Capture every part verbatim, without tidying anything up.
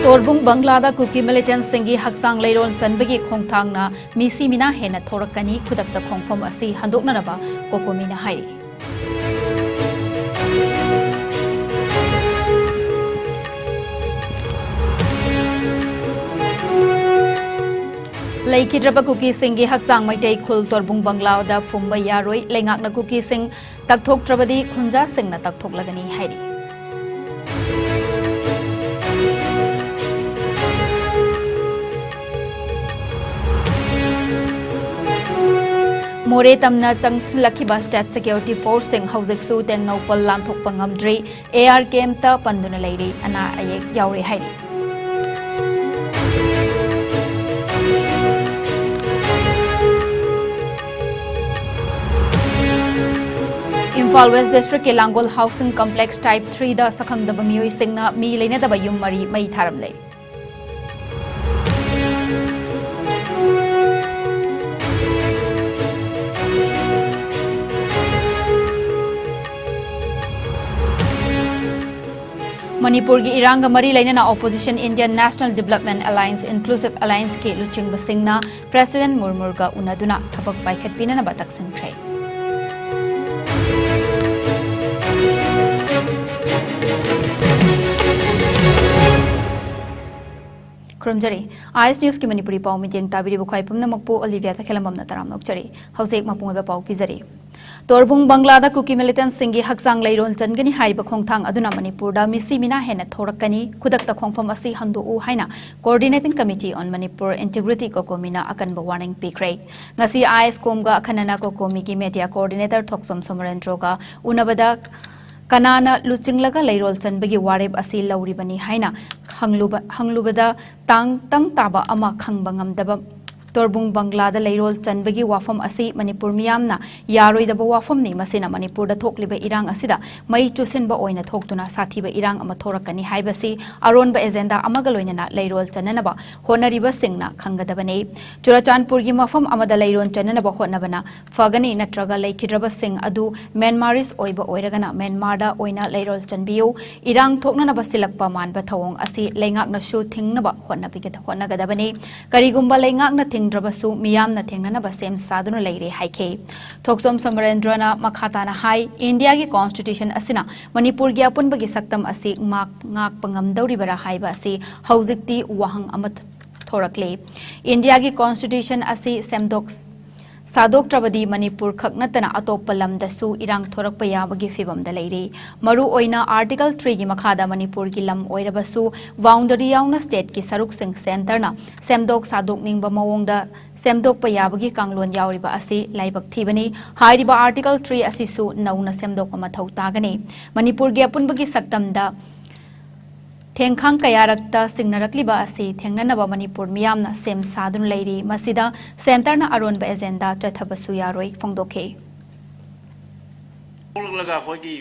ꯇꯣꯔꯕꯨꯡ ꯕꯪꯒ꯭ꯂꯥꯗ ꯀꯨꯀꯤ ꯃꯤꯂꯤꯇꯦꯟꯠꯁꯤꯡꯒꯤ ꯍꯛꯆꯥꯡ ꯂꯩꯔꯣꯜ ꯆꯟꯕꯒꯤ ꯈꯣꯡꯊꯥꯡꯅ ꯃꯤꯁꯤ ꯃꯤꯅꯥ ꯍꯦꯟꯅ ꯊꯣꯔꯛꯀꯅꯤ, ꯈꯨꯗꯛꯇ ꯈꯣꯡꯐꯝ ꯑꯁꯤ ꯍꯟꯗꯣꯛꯅꯅꯕ ꯀꯣꯀꯣꯃꯤꯅ ꯍꯥꯏꯔꯤ꯫ ꯂꯩꯈꯤꯗ꯭ꯔꯕ ꯀꯨꯀꯤꯁꯤꯡꯒꯤ ꯍꯛꯆꯥꯡ ꯃꯩꯇꯩ ꯈꯨꯜ ꯇꯣꯔꯕꯨꯡ ꯕꯪꯒ꯭ꯂꯥꯗ ꯐꯨꯝꯕ ꯌꯥꯔꯣꯏ, ꯂꯩꯉꯥꯛꯅ ꯀꯨꯀꯤꯁꯤꯡ ꯇꯛꯊꯣꯛꯇ꯭ꯔꯕꯗꯤ ꯈꯨꯟꯖꯥꯁꯤꯡꯅ ꯇꯛꯊꯣꯛꯂꯒꯅꯤ ꯍꯥꯏꯔꯤ꯫ ꯃꯣꯔꯦ ꯇꯝꯅ ꯆꯪꯁꯤꯜꯂꯛꯈꯤꯕ ꯁ꯭ꯇꯦꯠ ꯁꯦꯀ꯭ꯌꯨꯔꯤꯇꯤ ꯐꯣꯔꯁꯁꯤꯡ ꯍꯧꯖꯤꯛꯁꯨ ꯇꯦꯡꯅꯧꯄꯜ ꯂꯥꯟꯊꯣꯛꯄ ꯉꯝꯗ꯭ꯔꯤ, ꯑꯦ ꯑꯥꯔ ꯀꯦꯝꯞꯇ ꯄꯟꯗꯨꯅ ꯂꯩꯔꯤ, ꯑꯅꯥ ꯑꯌꯦꯛ ꯌꯥꯎꯔꯦ ꯍꯥꯏꯔꯤ꯫ ꯏꯝꯐꯥꯜ ꯋꯦꯁ ꯗꯤꯁꯇ꯭ꯔꯤꯛꯀꯤ ꯂꯥꯡꯒꯣꯜ ꯍꯥꯎꯁꯤꯡ ꯀꯝꯄ꯭ꯂꯦꯛꯁ ꯇꯥꯏꯞ ꯊ꯭ꯔꯤꯗ ꯁꯛꯈꯪꯗꯕ ꯃꯤꯑꯣꯏꯁꯤꯡꯅ ꯃꯤ ꯂꯩꯅꯗꯕ ꯌꯨꯝ ꯃꯔꯤ ꯃꯩ ꯊꯥꯔꯝꯂꯦ꯫ ꯃꯅꯤꯄꯨꯔꯒꯤ ꯏꯔꯥꯡꯒ ꯃꯔꯤ ꯂꯩꯅꯅ opposition Indian National Development Alliance Inclusive Allianceꯀꯤ ꯂꯨꯆꯤꯡꯕꯁꯤꯡꯅ President ꯃꯨꯔꯃꯨꯒ ꯎꯅꯗꯨꯅ ꯊꯕꯛ ꯄꯥꯏꯈꯠꯄꯤꯅꯅꯕ ꯇꯛꯁꯤꯟꯈ꯭ꯔꯦ꯫ ꯈꯨꯔꯨꯝꯖꯔꯤ꯫ ꯑꯥꯏ ꯑꯦꯁ ꯅ꯭ꯌꯨꯁꯀꯤ ꯃꯅꯤꯄꯨꯔꯤ ꯄꯥꯎ ꯃꯤꯠꯌꯦꯡ ꯇꯥꯕꯤꯔꯤꯕ ꯈ꯭ꯋꯥꯏ ꯄꯨꯝꯅꯃꯛꯄꯨ ꯑꯣꯂꯤꯚꯤꯌꯥ ꯇꯈꯦꯂꯝꯕꯝꯅ ꯇꯔꯥꯝꯅ ꯑꯣꯛꯆꯔꯤ꯫ ꯍꯧꯖꯤꯛ ꯃꯄꯨꯡ ꯑꯣꯏꯕ ꯄꯥꯎ ꯄꯤꯖꯔꯤ꯫ ꯇꯣꯔꯕꯨꯡ ꯕꯪꯒ꯭ꯂꯥꯗ ꯀꯨꯀꯤ ꯃꯤꯂꯤꯇꯦꯟꯠꯁꯤꯡꯒꯤ ꯍꯛꯆꯥꯡ ꯂꯩꯔꯣꯜ ꯆꯟꯒꯅꯤ ꯍꯥꯏꯔꯤꯕ ꯈꯣꯡꯊꯥꯡ ꯑꯗꯨꯅ ꯃꯅꯤꯄꯨꯔꯗ ꯃꯤꯁꯤ ꯃꯤꯅꯥ ꯍꯦꯟꯅ ꯊꯣꯔꯛꯀꯅꯤ, ꯈꯨꯗꯛꯇ ꯈꯣꯡꯐꯝ ꯑꯁꯤ ꯍꯟꯗꯣꯛꯎ ꯍꯥꯏꯅ Coordinating Committee on Manipur Integrity, ꯀꯣꯀꯣꯃꯤꯅ ꯑꯀꯟꯕ ꯋꯥꯔꯅꯤꯡ ꯄꯤꯈ꯭ꯔꯦ꯫ ꯉꯁꯤ ꯑꯥꯏ ꯑꯦꯁ ꯀꯣꯝꯒ ꯑꯈꯟꯅꯅ ꯀꯣꯀꯣꯃꯤꯒꯤ ꯃꯦꯗꯤꯌꯥ ꯀꯣꯑꯣꯔꯗꯤꯅꯦꯇꯔ ꯊꯣꯛꯆꯣꯝ ꯁꯣꯃꯣꯔꯦꯟꯗ꯭ꯔꯣꯒ ꯎꯅꯕꯗ ꯀꯅꯥꯅ ꯂꯨꯆꯤꯡꯂꯒ ꯂꯩꯔꯣꯜ ꯆꯟꯕꯒꯤ ꯋꯥꯔꯦꯞ ꯑꯁꯤ ꯂꯧꯔꯤꯕꯅꯤ ꯍꯥꯏꯅ ꯍꯪꯂꯨꯕ-, ꯍꯪꯂꯨꯕꯗ ꯇꯥꯡ ꯇꯪ ꯇꯥꯕ ꯑꯃ ꯈꯪꯕ ꯉꯝꯗꯕ ꯇꯣꯔꯕꯨꯡ ꯕꯪꯒ꯭ꯂꯥꯗ ꯂꯩꯔꯣꯜ ꯆꯟꯕꯒꯤ ꯋꯥꯐꯝ ꯑꯁꯤ ꯃꯅꯤꯄꯨꯔ ꯃꯤꯌꯥꯝꯅ ꯌꯥꯔꯣꯏꯗꯕ ꯋꯥꯐꯝꯅꯤ꯫ ꯃꯁꯤꯅ ꯃꯅꯤꯄꯨꯔꯗ ꯊꯣꯛꯂꯤꯕ ꯏꯔꯥꯡ ꯑꯁꯤꯗ ꯃꯩ ꯆꯨꯁꯤꯟꯕ ꯑꯣꯏꯅ ꯊꯣꯛꯇꯨꯅ ꯁꯥꯊꯤꯕ ꯏꯔꯥꯡ ꯑꯃ ꯊꯣꯔꯛꯀꯅꯤ ꯍꯥꯏꯕꯁꯤ ꯑꯔꯣꯟꯕ ꯑꯦꯖꯦꯟꯗꯥ ꯑꯃꯒ ꯂꯣꯏꯅꯅ ꯂꯩꯔꯣꯜ ꯆꯟꯅꯅꯕ ꯍꯣꯠꯅꯔꯤꯕꯁꯤꯡꯅ ꯈꯪꯒꯗꯕꯅꯤ꯫ ꯆꯨꯔꯆꯥꯟꯄꯨꯔꯒꯤ ꯃꯐꯝ ꯑꯃꯗ ꯂꯩꯔꯣꯜ ꯆꯟꯅꯅꯕ ꯍꯣꯠꯅꯕꯅ ꯐꯒꯅꯤ, ꯅꯠꯇ꯭ꯔꯒ ꯂꯩꯈꯤꯗ꯭ꯔꯕꯁꯤꯡ ꯑꯗꯨ ꯃ꯭ꯌꯥꯟꯃꯥꯔꯤꯁ ꯑꯣꯏꯕ ꯑꯣꯏꯔꯒꯅ ꯃ꯭ꯌꯥꯟꯃꯥꯔꯗ ꯑꯣꯏꯅ ꯂꯩꯔꯣꯜ ꯆꯟꯕꯤꯌꯨ꯫ ꯏꯔꯥꯡ ꯊꯣꯛꯅꯅꯕ ꯁꯤꯜꯂꯛꯄ ꯃꯥꯟꯕ ꯊꯧꯑꯣꯡ ꯑꯁꯤ ꯂꯩꯉꯥꯛꯅꯁꯨ ꯊꯤꯡꯅꯕ ꯍꯣꯠꯅꯕꯤꯒꯗ-, ꯍꯣꯠꯅꯒꯗꯕꯅꯤ꯫ ꯀꯔꯤꯒꯨꯝꯕ ꯂꯩꯉꯥꯛꯅ ꯊꯤꯡꯗ꯭ꯔꯕꯁꯨ ꯃꯤꯌꯥꯝꯅ ꯊꯦꯡꯅꯅꯕ ꯁꯦꯝ ꯁꯥꯗꯨꯅ ꯂꯩꯔꯦ ꯍꯥꯏꯈꯤ꯫ ꯊꯣꯛꯆꯣꯝ ꯁꯃꯔꯦꯟꯗ꯭ꯔꯅ ꯃꯈꯥ ꯇꯥꯅ ꯍꯥꯏ, ꯏꯟꯗꯤꯌꯥꯒꯤ ꯀꯣꯟꯁꯇꯤꯇ꯭ꯌꯨꯁꯟ ꯑꯁꯤꯅ ꯃꯅꯤꯄꯨꯔꯒꯤ ꯑꯄꯨꯟꯕꯒꯤ ꯁꯛꯇꯝ ꯑꯁꯤ ꯉꯥꯛ-, ꯉꯥꯛꯄ ꯉꯝꯗꯧꯔꯤꯕꯔꯥ ꯍꯥꯏꯕ ꯑꯁꯤ ꯍꯧꯖꯤꯛꯇꯤ ꯋꯥꯍꯪ ꯑꯃ ꯊꯣꯔꯛꯂꯦ꯫ ꯏꯟꯗꯤꯌꯥꯒꯤ ꯀꯣꯟꯁꯇꯤꯇ꯭ꯌꯨꯁꯟ ꯑꯁꯤ ꯁꯦꯝꯗꯣꯛ ꯁꯥꯗꯣꯛꯇ꯭ꯔꯕꯗꯤ ꯃꯅꯤꯄꯨꯔ ꯈꯛ ꯅꯠꯇꯅ ꯑꯇꯣꯞꯄ ꯂꯝꯗꯁꯨ ꯏꯔꯥꯡ ꯊꯣꯔꯛꯄ ꯌꯥꯕꯒꯤ ꯐꯤꯕꯝꯗ ꯂꯩꯔꯤ꯫ ꯃꯔꯨꯑꯣꯏꯅ ꯑꯥꯔꯇꯤꯀꯜ ꯊ꯭ꯔꯤꯒꯤ ꯃꯈꯥꯗ ꯃꯅꯤꯄꯨꯔꯒꯤ ꯂꯝ ꯑꯣꯏꯔꯕꯁꯨ ꯕꯥꯎꯟꯗꯔꯤ ꯌꯥꯎꯅ ꯁ꯭ꯇꯦꯠꯀꯤ ꯁꯔꯨꯛꯁꯤꯡ ꯁꯦꯟꯇꯔꯅ ꯁꯦꯝꯗꯣꯛ ꯁꯥꯗꯣꯛꯅꯤꯡꯕ ꯃꯑꯣꯡꯗ ꯁꯦꯝꯗꯣꯛꯄ ꯌꯥꯕꯒꯤ ꯀꯥꯡꯂꯣꯟ ꯌꯥꯎꯔꯤꯕ ꯑꯁꯤ ꯂꯥꯏꯕꯛ ꯊꯤꯕꯅꯤ꯫ ꯍꯥꯏꯔꯤꯕ ꯑꯥꯔꯇꯤꯀꯜ ꯊ꯭ꯔꯤ ꯑꯁꯤꯁꯨ ꯅꯧꯅ ꯁꯦꯝꯗꯣꯛꯄ ꯃꯊꯧ ꯇꯥꯒꯅꯤ꯫ ꯃꯅꯤꯄꯨꯔꯒꯤ ꯑꯄꯨꯟꯕꯒꯤ ꯁꯛꯇꯝꯗ ꯊꯦꯡꯈꯥꯡ ꯀꯌꯥꯔꯛꯇ ꯁꯤꯡꯅꯔꯛꯂꯤꯕ ꯑꯁꯤ ꯊꯦꯡꯅꯅꯕ ꯃꯅꯤꯄꯨꯔ ꯃꯤꯌꯥꯝꯅ ꯁꯦꯝ ꯁꯥꯗꯨꯅ ꯂꯩꯔꯤ꯫ ꯃꯁꯤꯗ ꯁꯦꯟꯇꯔꯅ ꯑꯔꯣꯟꯕ ꯑꯦꯖꯦꯟꯗꯥ ꯆꯠꯊꯕꯁꯨ ꯌꯥꯔꯣꯏ ꯐꯣꯡꯗꯣꯛꯈꯤ꯫ ꯊꯣꯛꯂꯛꯂꯒ ꯑꯩꯈꯣꯏꯒꯤ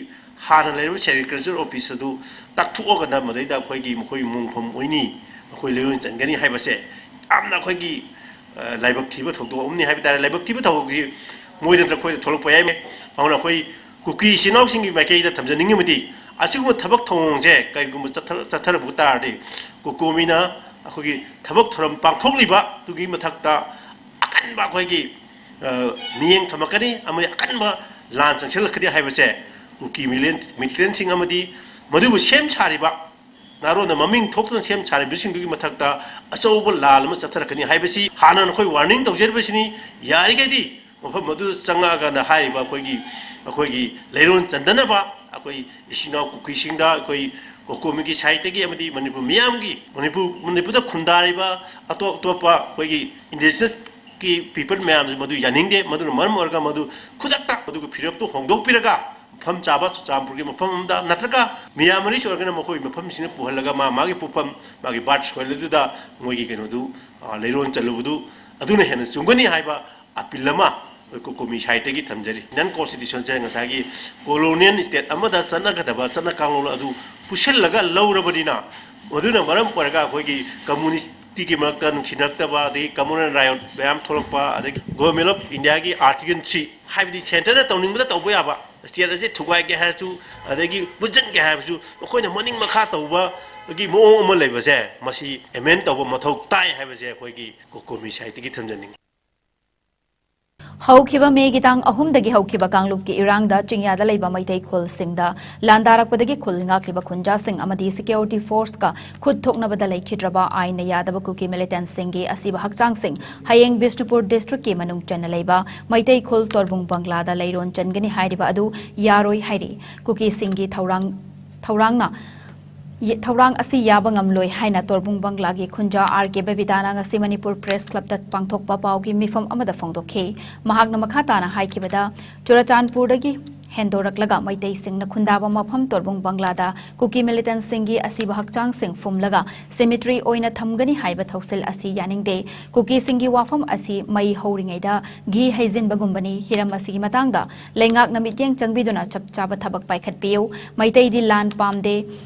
ꯍꯥꯟꯅ ꯂꯩꯔꯤꯕ ꯁꯦꯔꯤꯀꯜꯆꯔ ꯑꯣꯐꯤꯁ ꯑꯗꯨ ꯇꯛꯊꯣꯛꯑꯒꯅ ꯃꯗꯩꯗ ꯑꯩꯈꯣꯏꯒꯤ ꯃꯈꯣꯏ ꯃꯣꯡꯐꯝ ꯑꯣꯏꯅꯤ, ꯃꯈꯣꯏ ꯂꯩꯔꯣꯟ ꯆꯟꯒꯅꯤ ꯍꯥꯏꯕꯁꯦ ꯌꯥꯝꯅ ꯑꯩꯈꯣꯏꯒꯤ, ꯑ, ꯂꯥꯏꯕꯛ ꯊꯤꯕ ꯊꯧꯗꯣꯛ ꯑꯃꯅꯤ ꯍꯥꯏꯕ ꯇꯥꯔꯦ꯫ ꯂꯥꯏꯕꯛ ꯊꯤꯕ ꯊꯧꯗꯣꯛꯁꯤ ꯃꯣꯏꯗ ꯅꯠꯇ꯭ꯔ ꯑꯩꯈꯣꯏꯗ ꯊꯣꯛꯂꯛꯄ ꯌꯥꯏ꯫ ꯑꯗꯨꯅ ꯑꯩꯈꯣꯏ ꯀꯨꯀꯤ ꯏꯆꯤꯟ ꯏꯅꯥꯎꯁꯤꯡꯒꯤ ꯃꯥꯏꯀꯩꯗ ꯊꯝꯖꯅꯤꯡꯉꯤꯕꯗꯤ, ꯑꯁꯤꯒꯨꯝꯕ ꯊꯕꯛ ꯊꯧꯑꯣꯡꯁꯦ ꯀꯔꯤꯒꯨꯝꯕ ꯆꯠꯊ-, ꯆꯠꯊꯔꯛꯄ ꯇꯥꯔꯗꯤ, ꯀꯣꯀꯣꯃꯤꯅ ꯑꯩꯈꯣꯏꯒꯤ ꯊꯕꯛ ꯊꯧꯔꯝ ꯄꯥꯡꯊꯣꯛꯂꯤꯕ ꯑꯗꯨꯒꯤ ꯃꯊꯛꯇ ꯑꯀꯟꯕ ꯑꯩꯈꯣꯏꯒꯤ, ꯑ, ꯃꯤꯠꯌꯦꯡ ꯊꯝꯃꯛꯀꯅꯤ, ꯑꯃꯗꯤ ꯑꯀꯟꯕ ꯂꯥꯟ ꯆꯪꯁꯤꯜꯂꯛꯀꯅꯤ ꯍꯥꯏꯕꯁꯦ ꯀꯨꯀꯤ ꯃꯤꯂꯤꯌꯟ-, ꯃꯤꯂꯤꯇꯦꯟꯁꯤꯡ ꯑꯃꯗꯤ ꯃꯗꯨꯕꯨ ꯁꯦꯝ ꯁꯥꯔꯤꯕ, ꯅꯥꯔꯣꯟꯅ ꯃꯃꯤꯡ ꯊꯣꯛꯇꯅ ꯁꯦꯝ ꯁꯥꯔꯤꯕꯁꯤꯡꯗꯨꯒꯤ ꯃꯊꯛꯇ ꯑꯆꯧꯕ ꯂꯥꯟ ꯑꯃ ꯆꯠꯊꯔꯛꯀꯅꯤ ꯍꯥꯏꯕꯁꯤ ꯍꯥꯟꯅ ꯅꯈꯣꯏ ꯋꯥꯔꯅꯤꯡ ꯇꯧꯖꯔꯤꯕꯁꯤꯅꯤ꯫ ꯌꯥꯔꯤꯈꯩꯗꯤ ꯃꯐꯝ ꯑꯗꯨꯗ ꯆꯪꯉꯛꯑꯒꯅ ꯍꯥꯏꯔꯤꯕ ꯑꯩꯈꯣꯏꯒꯤ, ꯑꯩꯈꯣꯏꯒꯤ ꯂꯩꯔꯣꯟ ꯆꯟꯗꯅꯕ ꯑꯩꯈꯣꯏ ꯏꯆꯤꯟ ꯏꯅꯥꯎ ꯀꯨꯀꯤꯁꯤꯡꯗ ꯑꯩꯈꯣꯏ ꯀꯣꯀꯣꯃꯤꯒꯤ ꯁꯥꯏꯠꯇꯒꯤ ꯑꯃꯗꯤ ꯃꯅꯤꯄꯨꯔ ꯃꯤꯌꯥꯝꯒꯤ, ꯃꯅꯤꯄꯨꯔ, ꯃꯅꯤꯄꯨꯔꯗ ꯈꯨꯟꯗꯥꯔꯤꯕ ꯑꯇꯣꯞ ꯑꯇꯣꯞꯄ ꯑꯩꯈꯣꯏꯒꯤ ꯏꯟꯗꯤꯖꯤꯅꯁꯀꯤ ꯄꯤꯄꯜ ꯃꯌꯥꯝꯁꯦ ꯃꯗꯨ ꯌꯥꯅꯤꯡꯗꯦ꯫ ꯃꯗꯨꯅ ꯃꯔꯝ ꯑꯣꯏꯔꯒ ꯃꯗꯨ ꯈꯨꯗꯛꯇ ꯃꯗꯨꯒꯤ ꯐꯤꯔꯦꯞꯇꯨ ꯍꯣꯡꯗꯣꯛꯄꯤꯔꯒ ꯃꯐꯝ ꯆꯥꯕ ꯆꯨꯔꯆꯥꯟꯄꯨꯔꯒꯤ ꯃꯐꯝ ꯑꯃꯗ ꯅꯠꯇ꯭ꯔꯒ ꯃꯤꯌꯥꯝ ꯑꯅꯤꯁꯨ ꯑꯣꯏꯔꯒꯅ ꯃꯈꯣꯏ ꯃꯐꯝꯁꯤꯡꯗ ꯄꯨꯍꯜꯂꯒ ꯃꯥ ꯃꯥꯒꯤ ꯄꯣꯛꯐꯝ, ꯃꯥꯒꯤ ꯕꯥꯔꯊ ꯁꯣꯏꯜ ꯑꯗꯨꯗ ꯃꯣꯏꯒꯤ ꯀꯩꯅꯣꯗꯨ, ꯑ, ꯂꯩꯔꯣꯟ ꯆꯜꯂꯨꯕꯗꯨ ꯑꯗꯨꯅ ꯍꯦꯟꯅ ꯆꯨꯝꯒꯅꯤ ꯍꯥꯏꯕ ꯑꯄꯤꯜ ꯑꯃ ꯑꯩꯈꯣꯏ ꯀꯣꯀꯣꯃꯤ ꯁꯥꯏꯠꯇꯒꯤ ꯊꯝꯖꯔꯤ꯫ ꯅꯟ ꯀꯣꯟꯁꯇꯤꯇ꯭ꯌꯨꯁꯟꯁꯦ ꯉꯁꯥꯏꯒꯤ ꯀꯣꯂꯣꯅꯤꯌꯦꯜ ꯁ꯭ꯇꯦꯠ ꯑꯃꯗ ꯆꯠꯅꯒꯗꯕ ꯆꯠꯅ ꯀꯥꯡꯂꯣꯟ ꯑꯗꯨ ꯄꯨꯁꯤꯜꯂꯒ ꯂꯧꯔꯕꯅꯤꯅ, ꯃꯗꯨꯅ ꯃꯔꯝ ꯑꯣꯏꯔꯒ ꯑꯩꯈꯣꯏꯒꯤ ꯀꯝꯃꯨꯅꯤꯁꯇꯤꯒꯤ ꯃꯔꯛꯇ ꯅꯨꯡꯁꯤꯅꯔꯛꯇꯕ, ꯑꯗꯒꯤ ꯀꯝꯃꯨꯅꯦꯜ ꯔꯥꯏꯑꯣꯠ ꯃꯌꯥꯝ ꯊꯣꯛꯂꯛꯄ, ꯑꯗꯒꯤ ꯒꯣꯚꯔꯟꯃꯦꯟ ꯑꯣꯐ ꯏꯟꯗꯤꯌꯥꯒꯤ ꯑꯥꯔꯇꯤꯀꯜ ꯊ꯭ꯔꯤ, ꯍꯥꯏꯕꯗꯤ ꯁꯦꯟꯇꯔꯅ ꯇꯧꯅꯤꯡꯕꯗ ꯇꯧꯕ ꯌꯥꯕ, ꯁ꯭ꯇꯦꯠ ꯑꯁꯦ ꯊꯨꯒꯥꯏꯒꯦ ꯍꯥꯏꯔꯁꯨ, ꯑꯗꯒꯤ ꯄꯨꯟꯁꯤꯟꯒꯦ ꯍꯥꯏꯔꯁꯨ, ꯑꯩꯈꯣꯏꯅ ꯃꯅꯤꯡ ꯃꯈꯥ ꯇꯧꯕꯒꯤ ꯃꯑꯣꯡ ꯑꯃ ꯂꯩꯕꯁꯦ, ꯃꯁꯤ ꯑꯦꯃꯦꯟ ꯇꯧꯕ ꯃꯊꯧ ꯇꯥꯏ ꯍꯥꯏꯕꯁꯦ ꯑꯩꯈꯣꯏꯒꯤ ꯀꯣꯀꯣꯃꯤ ꯁꯥꯏꯠꯇꯒꯤ ꯊꯝꯖꯅꯤꯡꯉꯤ꯫ ꯍꯧꯈꯤꯕ ꯃꯦꯒꯤ ꯇꯥꯡ ꯑꯍꯨꯝꯗꯒꯤ ꯍꯧꯈꯤꯕ ꯀꯥꯡꯂꯨꯞꯀꯤ ꯏꯔꯥꯡꯗ ꯆꯤꯡꯌꯥꯗ ꯂꯩꯕ ꯃꯩꯇꯩ ꯈꯨꯜꯁꯤꯡꯗ ꯂꯥꯟꯗꯥꯔꯛꯄꯗꯒꯤ ꯈꯨꯜ ꯉꯥꯛꯂꯤꯕ ꯈꯨꯟꯖꯥꯁꯤꯡ ꯑꯃꯗꯤ ꯁꯦꯀ꯭ꯌꯨꯔꯤꯇꯤ ꯐꯣꯔꯁꯀ ꯈꯨꯠ ꯊꯣꯛꯅꯕꯗ ꯂꯩꯈꯤꯗ꯭ꯔꯕ ꯑꯥꯏꯟꯅ ꯌꯥꯗꯕ ꯀꯨꯀꯤ ꯃꯤꯂꯤꯇꯦꯟꯠꯁꯤꯡꯒꯤ ꯑꯁꯤꯕ ꯍꯛꯆꯥꯡꯁꯤꯡ ꯍꯌꯦꯡ ꯕꯤꯁꯅꯨꯄꯨꯔ ꯗꯤꯁꯇ꯭ꯔꯤꯛꯀꯤ ꯃꯅꯨꯡ ꯆꯟꯅ ꯂꯩꯕ ꯃꯩꯇꯩ ꯈꯨꯜ ꯇꯣꯔꯕꯨꯡ ꯕꯪꯒ꯭ꯂꯥꯗ ꯂꯩꯔꯣꯟ ꯆꯟꯒꯅꯤ ꯍꯥꯏꯔꯤꯕ ꯑꯗꯨ ꯌꯥꯔꯣꯏ ꯍꯥꯏꯔꯤ꯫ ꯀꯨꯀꯤꯁꯤꯡꯒꯤ ꯊꯧꯔꯥꯡ ꯊꯧꯔꯥꯡꯅ ꯊꯧꯔꯥꯡ ꯑꯁꯤ ꯌꯥꯕ ꯉꯝꯂꯣꯏ ꯍꯥꯏꯅ ꯇꯣꯔꯕꯨꯡ ꯕꯪꯒ꯭ꯂꯥꯒꯤ ꯈꯨꯟꯖꯥ ꯑꯥꯔ ꯀꯦ ꯕꯕꯤꯇꯥꯅ ꯉꯁꯤ ꯃꯅꯤꯄꯨꯔ ꯄ꯭ꯔꯦꯁ ꯀ꯭ꯂꯕꯇ ꯄꯥꯡꯊꯣꯛꯄ ꯄꯥꯎꯒꯤ ꯃꯤꯐꯝ ꯑꯃꯗ ꯐꯣꯡꯗꯣꯛꯈꯤ꯫ ꯃꯍꯥꯛꯅ ꯃꯈꯥ ꯇꯥꯅ ꯍꯥꯏꯈꯤꯕꯗ, ꯆꯨꯔꯆꯥꯟꯄꯨꯔꯗꯒꯤ ꯍꯦꯟꯗꯣꯔꯛꯂꯒ ꯃꯩꯇꯩꯁꯤꯡꯅ ꯈꯨꯟꯗꯥꯕ ꯃꯐꯝ ꯇꯣꯔꯕꯨꯡ ꯕꯪꯒ꯭ꯂꯥꯗ ꯀꯨꯀꯤ ꯃꯤꯂꯤꯇꯦꯟꯠꯁꯤꯡꯒꯤ ꯑꯁꯤꯕ ꯍꯛꯆꯥꯡꯁꯤꯡ ꯐꯨꯝꯂꯒ ꯁꯤꯃꯤꯇ꯭ꯔꯤ ꯑꯣꯏꯅ ꯊꯝꯒꯅꯤ ꯍꯥꯏꯕ ꯊꯧꯁꯤꯜ ꯑꯁꯤ ꯌꯥꯅꯤꯡꯗꯦ꯫ ꯀꯨꯀꯤꯁꯤꯡꯒꯤ ꯋꯥꯐꯝ ꯑꯁꯤ ꯃꯩ ꯍꯧꯔꯤꯉꯩꯗ ꯘꯤ ꯍꯩꯖꯤꯟꯕꯒꯨꯝꯕꯅꯤ꯫ ꯍꯤꯔꯝ ꯑꯁꯤꯒꯤ ꯃꯇꯥꯡꯗ ꯂꯩꯉꯥꯛꯅ ꯃꯤꯠꯌꯦꯡ ꯆꯪꯕꯤꯗꯨꯅ ꯆꯞ ꯆꯥꯕ ꯊꯕꯛ ꯄꯥꯏꯈꯠꯄꯤꯌꯨ꯫ ꯃꯩꯇꯩꯗꯤ ꯂꯥꯟ ꯄꯥꯝꯗꯦ꯫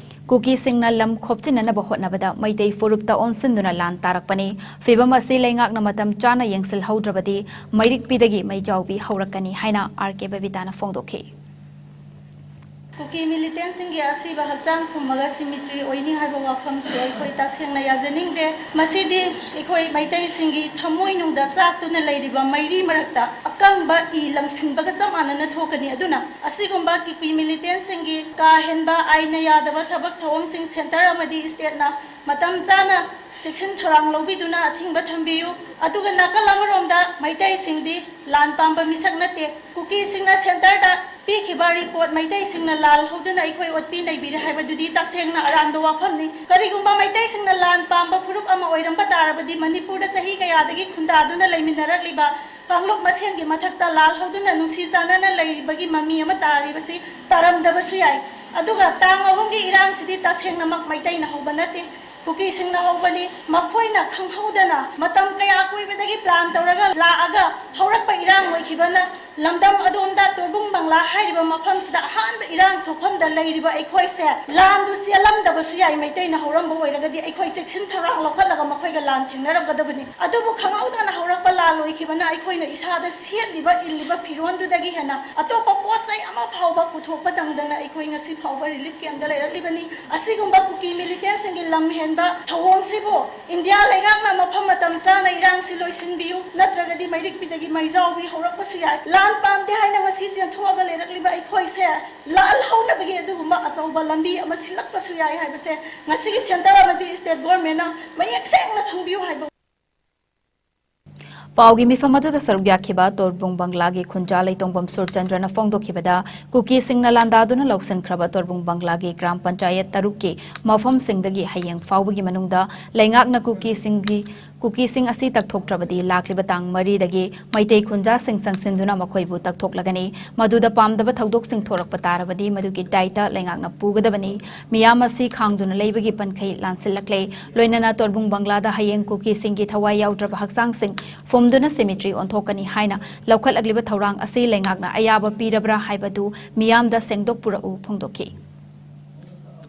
ꯀꯨꯀꯤꯁꯤꯡꯅ ꯂꯝ ꯈꯣꯞꯆꯤꯟꯅꯅꯕ ꯍꯣꯠꯅꯕꯗ ꯃꯩꯇꯩ ꯐꯨꯔꯨꯞꯇ ꯑꯣꯟꯁꯤꯟꯗꯨꯅ ꯂꯥꯟ ꯇꯥꯔꯛꯄꯅꯤ꯫ ꯐꯤꯚꯝ ꯑꯁꯤ ꯂꯩꯉꯥꯛꯅ ꯃꯇꯝ ꯆꯥꯅ ꯌꯦꯡꯁꯤꯜꯍꯧꯗ꯭ꯔꯕꯗꯤ ꯃꯩꯔꯤꯛꯄꯤꯗꯒꯤ ꯃꯩꯖꯥꯎꯕꯤ ꯍꯧꯔꯛꯀꯅꯤ ꯍꯥꯏꯅ ꯑꯥꯔ ꯀꯦ ꯕꯕꯤꯇꯥꯅ ꯐꯣꯡꯗꯣꯛꯈꯤ꯫ ꯀꯨꯀꯤ ꯃꯤꯂꯤꯇꯦꯟꯠꯁꯤꯡꯒꯤ ꯑꯁꯤꯕ ꯍꯛꯆꯥꯡ ꯐꯨꯝꯃꯒ ꯁꯤꯃꯤꯇ꯭ꯔꯤ ꯑꯣꯏꯅꯤ ꯍꯥꯏꯕ ꯋꯥꯐꯝꯁꯦ ꯑꯩꯈꯣꯏ ꯇꯁꯦꯡꯅ ꯌꯥꯖꯅꯤꯡꯗꯦ꯫ ꯃꯁꯤꯗꯤ ꯑꯩꯈꯣꯏ ꯃꯩꯇꯩꯁꯤꯡꯒꯤ ꯊꯃꯣꯏꯅꯨꯡꯗ ꯆꯥꯛꯇꯨꯅ ꯂꯩꯔꯤꯕ ꯃꯩꯔꯤ ꯃꯔꯛꯇ ꯑꯀꯪꯕ ꯏ ꯂꯪꯁꯤꯟꯕꯒ ꯆꯞ ꯃꯥꯟꯅꯅ ꯊꯣꯛꯀꯅꯤ꯫ ꯑꯗꯨꯅ ꯑꯁꯤꯒꯨꯝꯕ ꯀꯨꯀꯤ ꯃꯤꯂꯤꯇꯦꯟꯠꯁꯤꯡꯒꯤ ꯀꯥ ꯍꯦꯟꯕ ꯑꯥꯏꯟꯅ ꯌꯥꯗꯕ ꯊꯕꯛ ꯊꯧꯑꯣꯡꯁꯤꯡ ꯁꯦꯟꯇꯔ ꯑꯃꯗꯤ ꯁ꯭ꯇꯦꯠꯅ ꯃꯇꯝ ꯆꯥꯅ ꯆꯦꯛꯁꯤꯟ ꯊꯧꯔꯥꯡ ꯂꯧꯕꯤꯗꯨꯅ ꯑꯊꯤꯡꯕ ꯊꯝꯕꯤꯌꯨ꯫ ꯑꯗꯨꯒ ꯅꯥꯀꯜ ꯑꯃꯔꯣꯝꯗ ꯃꯩꯇꯩꯁꯤꯡꯗꯤ ꯂꯥꯟ ꯄꯥꯝꯕ ꯃꯤꯁꯛ ꯅꯠꯇꯦ꯫ ꯀꯨꯀꯤꯁꯤꯡꯅ ꯁꯦꯟꯇꯔꯗ ꯄꯤꯈꯤꯕ ꯔꯤꯄꯣꯔꯠ ꯃꯩꯇꯩꯁꯤꯡꯅ ꯂꯥꯜꯍꯧꯗꯨꯅ ꯑꯩꯈꯣꯏ ꯑꯣꯠꯄꯤ ꯅꯩꯕꯤꯔꯦ ꯍꯥꯏꯕꯗꯨꯗꯤ ꯇꯁꯦꯡꯅ ꯑꯔꯥꯟꯕ ꯋꯥꯐꯝꯅꯤ꯫ ꯀꯔꯤꯒꯨꯝꯕ ꯃꯩꯇꯩꯁꯤꯡꯅ ꯂꯥꯟ ꯄꯥꯝꯕ ꯐꯨꯔꯨꯞ ꯑꯃ ꯑꯣꯏꯔꯝꯕ ꯇꯥꯔꯕꯗꯤ ꯃꯅꯤꯄꯨꯔꯗ ꯆꯍꯤ ꯀꯌꯥꯗꯒꯤ ꯈꯨꯟꯗꯥꯗꯨꯅ ꯂꯩꯃꯤꯟꯅꯔꯛꯂꯤꯕ ꯀꯥꯡꯂꯨꯞ ꯃꯁꯦꯟꯒꯤ ꯃꯊꯛꯇ ꯂꯥꯜꯍꯧꯗꯨꯅ ꯅꯨꯡꯁꯤ ꯆꯥꯟꯅꯅ ꯂꯩꯔꯤꯕꯒꯤ ꯃꯃꯤ ꯑꯃ ꯇꯥꯔꯤꯕꯁꯤ ꯇꯥꯔꯝꯗꯕꯁꯨ ꯌꯥꯏ꯫ ꯑꯗꯨꯒ ꯇꯥꯡ ꯑꯍꯨꯝꯒꯤ ꯏꯔꯥꯡꯁꯤꯗꯤ ꯇꯁꯦꯡꯅꯃꯛ ꯃꯩꯇꯩꯅ ꯍꯧꯕ ꯅꯠꯇꯦ꯫ ꯀꯨꯀꯤꯁꯤꯡꯅ ꯍꯧꯕꯅꯤ꯫ ꯃꯈꯣꯏꯅ ꯈꯪꯍꯧꯗꯅ ꯃꯇꯝ ꯀꯌꯥ ꯀꯨꯏꯕꯗꯒꯤ plan ꯇꯧꯔꯒ ꯂꯥꯛꯑꯒ ꯍꯧꯔꯛꯄ ꯏꯔꯥꯡ ꯑꯣꯏꯈꯤꯕꯅ ꯂꯝꯗꯝ ꯑꯗꯣꯝꯗ ꯇꯣꯔꯕꯨꯡ ꯕꯪꯂꯥ ꯍꯥꯏꯔꯤꯕ ꯃꯐꯝꯁꯤꯗ ꯑꯍꯥꯟꯕ ꯏꯔꯥꯡ ꯊꯣꯛꯐꯝꯗ ꯂꯩꯔꯤꯕ ꯑꯩꯈꯣꯏꯁꯦ ꯂꯥꯟꯗꯨ ꯆꯦꯜꯂꯝꯗꯕꯁꯨ ꯌꯥꯏ꯫ ꯃꯩꯇꯩꯅ ꯍꯧꯔꯝꯕ ꯑꯣꯏꯔꯒꯗꯤ ꯑꯩꯈꯣꯏ ꯆꯦꯛꯁꯤꯟ ꯊꯧꯔꯥꯡ ꯂꯧꯈꯠꯂꯒ ꯃꯈꯣꯏꯒ ꯂꯥꯟ ꯊꯦꯡꯅꯔꯝꯒꯗꯕꯅꯤ꯫ ꯑꯗꯨꯕꯨ ꯈꯪꯍꯧꯗꯅ ꯍꯧꯔꯛꯄ ꯂꯥꯟ ꯑꯣꯏꯈꯤꯕꯅ ꯑꯩꯈꯣꯏꯅ ꯏꯁꯥꯗ ꯁꯦꯠꯂꯤꯕ ꯏꯜꯂꯤꯕ ꯐꯤꯔꯣꯟꯗꯨꯗꯒꯤ ꯍꯦꯟꯅ ꯑꯇꯣꯞꯄ ꯄꯣꯠ ꯆꯩ ꯑꯃ ꯐꯥꯎꯕ ꯄꯨꯊꯣꯛꯄ ꯅꯪꯗꯅ ꯑꯩꯈꯣꯏ ꯉꯁꯤ ꯐꯥꯎꯕ relief camp ꯇ ꯂꯩꯔꯛꯂꯤꯕꯅꯤ꯫ ꯑꯁꯤꯒꯨꯝꯕ ꯀꯨꯀꯤ militantꯁꯤꯡꯒꯤ ꯂꯝ ꯍꯦꯟꯕ ꯊꯧꯑꯣꯡꯁꯤꯕꯨ ꯏꯟꯗꯤꯌꯥ ꯂꯩꯉꯥꯛꯅ ꯃꯐꯝ ꯃꯇꯝ ꯆꯥꯅ ꯏꯔꯥꯡꯁꯤ ꯂꯣꯏꯁꯤꯟꯕꯤꯌꯨ, ꯅꯠꯇ꯭ꯔꯒꯗꯤ ꯃꯩꯔꯤꯛꯄꯤꯗꯒꯤ ꯃꯩꯖꯥꯎꯕꯤ ꯍꯧꯔꯛꯄꯁꯨ ꯌꯥꯏ꯫ ꯂꯥꯟ ꯄꯥꯝꯗꯦ ꯍꯥꯏꯅ ꯉꯁꯤ ꯆꯦꯟꯊꯣꯛꯑꯒ ꯂꯩꯔꯛꯂꯤꯕ ꯑꯩꯈꯣꯏꯁꯦ ꯂꯥꯜꯍꯧꯅꯕꯒꯤ ꯑꯗꯨꯒꯨꯝꯕ ꯑꯆꯧꯕ ꯂꯝꯕꯤ ꯑꯃ ꯁꯤꯜꯂꯛꯄꯁꯨ ꯌꯥꯏ ꯍꯥꯏꯕꯁꯦ ꯉꯁꯤꯒꯤ centre ꯑꯃꯗꯤ state governmentꯅ ꯃꯌꯦꯛ ꯁꯦꯡꯅ ꯈꯪꯕꯤꯌꯨ ꯍꯥꯏꯕ꯫ ꯄꯥꯎꯒꯤ ꯃꯤꯐꯝ ꯑꯗꯨꯗ ꯁꯔꯨꯛ ꯌꯥꯈꯤꯕ ꯇꯣꯔꯕꯨꯡ ꯕꯪꯂꯥꯒꯤ ꯈꯨꯟꯖꯥ ꯂꯩꯇꯣꯡꯕꯝ ꯁꯨꯔꯆꯟꯗ꯭ꯔꯅ ꯐꯣꯡꯗꯣꯛꯈꯤꯕꯗ, ꯀꯨꯀꯤꯁꯤꯡꯅ ꯂꯥꯟꯗꯥꯗꯨꯅ ꯂꯧꯁꯤꯟꯈ꯭ꯔꯕ ꯇꯣꯔꯕꯨꯡ ꯕꯪꯂꯥꯒꯤ ꯒ꯭ꯔꯥꯝ ꯄꯟꯆꯥꯌꯠ ꯇꯔꯨꯛꯀꯤ ꯃꯐꯝꯁꯤꯡꯗꯒꯤ ꯍꯌꯦꯡ ꯐꯥꯎꯕꯒꯤ ꯃꯅꯨꯡꯗ ꯂꯩꯉꯥꯛꯅ ꯀꯨꯀꯤꯁꯤꯡꯒꯤ, ꯀꯨꯀꯤꯁꯤꯡ ꯑꯁꯤ ꯇꯛꯊꯣꯛꯇ꯭ꯔꯕꯗꯤ ꯂꯥꯛꯂꯤꯕ ꯇꯥꯡ ꯃꯔꯤꯗꯒꯤ ꯃꯩꯇꯩ ꯈꯨꯟꯖꯥꯁꯤꯡ ꯆꯪꯁꯤꯟꯗꯨꯅ ꯃꯈꯣꯏꯕꯨ ꯇꯛꯊꯣꯛꯂꯒꯅꯤ꯫ ꯃꯗꯨꯗ ꯄꯥꯝꯗꯕ ꯊꯧꯗꯣꯛꯁꯤꯡ ꯊꯣꯔꯛꯄ ꯇꯥꯔꯕꯗꯤ ꯃꯗꯨꯒꯤ ꯗꯥꯏꯇ ꯂꯩꯉꯥꯛꯅ ꯄꯨꯒꯗꯕꯅꯤ꯫ ꯃꯤꯌꯥꯝ ꯑꯁꯤ ꯈꯥꯡꯗꯨꯅ ꯂꯩꯕꯒꯤ ꯄꯟꯈꯩ ꯂꯥꯟꯁꯤꯜꯂꯛꯂꯦ꯫ ꯂꯣꯏꯅꯅ ꯇꯣꯔꯕꯨꯡ ꯕꯪꯂꯥꯗ ꯍꯌꯦꯡ ꯀꯨꯀꯤꯁꯤꯡꯒꯤ ꯊꯋꯥꯏ ꯌꯥꯎꯗ꯭ꯔꯕ ꯍꯛꯆꯥꯡꯁꯤꯡ ꯐꯨꯝꯗꯨꯅ cemetery ꯑꯣꯟꯊꯣꯛꯀꯅꯤ ꯍꯥꯏꯅ ꯂꯧꯈꯠꯂꯛꯂꯤꯕ ꯊꯧꯔꯥꯡ ꯑꯁꯤ ꯂꯩꯉꯥꯛꯅ ꯑꯌꯥꯕ ꯄꯤꯔꯕ꯭ꯔꯥ ꯍꯥꯏꯕꯗꯨ ꯃꯤꯌꯥꯝꯗ ꯁꯦꯡꯗꯣꯛ ꯄꯨꯔꯛꯎ ꯐꯣꯡꯗꯣꯛꯈꯤ꯫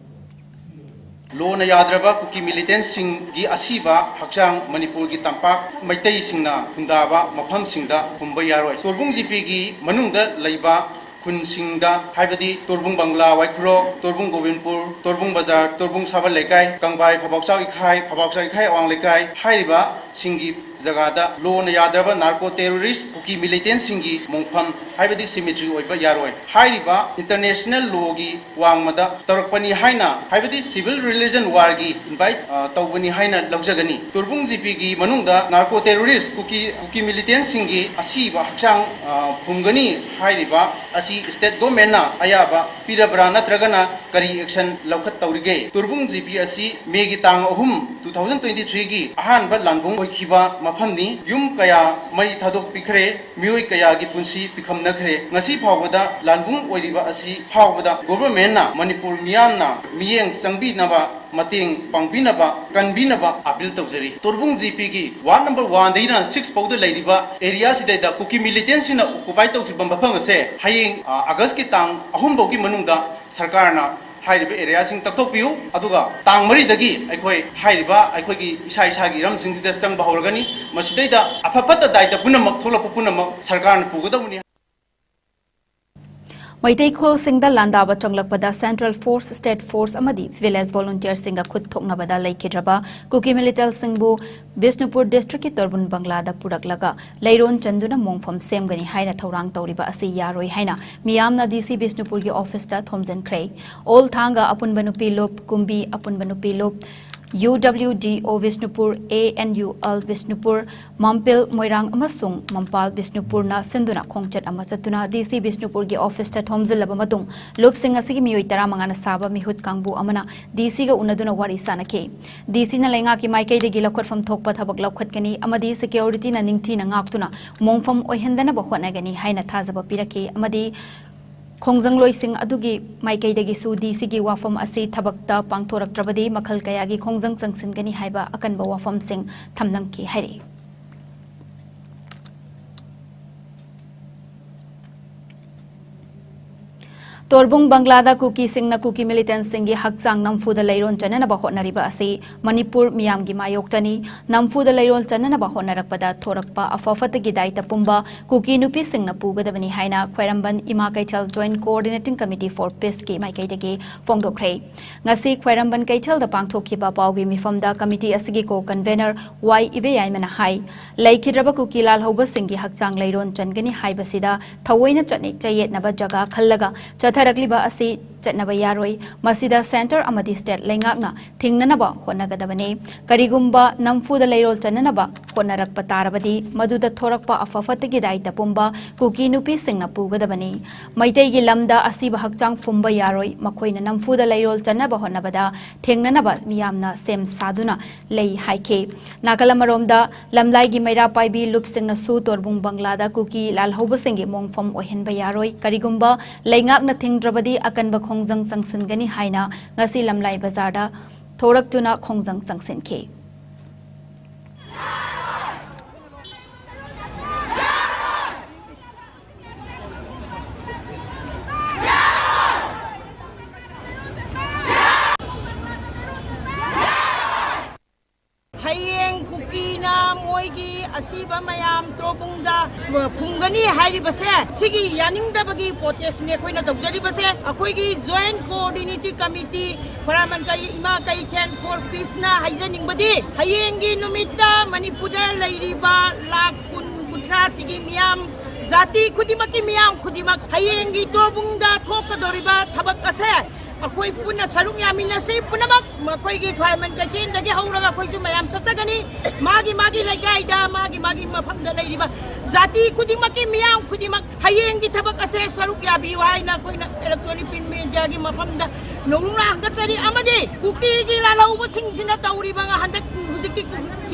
ꯂꯣꯅ ꯌꯥꯗ꯭ꯔꯕ ꯀꯨꯀꯤ militantꯁꯤꯡꯒꯤ ꯑꯁꯤꯕ ꯍꯛꯆꯥꯡ ꯃꯅꯤꯄꯨꯔꯒꯤ ꯇꯝꯄꯥꯛ ꯃꯩꯇꯩꯁꯤꯡꯅ ꯈꯨꯟꯗꯥꯕ ꯃꯐꯝꯁꯤꯡꯗ ꯐꯨꯝꯕ ꯌꯥꯔꯣꯏ꯫ ꯇꯣꯔꯕꯨꯡ ꯖꯤꯄꯤꯒꯤ ꯃꯅꯨꯡꯗ ꯂꯩꯕ ꯈꯨꯟꯁꯤꯡꯗ, ꯍꯥꯏꯕꯗꯤ ꯇꯣꯔꯕꯨꯡ ꯕꯪꯂꯥ ꯋꯥꯏꯈꯨꯔꯣꯛ, ꯇꯣꯔꯕꯨꯡ ꯒꯣꯕꯤꯟꯄꯨꯔ, ꯇꯣꯔꯕꯨꯡ ꯕꯖꯥꯔ, ꯇꯣꯔꯕꯨꯡ ꯁꯥꯕꯜ ꯂꯩꯀꯥꯏ, ꯀꯪꯕꯥꯏ ꯐꯕꯥꯎꯆꯥꯎ ꯏꯈꯥꯏ, ꯐꯕꯥꯎꯆꯥꯎ ꯏꯈꯥꯏ ꯑꯋꯥꯡ ꯂꯩꯀꯥꯏ ꯍꯥꯏꯔꯤꯕꯁꯤꯡꯒꯤ ꯖꯒꯥꯗ ꯂꯣꯅ ꯌꯥꯗ꯭ꯔꯕ narco terrorist ꯀꯨꯀꯤ militantꯁꯤꯡꯒꯤ ꯃꯣꯡꯐꯝ, ꯍꯥꯏꯕꯗꯤ cemetery ꯑꯣꯏꯕ ꯌꯥꯔꯣꯏ꯫ ꯍꯥꯏꯔꯤꯕ international lawꯒꯤ ꯋꯥꯡꯃꯗ ꯇꯧꯔꯛꯄꯅꯤ ꯍꯥꯏꯅ, ꯍꯥꯏꯕꯗꯤ civil religion warꯒꯤ invite, ꯑ, ꯇꯧꯕꯅꯤ ꯍꯥꯏꯅ ꯂꯧꯖꯒꯅꯤ꯫ ꯇꯣꯔꯕꯨꯡ ꯖꯤꯄꯤꯒꯤ ꯃꯅꯨꯡꯗ narco terrorist ꯀꯨꯀꯤ, ꯀꯨꯀꯤ militantꯁꯤꯡꯒꯤ ꯑꯁꯤꯕ ꯍꯛꯆꯥꯡ, ꯑ, ꯐꯨꯝꯒꯅꯤ ꯍꯥꯏꯔꯤꯕ ꯑꯁꯤ state governmentꯅ ꯑꯌꯥꯕ ꯄꯤꯔꯕ꯭ꯔꯥ ꯅꯠꯇ꯭ꯔꯒꯅ ꯀꯔꯤ action ꯂꯧꯈꯠꯇꯧꯔꯤꯒꯦ? ꯇꯣꯔꯕꯨꯡ ꯖꯤꯄꯤ ꯑꯁꯤ ꯃꯦꯒꯤ ꯇꯥꯡ ꯑꯍꯨꯝ, two thousand twenty threeꯒꯤ ꯑꯍꯥꯟꯕ ꯂꯥꯟꯕꯨꯡ ꯈꯤꯕ ꯃꯐꯝꯅꯤ꯫ ꯌꯨꯝ ꯀꯌꯥ ꯃꯩ ꯊꯥꯗꯣꯛꯄꯤꯈ꯭ꯔꯦ, ꯃꯤꯑꯣꯏ ꯀꯌꯥꯒꯤ ꯄꯨꯟꯁꯤ ꯄꯤꯈꯝꯅꯈ꯭ꯔꯦ꯫ ꯉꯁꯤ ꯐꯥꯎꯕꯗ ꯂꯥꯟꯕꯨꯡ ꯑꯣꯏꯔꯤꯕ ꯑꯁꯤ ꯐꯥꯎꯕꯗ ꯒꯣꯚꯔꯟꯃꯦꯟꯠꯅ ꯃꯅꯤꯄꯨꯔ ꯃꯤꯌꯥꯝꯅ ꯃꯤꯠꯌꯦꯡ ꯆꯪꯕꯤꯅꯕ, ꯃꯇꯦꯡ ꯄꯥꯡꯕꯤꯅꯕ, ꯀꯟꯕꯤꯅꯕ ꯑꯥꯄꯤꯜ ꯇꯧꯖꯔꯤ꯫ ꯇꯣꯔꯕꯨꯡ ꯖꯤ ꯄꯤꯒꯤ ꯋꯥꯔꯗ ꯅꯝꯕꯔ ꯋꯥꯟꯗꯒꯤꯅ ꯁꯤꯛꯁ ꯐꯥꯎꯗ ꯂꯩꯔꯤꯕ ꯑꯦꯔꯤꯌꯥꯁꯤꯗꯩꯗ ꯀꯨꯀꯤ ꯃꯤꯂꯤꯇꯦꯟꯁꯤꯡꯅ ꯑꯣꯀꯨꯄꯥꯏ ꯇꯧꯈꯤꯕ ꯃꯐꯝ ꯑꯁꯦ ꯍꯌꯦꯡ, ꯑ, ꯑꯥꯒꯁꯀꯤ ꯇꯥꯡ ꯑꯍꯨꯝ ꯐꯥꯎꯒꯤ ꯃꯅꯨꯡꯗ ꯁꯔꯀꯥꯔꯅ ꯍꯥꯏꯔꯤꯕ ꯑꯦꯔꯤꯌꯥꯁꯤꯡ ꯇꯛꯊꯣꯛꯄꯤꯌꯨ, ꯑꯗꯨꯒ ꯇꯥꯡ ꯃꯔꯤꯗꯒꯤ ꯑꯩꯈꯣꯏ ꯍꯥꯏꯔꯤꯕ ꯑꯩꯈꯣꯏꯒꯤ ꯏꯁꯥ ꯏꯁꯥꯒꯤ ꯏꯔꯝꯁꯤꯡꯁꯤꯗ ꯆꯪꯕ ꯍꯧꯔꯒꯅꯤ꯫ ꯃꯁꯤꯗꯩꯗ ꯑꯐ ꯐꯠꯇ ꯗꯥꯏꯇ ꯄꯨꯝꯅꯃꯛ ꯊꯣꯛꯂꯛꯄ ꯄꯨꯝꯅꯃꯛ ꯁꯔꯀꯥꯔꯅ ꯄꯨꯒꯗꯧꯕꯅꯤ꯫ Meitei ꯈꯨꯜꯁꯤꯡꯗ ꯂꯥꯟꯗꯥꯕ ꯆꯪꯂꯛꯄꯗ Central Force, State Force ꯑꯃꯗꯤ Village Volunteerꯁꯤꯡꯒ ꯈꯨꯠ ꯊꯣꯛꯅꯕꯗ ꯂꯩꯈꯤꯗ꯭ꯔꯕ ꯀꯨꯀꯤ ꯃꯤꯂꯤꯇꯦꯟꯁꯤꯡꯕꯨ ꯕꯤꯁꯅꯨꯄꯨꯔ ꯗꯤꯁꯇ꯭ꯔꯤꯛꯀꯤ ꯇꯣꯔꯕꯨꯟ ꯕꯪꯒ꯭ꯂꯥꯗ ꯄꯨꯔꯛꯂꯒ ꯂꯩꯔꯣꯟ ꯆꯟꯗꯨꯅ ꯃꯣꯡꯐꯝ ꯁꯦꯝꯒꯅꯤ ꯍꯥꯏꯅ ꯊꯧꯔꯥꯡ ꯇꯧꯔꯤꯕ ꯑꯁꯤ ꯌꯥꯔꯣꯏ ꯍꯥꯏꯅ ꯃꯤꯌꯥꯝꯅ ꯗꯤ ꯁꯤ ꯕꯤꯁꯅꯨꯄꯨꯔꯒꯤ ꯑꯣꯐꯤꯁꯇ ꯊꯣꯝꯖꯤꯟꯈ꯭ꯔꯦ꯫ ꯑꯣꯜ ꯊꯥꯡꯒ ꯑꯄꯨꯟꯕ ꯅꯨꯄꯤ ꯂꯨꯞ, ꯀꯨꯝꯕꯤ ꯑꯄꯨꯟꯕ ꯅꯨꯄꯤ ꯂꯨꯞ, U W D O Bishnupur, A N U L Bishnupur, ꯃꯝꯄꯤꯜ ꯃꯣꯏꯔꯥꯡ ꯑꯃꯁꯨꯡ ꯃꯝꯄꯥꯜ ꯕꯤꯁꯅꯨꯄꯨꯔꯅ ꯁꯤꯟꯗꯨꯅ ꯈꯣꯡꯆꯠ ꯑꯃ ꯆꯠꯇꯨꯅ ꯗꯤ ꯁꯤ ꯕꯤꯁꯅꯨꯄꯨꯔꯒꯤ ꯑꯣꯐꯤꯁꯇ ꯊꯣꯝꯖꯤꯜꯂꯕ ꯃꯇꯨꯡ, ꯂꯨꯞꯁꯤꯡ ꯑꯁꯤꯒꯤ ꯃꯤꯑꯣꯏ ꯇꯔꯥꯃꯉꯥꯅ ꯁꯥꯕ ꯃꯤꯍꯨꯠ ꯀꯥꯡꯕꯨ ꯑꯃꯅ ꯗꯤ ꯁꯤꯒ ꯎꯅꯗꯨꯅ ꯋꯥꯔꯤ ꯁꯥꯅꯈꯤ꯫ ꯗꯤ ꯁꯤꯅ ꯂꯩꯉꯥꯛꯀꯤ ꯃꯥꯏꯀꯩꯗꯒꯤ ꯂꯧꯈꯠꯐꯝ ꯊꯣꯛꯄ ꯊꯕꯛ ꯂꯧꯈꯠꯀꯅꯤ ꯑꯃꯗꯤ ꯁꯦꯀ꯭ꯌꯨꯔꯤꯇꯤꯅ ꯅꯤꯡꯊꯤꯅ ꯉꯥꯛꯇꯨꯅ ꯃꯣꯡꯐꯝ ꯑꯣꯏꯍꯟꯗꯅꯕ ꯍꯣꯠꯅꯒꯅꯤ ꯍꯥꯏꯅ ꯊꯥꯖꯕ ꯄꯤꯔꯛꯈꯤ ꯑꯃꯗꯤ ꯈꯣꯡꯖꯪꯂꯣꯏꯁꯤꯡ ꯑꯗꯨꯒꯤ ꯃꯥꯏꯀꯩꯗꯒꯤꯁꯨ ꯗꯤ ꯁꯤꯒꯤ ꯋꯥꯐꯝ ꯑꯁꯤ ꯊꯕꯛꯇ ꯄꯥꯡꯊꯣꯔꯛꯇ꯭ꯔꯕꯗꯤ ꯃꯈꯜ ꯀꯌꯥꯒꯤ ꯈꯣꯡꯖꯪ ꯆꯪꯁꯤꯟꯒꯅꯤ ꯍꯥꯏꯕ ꯑꯀꯟꯕ ꯋꯥꯐꯝꯁꯤꯡ ꯊꯝꯂꯝꯈꯤ ꯍꯥꯏꯔꯤ꯫ ꯇꯣꯔꯕꯨꯡ ꯕꯪꯒ꯭ꯂꯥꯗ ꯀꯨꯀꯤꯁꯤꯡꯅ ꯀꯨꯀꯤ ꯃꯤꯂꯤꯇꯦꯟꯁꯤꯡꯒꯤ ꯍꯛꯆꯥꯡ ꯅꯝꯐꯨꯗ ꯂꯩꯔꯣꯟ ꯆꯟꯅꯅꯕ ꯍꯣꯠꯅꯔꯤꯕ ꯑꯁꯤ ꯃꯅꯤꯄꯨꯔ ꯃꯤꯌꯥꯝꯒꯤ ꯃꯥꯌꯣꯛꯇꯅꯤ꯫ ꯅꯝꯐꯨꯗ ꯂꯩꯔꯣꯟ ꯆꯟꯅꯅꯕ ꯍꯣꯠꯅꯔꯛꯄꯗ ꯊꯣꯔꯛꯄ ꯑꯐ ꯐꯠꯇꯒꯤ ꯗꯥꯏꯇ ꯄꯨꯝꯕ ꯀꯨꯀꯤ ꯅꯨꯄꯤꯁꯤꯡꯅ ꯄꯨꯒꯗꯕꯅꯤ ꯍꯥꯏꯅ ꯈ꯭ꯋꯥꯏꯔꯝꯕꯟ ꯏꯃꯥ ꯀꯩꯊꯦꯜ Joint Coordinating Committee for Peaceꯀꯤ ꯃꯥꯏꯀꯩꯗꯒꯤ ꯐꯣꯡꯗꯣꯛꯈ꯭ꯔꯦ꯫ ꯉꯁꯤ ꯈ꯭ꯋꯥꯏꯔꯝꯕꯟ ꯀꯩꯊꯦꯜꯗ ꯄꯥꯡꯊꯣꯛꯈꯤꯕ ꯄꯥꯎꯒꯤ ꯃꯤꯐꯝꯗ ꯀꯃꯤꯇꯤ ꯑꯁꯤꯒꯤ ꯀꯣ ꯀꯟꯚꯦꯅꯔ ꯋꯥꯏ ꯏꯕꯦꯌꯥꯏꯃꯅ ꯍꯥꯏ, ꯂꯩꯈꯤꯗ꯭ꯔꯕ ꯀꯨꯀꯤ ꯂꯥꯜꯍꯧꯕꯁꯤꯡꯒꯤ ꯍꯛꯆꯥꯡ ꯂꯩꯔꯣꯟ ꯆꯟꯒꯅꯤ ꯍꯥꯏꯕꯁꯤꯗ ꯊꯑꯣꯏꯅ ꯆꯠꯅ ꯆꯌꯦꯠꯅꯕ ꯖꯒꯥ ꯈꯜꯂꯒ ꯆꯠꯊꯔꯛꯂꯤꯕ ꯑꯁꯤ ꯆꯠꯅꯕ ꯌꯥꯔꯣꯏ꯫ ꯃꯁꯤꯗ ꯁꯦꯟꯇꯔ ꯑꯃꯗꯤ ꯁ꯭ꯇꯦꯠ ꯂꯩꯉꯥꯛꯅ ꯊꯤꯡꯅꯅꯕ ꯍꯣꯠꯅꯒꯗꯕꯅꯤ꯫ ꯀꯔꯤꯒꯨꯝꯕ ꯅꯝꯐꯨꯗ ꯂꯩꯔꯣꯜ ꯆꯟꯅꯅꯕ ꯍꯣꯠꯅꯔꯛꯄ ꯇꯥꯔꯕꯗꯤ ꯃꯗꯨꯗ ꯊꯣꯔꯛꯄ ꯑꯐ ꯐꯠꯇꯒꯤ ꯗꯥꯏꯇ ꯄꯨꯝꯕ ꯀꯨꯀꯤ ꯅꯨꯄꯤꯁꯤꯡꯅ ꯄꯨꯒꯗꯕꯅꯤ꯫ ꯃꯩꯇꯩꯒꯤ ꯂꯝꯗ ꯑꯁꯤꯕ ꯍꯛꯆꯥꯡ ꯐꯨꯝꯕ ꯌꯥꯔꯣꯏ꯫ ꯃꯈꯣꯏꯅ ꯅꯝꯐꯨꯗ ꯂꯩꯔꯣꯜ ꯆꯟꯅꯕ ꯍꯣꯠꯅꯕꯗ ꯊꯦꯡꯅꯅꯕ ꯃꯤꯌꯥꯝꯅ ꯁꯦꯝ ꯁꯥꯗꯨꯅ ꯂꯩ ꯍꯥꯏꯈꯤ꯫ ꯅꯥꯀꯜ ꯑꯃꯔꯣꯝꯗ ꯂꯝꯂꯥꯏꯒꯤ ꯃꯩꯔꯥ ꯄꯥꯏꯕꯤ ꯂꯨꯞꯁꯤꯡꯅꯁꯨ ꯇꯣꯔꯕꯨꯡ ꯕꯪꯂꯥꯗ ꯀꯨꯀꯤ ꯂꯥꯜꯍꯧꯕꯁꯤꯡꯒꯤ ꯃꯣꯡꯐꯝ ꯑꯣꯏꯍꯟꯕ ꯌꯥꯔꯣꯏ꯫ ꯀꯔꯤꯒꯨꯝꯕ ꯂꯩꯉꯥꯛꯅ ꯊꯤꯡꯗ꯭ꯔꯕꯗꯤ ꯑꯀꯟꯕ ꯈꯣꯡꯖꯪ ꯆꯪꯁꯤꯟꯒꯅꯤ ꯍꯥꯏꯅ ꯉꯁꯤ ꯂꯝꯂꯥꯏ ꯕꯖꯥꯔꯗ ꯊꯣꯔꯛꯇꯨꯅ ꯈꯣꯡꯖꯪ ꯆꯪꯁꯤꯟꯈꯤ꯫ ꯍꯌꯦꯡ ꯀꯨꯀꯤꯅ ꯃꯣꯏꯒꯤ ꯑꯁꯤꯕ ꯃꯌꯥꯝ ꯇꯣꯔꯕꯨꯡꯗ ꯐꯨꯝꯒꯅꯤ ꯍꯥꯏꯔꯤꯕꯁꯦ, ꯁꯤꯒꯤ ꯌꯥꯅꯤꯡꯗꯕꯒꯤ ꯄ꯭ꯔꯣꯇꯦꯁꯅꯦ ꯑꯩꯈꯣꯏꯅ ꯇꯧꯖꯔꯤꯕꯁꯦ꯫ ꯑꯩꯈꯣꯏꯒꯤ ꯖꯣꯏꯟ ꯀꯣꯑꯣꯔꯗꯤꯅꯦꯇꯤꯡ ꯀꯃꯤꯇꯤ ꯈꯣꯔꯥꯃꯟ ꯀꯩ ꯏꯃꯥ ꯀꯩꯊꯦꯜ ꯐꯣꯔ ꯄꯤꯁꯅ ꯍꯥꯏꯖꯅꯤꯡꯕꯗꯤ, ꯍꯌꯦꯡꯒꯤ ꯅꯨꯃꯤꯠꯇ ꯃꯅꯤꯄꯨꯔꯗ ꯂꯩꯔꯤꯕ ꯂꯥꯈ ꯀꯨꯟ ꯀꯨꯟꯊ꯭ꯔꯥꯁꯤꯒꯤ ꯃꯤꯌꯥꯝ, ꯖꯥꯇꯤ ꯈꯨꯗꯤꯡꯃꯛꯀꯤ ꯃꯤꯌꯥꯝ ꯈꯨꯗꯤꯡꯃꯛ ꯍꯌꯦꯡꯒꯤ ꯇꯣꯔꯕꯨꯡꯗ ꯊꯣꯛꯀꯗꯧꯔꯤꯕ ꯊꯕꯛ ꯑꯁꯦ ꯑꯩꯈꯣꯏ ꯄꯨꯟꯅ ꯁꯔꯨꯛ ꯌꯥꯃꯤꯟꯅꯁꯤ꯫ ꯄꯨꯝꯅꯃꯛ ꯃꯈꯣꯏꯒꯤ ꯈ꯭ꯋꯥꯏꯔꯝꯕꯟ ꯀꯩꯊꯦꯜꯗꯒꯤ ꯍꯧꯔꯒ ꯑꯩꯈꯣꯏꯁꯨ ꯃꯌꯥꯝ ꯆꯠꯆꯒꯅꯤ꯫ ꯃꯥꯒꯤ ꯃꯥꯒꯤ ꯂꯩꯀꯥꯏꯗ, ꯃꯥꯒꯤ ꯃꯥꯒꯤ ꯃꯐꯝꯗ ꯂꯩꯔꯤꯕ ꯖꯥꯇꯤ ꯈꯨꯗꯤꯡꯃꯛꯀꯤ ꯃꯤꯌꯥꯝ ꯈꯨꯗꯤꯡꯃꯛ ꯍꯌꯦꯡꯒꯤ ꯊꯕꯛ ꯑꯁꯦ ꯁꯔꯨꯛ ꯌꯥꯕꯤꯌꯨ ꯍꯥꯏꯅ ꯑꯩꯈꯣꯏꯅ ꯏꯂꯦꯛꯇ꯭ꯔꯣꯅꯤꯛ ꯄ꯭ꯔꯤꯟꯠ ꯃꯦꯗꯤꯌꯥꯒꯤ ꯃꯐꯝꯗ ꯅꯧꯅ ꯍꯪꯒꯠꯆꯔꯤ꯫ ꯑꯃꯗꯤ ꯀꯨꯀꯤꯒꯤ ꯂꯥꯜꯍꯧꯕꯁꯤꯡꯁꯤꯅ ꯇꯧꯔꯤꯕ ꯍꯟꯗꯛ ꯍꯧꯖꯤꯛꯀꯤ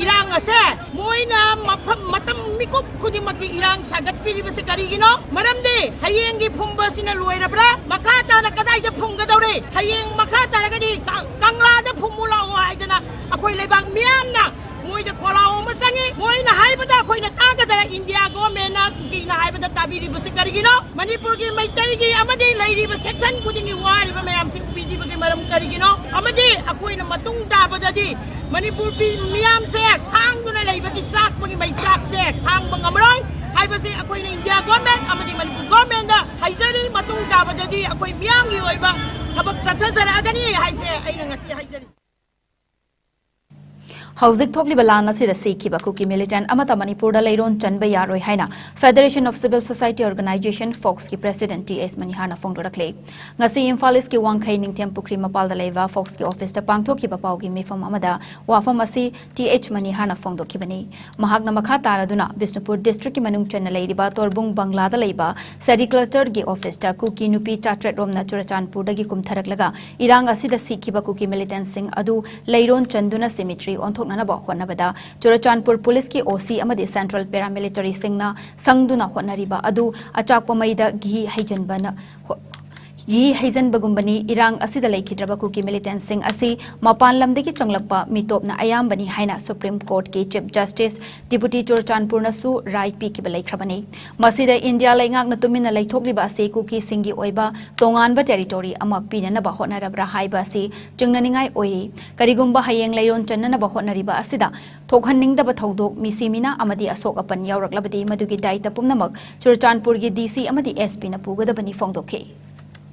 ꯏꯔꯥꯡ ꯑꯁꯦ ꯃꯣꯏꯅ ꯃꯐꯝ, ꯃꯇꯝ ꯃꯤꯀꯨꯞ ꯈꯨꯗꯤꯡꯃꯛꯀꯤ ꯏꯔꯥꯡ ꯁꯥꯒꯠꯄꯤꯔꯤꯕꯁꯦ ꯀꯔꯤꯒꯤꯅꯣ? ꯃꯔꯝꯗꯤ ꯍꯌꯦꯡꯒꯤ ꯐꯨꯝꯕꯁꯤꯅ ꯂꯣꯏꯔꯕ꯭ꯔꯥ? ꯃꯈꯥ ꯇꯥꯅ ꯀꯗꯥꯏꯗ ꯐꯨꯝꯒꯗꯧꯔꯤ? ꯍꯌꯦꯡ ꯃꯈꯥ ꯇꯥꯔꯒꯗꯤ ꯀ-, ꯀꯪꯂꯥꯗ ꯐꯨꯝꯃꯨ ꯂꯥꯛꯑꯣ ꯍꯥꯏꯗꯅ ꯑꯩꯈꯣꯏ ꯂꯩꯕꯥꯛ ꯃꯤꯌꯥꯝꯅ ꯃꯣꯏꯗ ꯈꯣꯜꯂꯥꯎ ꯑꯃ ꯆꯪꯉꯤ꯫ ꯃꯣꯏꯅ ꯍꯥꯏꯕꯗ ꯑꯩꯈꯣꯏꯅ ꯇꯥꯒꯗ꯭ꯔꯥ? ꯏꯟꯗꯤꯌꯥ ꯒꯣꯔꯃꯦꯟꯅ ꯀꯨꯀꯤꯅ ꯍꯥꯏꯕꯗ ꯇꯥꯕꯤꯔꯤꯕꯁꯤ ꯀꯔꯤꯒꯤꯅꯣ? ꯃꯅꯤꯄꯨꯔꯒꯤ ꯃꯩꯇꯩꯒꯤ ꯑꯃꯗꯤ ꯂꯩꯔꯤꯕ ꯁꯦꯛꯁꯟ ꯈꯨꯗꯤꯡꯒꯤ ꯋꯥꯔꯤꯕ ꯃꯌꯥꯝꯁꯤ ꯎꯕꯤꯗ꯭ꯔꯤꯕꯒꯤ ꯃꯔꯝ ꯀꯔꯤꯒꯤꯅꯣ? ꯑꯃꯗꯤ ꯑꯩꯈꯣꯏꯅ ꯃꯇꯨꯡ ꯇꯥꯕꯗꯗꯤ ꯃꯅꯤꯄꯨꯔ ꯄꯤ-, ꯃꯤꯌꯥꯝꯁꯦ ꯈꯥꯡꯗꯨꯅ ꯂꯩꯕꯒꯤ ꯆꯥꯛꯄꯒꯤ ꯃꯩꯆꯥꯛꯁꯦ ꯈꯥꯡꯕ ꯉꯝꯃꯔꯣꯏ ꯍꯥꯏꯕꯁꯤ ꯑꯩꯈꯣꯏꯅ ꯏꯟꯗꯤꯌꯥ ꯒꯣꯔꯃꯦꯟ ꯑꯃꯗꯤ ꯃꯅꯤꯄꯨꯔ ꯒꯣꯔꯃꯦꯟꯗ ꯍꯥꯏꯖꯔꯤ꯫ ꯃꯇꯨꯡ ꯇꯥꯕꯗꯗꯤ ꯑꯩꯈꯣꯏ ꯃꯤꯌꯥꯝꯒꯤ ꯑꯣꯏꯕ ꯊꯕꯛ ꯆꯠꯊꯖꯔꯛꯑꯒꯅꯤ ꯍꯥꯏꯁꯦ ꯑꯩꯅ ꯉꯁꯤ ꯍꯥꯏꯖꯔꯤ꯫ ꯍꯧꯖꯤꯛ ꯊꯣꯛꯂꯤꯕ ꯂꯥꯟ ꯑꯁꯤꯗ ꯁꯤꯈꯤꯕ ꯀꯨꯀꯤ ꯃꯤꯂꯤꯇꯦꯟꯠ ꯑꯃꯠꯇ ꯃꯅꯤꯄꯨꯔꯗ ꯂꯩꯔꯣꯟ ꯆꯟꯕ ꯌꯥꯔꯣꯏ ꯍꯥꯏꯅ Federation of Civil Society Organization, ꯐꯣꯛꯁꯀꯤ ꯄ꯭ꯔꯦꯁꯤꯗꯦꯟꯠ ꯇꯤ ꯑꯦꯁ ꯃꯅꯤꯍꯥꯔꯅ ꯐꯣꯡꯗꯣꯔꯛꯂꯦ꯫ ꯉꯁꯤ ꯏꯝꯐꯥꯜ ꯏꯁ꯭ꯠꯀꯤ ꯋꯥꯡꯈꯩ ꯅꯤꯡꯊꯦꯝ ꯄꯨꯈ꯭ꯔꯤ ꯃꯄꯥꯜꯗ ꯂꯩꯕ ꯐꯣꯛꯁꯀꯤ ꯑꯣꯐꯤꯁꯇ ꯄꯥꯡꯊꯣꯛꯈꯤꯕ ꯄꯥꯎꯒꯤ ꯃꯤꯐꯝ ꯑꯃꯗ ꯋꯥꯐꯝ ꯑꯁꯤ ꯇꯤ ꯑꯦꯁ ꯃꯅꯤꯍꯥꯔꯅ ꯐꯣꯡꯗꯣꯛꯈꯤꯕꯅꯤ꯫ ꯃꯍꯥꯛꯅ ꯃꯈꯥ ꯇꯥꯔꯗꯨꯅ ꯕꯤꯁꯅꯨꯄꯨꯔ ꯗꯤꯁꯇ꯭ꯔꯤꯛꯀꯤ ꯃꯅꯨꯡ ꯆꯟꯅ ꯂꯩꯔꯤꯕ ꯇꯣꯔꯕꯨꯡ ꯕꯪꯂꯥꯗ ꯂꯩꯕ ꯁꯦꯔꯤꯀꯜꯆꯔꯒꯤ ꯑꯣꯐꯤꯁꯇ ꯀꯨꯀꯤ ꯅꯨꯄꯤ ꯆꯥꯇ꯭ꯔꯦꯠ ꯔꯣꯝꯅ ꯆꯨꯔꯆꯥꯟꯄꯨꯔꯗꯒꯤ ꯀꯨꯝꯊꯔꯛꯂꯒ ꯏꯔꯥꯡ ꯑꯁꯤꯗ ꯁꯤꯈꯤꯕ ꯀꯨꯀꯤ ꯃꯤꯂꯤꯇꯦꯟꯠꯁꯤꯡ ꯑꯗꯨ ꯂꯩꯔꯣꯟ ꯆꯟꯗꯨꯅ ꯁꯤꯃꯤꯇ꯭ꯔꯤ ꯑꯣꯟꯊꯣꯛꯅꯅꯕ ꯍꯣꯠꯅꯕꯗ ꯆꯨꯔꯆꯥꯟꯄꯨꯔ ꯄꯨꯂꯤꯁꯀꯤ ꯑꯣ ꯁꯤ ꯑꯃꯗꯤ ꯁꯦꯟꯇ꯭ꯔꯦꯜ ꯄꯦꯔꯥꯃꯤꯂꯤꯇꯔꯤꯁꯤꯡꯅ ꯁꯪꯗꯨꯅ ꯍꯣꯠꯅꯔꯤꯕ ꯑꯗꯨ ꯑꯆꯥꯛꯄ ꯃꯩꯗ ꯘꯤ ꯍꯩꯖꯤꯟꯕꯅ ꯍꯣ-, ꯘꯤ ꯍꯩꯖꯤꯟꯕꯒꯨꯝꯕꯅꯤ꯫ ꯏꯔꯥꯡ ꯑꯁꯤꯗ ꯂꯩꯈꯤꯗ꯭ꯔꯕ ꯀꯨꯀꯤ ꯃꯤꯂꯤꯇꯦꯟꯠꯁꯤꯡ ꯑꯁꯤ ꯃꯄꯥꯟ ꯂꯝꯗꯒꯤ ꯆꯪꯂꯛꯄ ꯃꯤꯇꯣꯞꯅ ꯑꯌꯥꯝꯕꯅꯤ ꯍꯥꯏꯅ ꯁꯨꯄ꯭ꯔꯤꯝ ꯀꯣꯔꯠꯀꯤ ꯆꯤꯐ ꯖꯁꯇꯤꯁ ꯗꯤꯄꯨꯇꯤ ꯆꯨꯔꯆꯥꯟꯄꯨꯔꯅꯁꯨ ꯔꯥꯏ ꯄꯤꯈꯤꯕ ꯂꯩꯈ꯭ꯔꯕꯅꯤ꯫ ꯃꯁꯤꯗ ꯏꯟꯗꯤꯌꯥ ꯂꯩꯉꯥꯛꯅ ꯇꯨꯃꯤꯟꯅ ꯂꯩꯊꯣꯛꯂꯤꯕ ꯑꯁꯤ ꯀꯨꯀꯤꯁꯤꯡꯒꯤ ꯑꯣꯏꯕ ꯇꯣꯉꯥꯟꯕ ꯇꯦꯔꯤꯇꯣꯔꯤ ꯑꯃ ꯄꯤꯅꯅꯕ ꯍꯣꯠꯅꯔꯕ꯭ꯔꯥ ꯍꯥꯏꯕ ꯑꯁꯤ ꯆꯤꯡꯅꯅꯤꯡꯉꯥꯏ ꯑꯣꯏꯔꯤ꯫ ꯀꯔꯤꯒꯨꯝꯕ ꯍꯌꯦꯡ ꯂꯩꯔꯣꯟ ꯆꯟꯅꯅꯕ ꯍꯣꯠꯅꯔꯤꯕ ꯑꯁꯤꯗ ꯊꯣꯛꯍꯟꯅꯤꯡꯗꯕ ꯊꯧꯗꯣꯛ, ꯃꯤꯁꯤ ꯃꯤꯅꯥ ꯑꯃꯗꯤ ꯑꯁꯣꯛ ꯑꯄꯟ ꯌꯥꯎꯔꯛꯂꯕꯗꯤ ꯃꯗꯨꯒꯤ ꯗꯥꯏꯇ ꯄꯨꯝꯅꯃꯛ ꯆꯨꯔꯆꯥꯟꯄꯨꯔꯒꯤ ꯗꯤ ꯁꯤ ꯑꯃꯗꯤ ꯑꯦꯁ ꯄꯤꯅ ꯄꯨꯒꯗꯕꯅꯤ ꯐꯣꯡꯗꯣꯛꯈꯤ꯫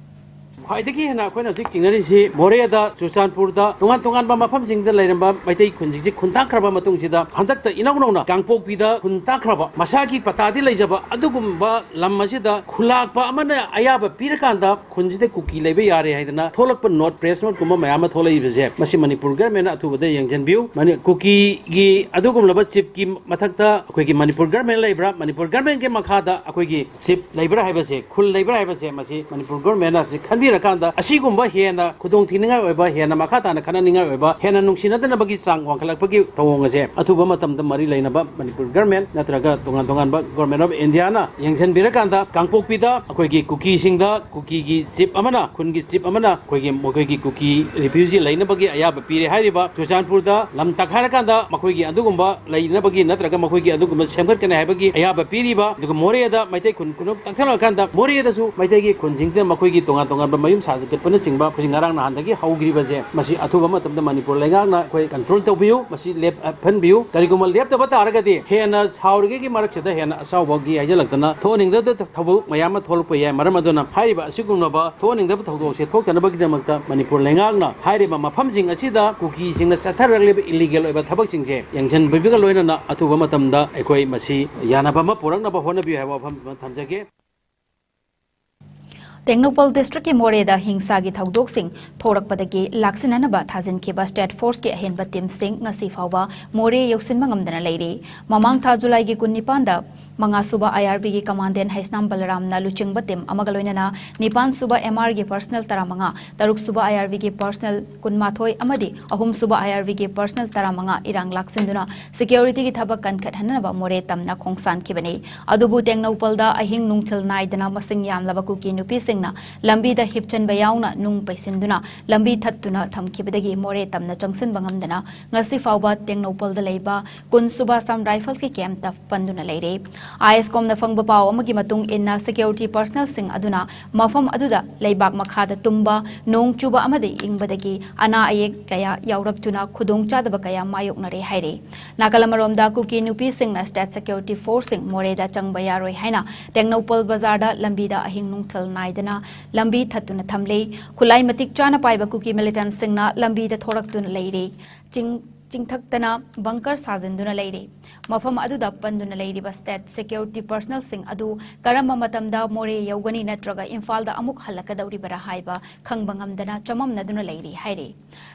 ꯈ꯭ꯋꯥꯏꯗꯒꯤ ꯍꯦꯟꯅ ꯑꯩꯈꯣꯏꯅ ꯍꯧꯖꯤꯛ ꯆꯤꯡꯅꯔꯤꯁꯤ ꯃꯣꯔꯦꯗ, ꯆꯨꯔꯆꯥꯟꯄꯨꯔꯗ, ꯇꯣꯉꯥꯟ ꯇꯣꯉꯥꯟꯕ ꯃꯐꯝꯁꯤꯡꯗ ꯂꯩꯔꯝꯕ ꯃꯩꯇꯩ ꯈꯨꯟꯁꯤꯡꯁꯤ ꯈꯨꯟꯇꯥꯛꯈ꯭ꯔꯕ ꯃꯇꯨꯡꯁꯤꯗ ꯍꯟꯗꯛꯇ ꯏꯅꯧ ꯅꯧꯅ ꯀꯥꯡꯄꯣꯛꯄꯤꯗ ꯈꯨꯟꯇꯥꯛꯈ꯭ꯔꯕ, ꯃꯁꯥꯒꯤ ꯄꯇꯥꯗꯤ ꯂꯩꯖꯕ ꯑꯗꯨꯒꯨꯝꯕ ꯂꯝ ꯑꯁꯤꯗ ꯈꯨꯂꯥꯛꯄ ꯑꯃꯅ ꯑꯌꯥꯕ ꯄꯤꯔꯀꯥꯟꯗ ꯈꯨꯟꯁꯤꯗ ꯀꯨꯀꯤ ꯂꯩꯕ ꯌꯥꯔꯦ ꯍꯥꯏꯗꯅ ꯊꯣꯛꯂꯛꯄ ꯅꯣꯠ, ꯄ꯭ꯔꯦꯁ ꯅꯣꯠꯀꯨꯝꯕ ꯃꯌꯥꯝ ꯑꯃ ꯊꯣꯛꯂꯛꯏꯕꯁꯦ, ꯃꯁꯤ ꯃꯅꯤꯄꯨꯔ ꯒꯔꯃꯦꯟꯅ ꯑꯊꯨꯕꯗ ꯌꯦꯡꯁꯤꯟꯕꯤꯌꯨ꯫ ꯃꯅꯤ-, ꯀꯨꯀꯤꯒꯤ ꯑꯗꯨꯒꯨꯝꯂꯕ ꯆꯤꯐꯀꯤ ꯃꯊꯛꯇ ꯑꯩꯈꯣꯏꯒꯤ ꯃꯅꯤꯄꯨꯔ ꯒꯔꯃꯦꯟ ꯂꯩꯕ꯭ꯔꯥ, ꯃꯅꯤꯄꯨꯔ ꯒꯔꯃꯦꯟꯒꯤ ꯃꯈꯥꯗ ꯑꯩꯈꯣꯏꯒꯤ ꯆꯤꯐ ꯂꯩꯕ꯭ꯔꯥ ꯍꯥꯏꯕꯁꯦ, ꯈꯨꯜ ꯂꯩꯕ꯭ꯔꯥ ꯍꯥꯏꯕꯁꯦ, ꯃꯁꯤ ꯃꯅꯤꯄꯨꯔ ꯒꯣꯔꯃꯦꯟꯅ ꯍꯧꯖꯤꯛ ꯈꯟꯕꯤꯔꯀꯥꯟꯗ ꯑꯁꯤꯒꯨꯝꯕ ꯍꯦꯟꯅ ꯈꯨꯗꯣꯡ ꯊꯤꯅꯤꯡꯉꯥꯏ ꯑꯣꯏꯕ, ꯍꯦꯟꯅ ꯃꯈꯥ ꯇꯥꯅ ꯈꯟꯅꯅꯤꯡꯉꯥꯏ ꯑꯣꯏꯕ, ꯍꯦꯟꯅ ꯅꯨꯡꯁꯤꯅꯗꯅꯕꯒꯤ ꯆꯥꯡ ꯋꯥꯡꯈꯠꯂꯛꯄꯒꯤ ꯊꯧꯑꯣꯡ ꯑꯁꯦ ꯑꯊꯨꯕ ꯃꯇꯝꯗ ꯃꯔꯤ ꯂꯩꯅꯕ ꯃꯅꯤꯄꯨꯔ ꯒꯣꯔꯃꯦꯟ ꯅꯠꯇ꯭ꯔꯒ ꯇꯣꯉꯥꯟ ꯇꯣꯉꯥꯟꯕ ꯒꯣꯔꯃꯦꯟ ꯑꯣꯐ ꯏꯟꯗꯤꯌꯥꯅ ꯌꯦꯡꯁꯤꯟꯕꯤꯔꯀꯥꯟꯗ ꯀꯥꯡꯄꯣꯛꯄꯤꯗ ꯑꯩꯈꯣꯏꯒꯤ ꯀꯨꯀꯤꯁꯤꯡꯗ ꯀꯨꯀꯤꯒꯤ ꯆꯤꯐ ꯑꯃꯅ, ꯈꯨꯟꯒꯤ ꯆꯤꯐ ꯑꯃꯅ ꯑꯩꯈꯣꯏꯒꯤ, ꯃꯈꯣꯏꯒꯤ ꯀꯨꯀꯤ ꯔꯤꯐ꯭ꯌꯨꯖꯤ ꯂꯩꯅꯕꯒꯤ ꯑꯌꯥꯕ ꯄꯤꯔꯦ ꯍꯥꯏꯔꯤꯕ ꯆꯨꯔꯆꯥꯟꯄꯨꯔꯗ ꯂꯝ ꯇꯛꯈꯥꯏꯔꯀꯥꯟꯗ ꯃꯈꯣꯏꯒꯤ ꯑꯗꯨꯒꯨꯝꯕ ꯂꯩꯅꯕꯒꯤ ꯅꯠꯇ꯭ꯔꯒ ꯃꯈꯣꯏꯒꯤ ꯑꯗꯨꯒꯨꯝꯕ ꯁꯦꯝꯒꯠꯀꯅꯤ ꯍꯥꯏꯕꯒꯤ ꯑꯌꯥꯕ ꯄꯤꯔꯤꯕ, ꯑꯗꯨꯒ ꯃꯣꯔꯦꯗ ꯃꯩꯇꯩ ꯈꯨꯟ ꯈꯨꯅꯨ ꯇꯛꯊꯔꯛꯑꯀꯥꯟꯗ ꯃꯣꯔꯦꯗꯁꯨ ꯃꯩꯇꯩꯒꯤ ꯈꯨꯟꯁꯤꯡꯁꯤꯗ ꯃꯈꯣꯏꯒꯤ ꯇꯣꯉꯥꯟ ꯇꯣꯉꯥꯟꯕ ꯌꯨꯝ ꯁꯥꯖꯒꯠꯄꯅꯆꯤꯡꯕ ꯑꯩꯈꯣꯏꯁꯤ ꯉꯔꯥꯡ ꯅꯍꯥꯟꯗꯒꯤ ꯍꯧꯈ꯭ꯔꯤꯕꯁꯦ, ꯃꯁꯤ ꯑꯊꯨꯕ ꯃꯇꯝꯗ ꯃꯅꯤꯄꯨꯔ ꯂꯩꯉꯥꯛꯅ ꯑꯩꯈꯣꯏ ꯀꯟꯇ꯭ꯔꯣꯜ ꯇꯧꯕꯤꯌꯨ, ꯃꯁꯤ ꯂꯦꯞꯍꯟꯕꯤꯌꯨ꯫ ꯀꯔꯤꯒꯨꯝꯕ ꯂꯦꯞꯇꯕ ꯇꯥꯔꯒꯗꯤ ꯍꯦꯟꯅ ꯁꯥꯎꯔꯤꯉꯩꯒꯤ ꯃꯔꯛꯁꯤꯗ ꯍꯦꯟꯅ ꯑꯁꯥꯎꯕꯒꯤ ꯍꯥꯏꯖꯤꯜꯂꯛꯇꯅ ꯊꯣꯛꯍꯟꯅꯤꯡꯗꯕ ꯊꯧꯗꯣꯛ ꯃꯌꯥꯝ ꯑꯃ ꯊꯣꯛꯂꯛꯄ ꯌꯥꯏ꯫ ꯃꯔꯝ ꯑꯗꯨꯅ ꯍꯥꯏꯔꯤꯕ ꯑꯁꯤꯒꯨꯝꯂꯕ ꯊꯣꯛꯍꯟꯅꯤꯡꯗꯕ ꯊꯧꯗꯣꯛꯁꯦ ꯊꯣꯛꯇꯅꯕꯒꯤꯗꯃꯛꯇ ꯃꯅꯤꯄꯨꯔ ꯂꯩꯉꯥꯛꯅ ꯍꯥꯏꯔꯤꯕ ꯃꯐꯝꯁꯤꯡ ꯑꯁꯤꯗ ꯀꯨꯀꯤꯁꯤꯡꯅ ꯆꯠꯊꯔꯛꯂꯤꯕ ꯏꯂꯤꯒꯦꯜ ꯑꯣꯏꯕ ꯊꯕꯛꯁꯤꯡꯁꯦ ꯌꯦꯡꯁꯤꯟꯕꯤꯕꯒ ꯂꯣꯏꯅꯅ ꯑꯊꯨꯕ ꯃꯇꯝꯗ ꯑꯩꯈꯣꯏ ꯃꯁꯤ ꯌꯥꯅꯕ ꯑꯃ ꯄꯨꯔꯛꯅꯕ ꯍꯣꯠꯅꯕꯤꯌꯨ ꯍꯥꯏꯕ ꯋꯥꯐꯝ ꯑꯃ ꯊꯝꯖꯒꯦ꯫ ꯇꯦꯡꯅꯧꯄꯜ ꯗꯤꯁꯇ꯭ꯔꯤꯛꯀꯤ ꯃꯣꯔꯦꯗ ꯍꯤꯡꯁꯥꯒꯤ ꯊꯧꯗꯣꯛꯁꯤꯡ ꯊꯣꯔꯛꯄꯗꯒꯤ ꯂꯥꯛꯁꯤꯟꯅꯅꯕ ꯊꯥꯖꯤꯟꯈꯤꯕ ꯁ꯭ꯇꯦꯠ ꯐꯣꯔꯁꯀꯤ ꯑꯍꯦꯟꯕ ꯇꯤꯝꯁꯤꯡ ꯉꯁꯤ ꯐꯥꯎꯕ ꯃꯣꯔꯦ ꯌꯧꯁꯤꯟꯕ ꯉꯝꯗꯅ ꯂꯩꯔꯤ꯫ ꯃꯃꯥꯡ ꯊꯥ ꯖꯨꯂꯥꯏꯒꯤ ꯀꯨꯟꯅꯤꯄꯥꯟꯗ ꯃꯉꯥꯁꯨꯕ ꯑꯥꯏ ꯑꯥꯔ ꯕꯤꯒꯤ ꯀꯃꯥꯟꯗꯦꯟ ꯍꯩꯁꯅꯥꯝ ꯕꯂꯔꯥꯝꯅ ꯂꯨꯆꯤꯡꯕ ꯇꯤꯝ ꯑꯃꯒ ꯂꯣꯏꯅꯅ ꯅꯤꯄꯥꯟꯁꯨꯕ ꯑꯦꯝ ꯑꯥꯔꯒꯤ ꯄꯔꯁꯅꯦꯜ ꯇꯔꯥꯃꯉꯥ, ꯇꯔꯨꯛꯁꯨꯕ ꯑꯥꯏ ꯑꯥꯔ ꯕꯤꯒꯤ ꯄꯔꯁꯅꯦꯜ ꯀꯨꯟꯃꯥꯊꯣꯏ ꯑꯃꯗꯤ ꯑꯍꯨꯝꯁꯨꯕ ꯑꯥꯏ ꯑꯥꯔ ꯕꯤꯒꯤ ꯄꯔꯁꯅꯦꯜ ꯇꯔꯥꯃꯉꯥ ꯏꯔꯥꯡ ꯂꯥꯛꯁꯤꯟꯗꯨꯅ ꯁꯦꯀ꯭ꯌꯨꯔꯤꯇꯤꯒꯤ ꯊꯕꯛ ꯀꯟꯈꯠꯍꯟꯅꯕ ꯃꯣꯔꯦ ꯇꯝꯅ ꯈꯣꯡꯁꯥꯟꯈꯤꯕꯅꯤ꯫ ꯑꯗꯨꯕꯨ ꯇꯦꯡꯅꯧꯄꯜꯗ ꯑꯍꯤꯡ ꯅꯨꯡꯊꯤꯜ ꯅꯥꯏꯗꯅ ꯃꯁꯤꯡ ꯌꯥꯝꯂꯕ ꯀꯨꯀꯤ ꯅꯨꯄꯤꯁꯤꯡꯅ ꯂꯝꯕꯤꯗ ꯍꯤꯞꯆꯟꯕ ꯌꯥꯎꯅ ꯅꯨꯡ ꯄꯩꯁꯤꯟꯗꯨꯅ ꯂꯝꯕꯤ ꯊꯠꯇꯨꯅ ꯊꯝꯈꯤꯕꯗꯒꯤ ꯃꯣꯔꯦ ꯇꯝꯅ ꯆꯪꯁꯤꯟꯕ ꯉꯝꯗꯅ ꯉꯁꯤ ꯐꯥꯎꯕ ꯇꯦꯡꯅꯧꯄꯜꯗ ꯂꯩꯕ ꯀꯨꯟꯁꯨꯕ ꯑꯁꯥꯝ ꯔꯥꯏꯐꯜꯁꯀꯤ ꯀꯦꯝꯞꯇ ꯄꯟꯗꯨꯅ ꯂꯩꯔꯦ꯫ ꯑꯥꯏ ꯑꯦꯁ ꯀꯣꯝꯅ ꯐꯪꯕ ꯄꯥꯎ ꯑꯃꯒꯤ ꯃꯇꯨꯡ ꯏꯟꯅ ꯁꯦꯀ꯭ꯌꯨꯔꯤꯇꯤ ꯄꯔꯁꯅꯦꯜꯁꯤꯡ ꯑꯗꯨꯅ ꯃꯐꯝ ꯑꯗꯨꯗ ꯂꯩꯕꯥꯛ ꯃꯈꯥꯗ ꯇꯨꯝꯕ, ꯅꯣꯡ ꯆꯨꯕ ꯑꯃꯗꯤ ꯏꯪꯕꯗꯒꯤ ꯑꯅꯥ ꯑꯌꯦꯛ ꯀꯌꯥ ꯌꯥꯎꯔꯛꯇꯨꯅ ꯈꯨꯗꯣꯡꯆꯥꯗꯕ ꯀꯌꯥ ꯃꯥꯌꯣꯛꯅꯔꯦ ꯍꯥꯏꯔꯤ꯫ ꯅꯥꯀꯜ ꯑꯃꯔꯣꯝꯗ ꯀꯨꯀꯤ ꯅꯨꯄꯤꯁꯤꯡꯅ ꯁ꯭ꯇꯦꯠ ꯁꯦꯀ꯭ꯌꯨꯔꯤꯇꯤ ꯐꯣꯔꯁꯁꯤꯡ ꯃꯣꯔꯦꯗ ꯆꯪꯕ ꯌꯥꯔꯣꯏ ꯍꯥꯏꯅ ꯇꯦꯡꯅꯧꯄꯜ ꯕꯖꯥꯔꯗ ꯂꯝꯕꯤꯗ ꯑꯍꯤꯡ ꯅꯨꯡꯊꯤꯜ ꯅꯥꯏꯗꯅ ꯂꯝꯕꯤ ꯊꯠꯇꯨꯅ ꯊꯝꯂꯦ꯫ ꯈꯨꯠꯂꯥꯏ ꯃꯇꯤꯛ ꯆꯥꯅ ꯄꯥꯏꯕ ꯀꯨꯀꯤ ꯃꯤꯂꯤꯇꯦꯟꯠꯁꯤꯡꯅ ꯂꯝꯕꯤꯗ ꯊꯣꯔꯛꯇꯨꯅ ꯂꯩꯔꯦ꯫ ꯆꯤꯡ ꯆꯤꯡꯊꯛꯇꯅ ꯕꯪꯀꯔ ꯁꯥꯖꯤꯟꯗꯨꯅ ꯂꯩꯔꯦ꯫ ꯃꯐꯝ ꯑꯗꯨꯗ ꯄꯟꯗꯨꯅ ꯂꯩꯔꯤꯕ ꯁ꯭ꯇꯦꯠ ꯁꯦꯀ꯭ꯌꯨꯔꯤꯇꯤ ꯄꯔꯁꯅꯦꯜꯁꯤꯡ ꯑꯗꯨ ꯀꯔꯝꯕ ꯃꯇꯝꯗ ꯃꯣꯔꯦ ꯌꯧꯒꯅꯤ ꯅꯠꯇ꯭ꯔꯒ ꯏꯝꯐꯥꯜꯗ ꯑꯃꯨꯛ ꯍꯜꯂꯛꯀꯗꯧꯔꯤꯕꯔꯥ ꯍꯥꯏꯕ ꯈꯪꯕ ꯉꯝꯗꯅ ꯆꯃꯝꯅꯗꯨꯅ ꯂꯩꯔꯤ ꯍꯥꯏꯔꯤ꯫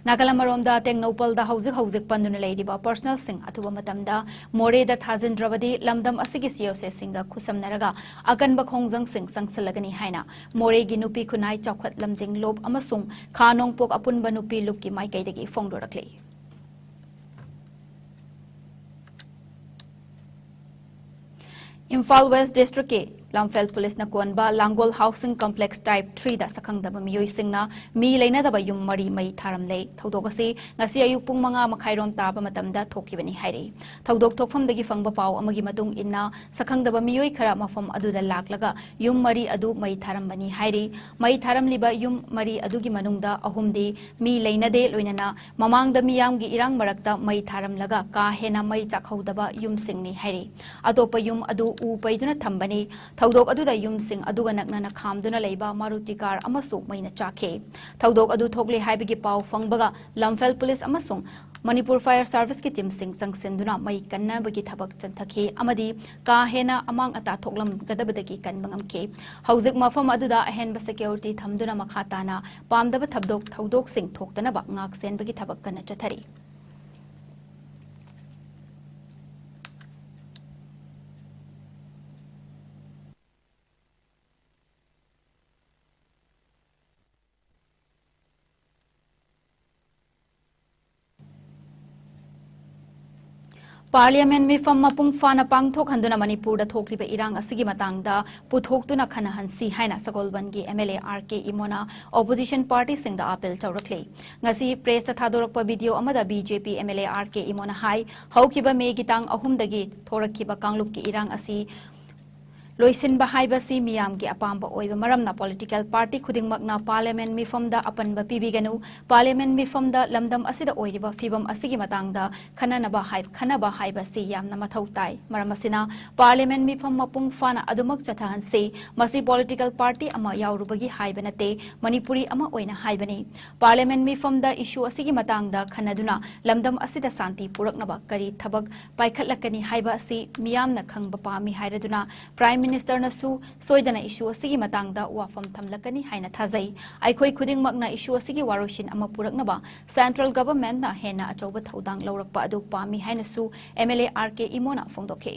ꯅꯥꯀꯜ ꯑꯃꯔꯣꯝꯗ ꯇꯦꯡꯅꯧꯄꯜꯗ ꯍꯧꯖꯤꯛ ꯍꯧꯖꯤꯛ ꯄꯟꯗꯨꯅ ꯂꯩꯔꯤꯕ ꯄꯔꯁꯅꯦꯜꯁꯤꯡ ꯑꯊꯨꯕ ꯃꯇꯝꯗ ꯃꯣꯔꯦꯗ ꯊꯥꯖꯤꯟꯗ꯭ꯔꯕꯗꯤ ꯂꯝꯗꯝ ꯑꯁꯤꯒꯤ ꯁꯤ ꯑꯣ ꯁꯤꯁꯤꯡꯒ ꯈꯨꯠꯁꯝꯅꯔꯒ ꯑꯀꯟꯕ ꯈꯣꯡꯖꯪꯁꯤꯡ ꯆꯪꯁꯤꯜꯂꯒꯅꯤ ꯍꯥꯏꯅ ꯃꯣꯔꯦꯒꯤ ꯅꯨꯄꯤ ꯈꯨꯟꯅꯥꯏ ꯆꯥꯎꯈꯠ ꯂꯝꯖꯤꯡ ꯂꯨꯞ ꯑꯃꯁꯨꯡ ꯈꯥ ꯅꯣꯡꯄꯣꯛ ꯑꯄꯨꯟꯕ ꯅꯨꯄꯤ ꯂꯨꯞꯀꯤ ꯃꯥꯏꯀꯩꯗꯒꯤ ꯐꯣꯡꯗꯣꯔꯛꯂꯤ꯫ ꯏꯝꯐꯥꯜ ꯋꯦꯁ ꯗꯤꯁꯇ꯭ꯔꯤꯛꯀꯤ ꯂꯝꯐꯦꯜ ꯄꯨꯂꯤꯁꯅ ꯀꯣꯟꯕ ꯂꯥꯡꯒꯣꯜ ꯍꯥꯎꯁꯤꯡ ꯀꯝꯄ꯭ꯂꯦꯛꯁ ꯇꯥꯏꯞ ꯊ꯭ꯔꯤꯗ ꯁꯛꯈꯪꯗꯕ ꯃꯤꯑꯣꯏꯁꯤꯡꯅ ꯃꯤ ꯂꯩꯅꯗꯕ ꯌꯨꯝ ꯃꯔꯤ ꯃꯩ ꯊꯥꯔꯝꯂꯦ꯫ ꯊꯧꯗꯣꯛ ꯑꯁꯤ ꯉꯁꯤ ꯑꯌꯨꯛ ꯄꯨꯡ ꯃꯉꯥ ꯃꯈꯥꯏꯔꯣꯝ ꯇꯥꯕ ꯃꯇꯝꯗ ꯊꯣꯛꯈꯤꯕꯅꯤ ꯍꯥꯏꯔꯤ꯫ ꯊꯧꯗꯣꯛ ꯊꯣꯛꯐꯝꯗꯒꯤ ꯐꯪꯕ ꯄꯥꯎ ꯑꯃꯒꯤ ꯃꯇꯨꯡ ꯏꯟꯅ, ꯁꯛꯈꯪꯗꯕ ꯃꯤꯑꯣꯏ ꯈꯔ ꯃꯐꯝ ꯑꯗꯨꯗ ꯂꯥꯛꯂꯒ ꯌꯨꯝ ꯃꯔꯤ ꯑꯗꯨ ꯃꯩ ꯊꯥꯔꯝꯕꯅꯤ ꯍꯥꯏꯔꯤ꯫ ꯃꯩ ꯊꯥꯔꯝꯂꯤꯕ ꯌꯨꯝ ꯃꯔꯤ ꯑꯗꯨꯒꯤ ꯃꯅꯨꯡꯗ ꯑꯍꯨꯝꯗꯤ ꯃꯤ ꯂꯩꯅꯗꯦ, ꯂꯣꯏꯅꯅ ꯃꯃꯥꯡꯗ ꯃꯤꯌꯥꯝꯒꯤ ꯏꯔꯥꯡ ꯃꯔꯛꯇ ꯃꯩ ꯊꯥꯔꯝꯂꯒ ꯀꯥ ꯍꯦꯟꯅ ꯃꯩ ꯆꯥꯛꯍꯧꯗꯕ ꯌꯨꯝꯁꯤꯡꯅꯤ ꯍꯥꯏꯔꯤ꯫ ꯑꯇꯣꯞꯄ ꯌꯨꯝ ꯑꯗꯨ ꯎ ꯄꯩꯗꯨꯅ ꯊꯝꯕꯅꯤ꯫ ꯊꯧꯗꯣꯛ ꯑꯗꯨꯗ ꯌꯨꯝꯁꯤꯡ ꯑꯗꯨꯒ ꯅꯛꯅꯅ ꯈꯥꯝꯗꯨꯅ ꯂꯩꯕ ꯃꯥꯔꯨꯇꯤ ꯀꯥꯔ ꯑꯃꯁꯨ ꯃꯩꯅ ꯆꯥꯛꯈꯤ꯫ ꯊꯧꯗꯣꯛ ꯑꯗꯨ ꯊꯣꯛꯂꯦ ꯍꯥꯏꯕꯒꯤ ꯄꯥꯎ ꯐꯪꯕꯒ ꯂꯝꯐꯦꯜ ꯄꯨꯂꯤꯁ ꯑꯃꯁꯨꯡ ꯃꯅꯤꯄꯨꯔ ꯐꯥꯌꯔ ꯁꯥꯔꯚꯤꯁꯀꯤ ꯇꯤꯝꯁꯤꯡ ꯆꯪꯁꯤꯟꯗꯨꯅ ꯃꯩ ꯀꯟꯅꯕꯒꯤ ꯊꯕꯛ ꯆꯠꯊꯈꯤ ꯑꯃꯗꯤ ꯀꯥ ꯍꯦꯟꯅ ꯑꯃꯥꯡ ꯑꯇꯥ ꯊꯣꯛꯂꯝꯒꯗꯕꯗꯒꯤ ꯀꯟꯕ ꯉꯝꯈꯤ꯫ ꯍꯧꯖꯤꯛ ꯃꯐꯝ ꯑꯗꯨꯗ ꯑꯍꯦꯟꯕ ꯁꯦꯀ꯭ꯌꯨꯔꯤꯇꯤ ꯊꯝꯗꯨꯅ ꯃꯈꯥ ꯇꯥꯅ ꯄꯥꯝꯗꯕ ꯊꯧꯗꯣꯛ ꯊꯧꯗꯣꯛꯁꯤꯡ ꯊꯣꯛꯇꯅꯕ ꯉꯥꯛ ꯁꯦꯟꯕꯒꯤ ꯊꯕꯛ ꯀꯟꯅ ꯆꯠꯊꯔꯤ꯫ ꯄꯥꯔꯂꯤꯌꯥꯃꯦꯟ ꯃꯤꯐꯝ ꯃꯄꯨꯡ ꯐꯥꯅ ꯄꯥꯡꯊꯣꯛꯍꯟꯗꯨꯅ ꯃꯅꯤꯄꯨꯔꯗ ꯊꯣꯛꯂꯤꯕ ꯏꯔꯥꯡ ꯑꯁꯤꯒꯤ ꯃꯇꯥꯡꯗ ꯄꯨꯊꯣꯛꯇꯨꯅ ꯈꯟꯅꯍꯟꯁꯤ ꯍꯥꯏꯅ ꯁꯒꯣꯜꯕꯟꯒꯤ M L A R K Imo opposition ꯄꯥꯔꯇꯤꯁꯤꯡꯗ ꯑꯥꯄꯤꯜ ꯇꯧꯔꯛꯂꯤ꯫ ꯉꯁꯤ ꯄ꯭ꯔꯦꯁꯇ ꯊꯥꯗꯣꯔꯛꯄ ꯚꯤꯗꯤꯑꯣ ꯑꯃꯗ B J P M L A R K Imo ꯍꯥꯏ, ꯍꯧꯈꯤꯕ ꯃꯦꯒꯤ ꯇꯥꯡ ꯑꯍꯨꯝꯗꯒꯤ ꯊꯣꯔꯛꯈꯤꯕ ꯀꯥꯡꯂꯨꯞꯀꯤ ꯏꯔꯥꯡ ꯑꯁꯤ ꯂꯣꯏꯁꯤꯟꯕ ꯍꯥꯏꯕꯁꯤ ꯃꯤꯌꯥꯝꯒꯤ ꯑꯄꯥꯝꯕ ꯑꯣꯏꯕ ꯃꯔꯝꯅ ꯄꯣꯂꯤꯇꯤꯀꯦꯜ ꯄꯥꯔꯇꯤ ꯈꯨꯗꯤꯡꯃꯛꯅ ꯄꯥꯔꯂꯤꯌꯥꯃꯦꯟ ꯃꯤꯐꯝꯗ ꯑꯄꯟꯕ ꯄꯤꯕꯤꯒꯅꯨ꯫ ꯄꯥꯔꯂꯤꯌꯥꯃꯦꯟ ꯃꯤꯐꯝꯗ ꯂꯝꯗꯝ ꯑꯁꯤꯗ ꯑꯣꯏꯔꯤꯕ ꯐꯤꯕꯝ ꯑꯁꯤꯒꯤ ꯃꯇꯥꯡꯗ ꯈꯟꯅꯅꯕ ꯍꯥꯏ-, ꯈꯟꯅꯕ ꯍꯥꯏꯕꯁꯤ ꯌꯥꯝꯅ ꯃꯊꯧ ꯇꯥꯏ꯫ ꯃꯔꯝ ꯑꯁꯤꯅ ꯄꯥꯔꯂꯤꯌꯥꯃꯦꯟ ꯃꯤꯐꯝ ꯃꯄꯨꯡ ꯐꯥꯅ ꯑꯗꯨꯃꯛ ꯆꯠꯊꯍꯟꯁꯤ꯫ ꯃꯁꯤ ꯄꯣꯂꯤꯇꯤꯀꯦꯜ ꯄꯥꯔꯇꯤ ꯑꯃ ꯌꯥꯎꯔꯨꯕꯒꯤ ꯍꯥꯏꯕ ꯅꯠꯇꯦ, ꯃꯅꯤꯄꯨꯔꯤ ꯑꯃ ꯑꯣꯏꯅ ꯍꯥꯏꯕꯅꯤ꯫ ꯄꯥꯔꯂꯤꯌꯥꯃꯦꯟ ꯃꯤꯐꯝꯗ ꯏꯁꯨ ꯑꯁꯤꯒꯤ ꯃꯇꯥꯡꯗ ꯈꯟꯅꯗꯨꯅ ꯂꯝꯗꯝ ꯑꯁꯤꯗ ꯁꯥꯟꯇꯤ ꯄꯨꯔꯛꯅꯕ ꯀꯔꯤ ꯊꯕꯛ ꯄꯥꯏꯈꯠꯂꯛꯀꯅꯤ ꯍꯥꯏꯕ ꯑꯁꯤ ꯃꯤꯌꯥꯝꯅ ꯈꯪꯕ ꯄꯥꯝꯃꯤ ꯍꯥꯏꯔꯗꯨꯅ ꯄ꯭ꯔꯥꯏꯝ ꯃꯤꯅꯤꯁꯇꯔꯅꯁꯨ ꯁꯣꯏꯗꯅ ꯏꯁꯨ ꯑꯁꯤꯒꯤ ꯃꯇꯥꯡꯗ ꯋꯥꯐꯝ ꯊꯝꯂꯛꯀꯅꯤ ꯍꯥꯏꯅ ꯊꯥꯖꯩ꯫ ꯑꯩꯈꯣꯏ ꯈꯨꯗꯤꯡꯃꯛꯅ ꯏꯁꯨ ꯑꯁꯤꯒꯤ ꯋꯥꯔꯣꯏꯁꯤꯟ ꯑꯃ ꯄꯨꯔꯛꯅꯕ ꯁꯦꯟꯇ꯭ꯔꯦꯜ ꯒꯚꯔꯟꯃꯦꯟꯠꯅ ꯍꯦꯟꯅ ꯑꯆꯧꯕ ꯊꯧꯗꯥꯡ ꯂꯧꯔꯛꯄ ꯑꯗꯨ ꯄꯥꯝꯃꯤ ꯍꯥꯏꯅꯁꯨ M L A R K ꯏꯃꯣꯅ ꯐꯣꯡꯗꯣꯛꯈꯤ꯫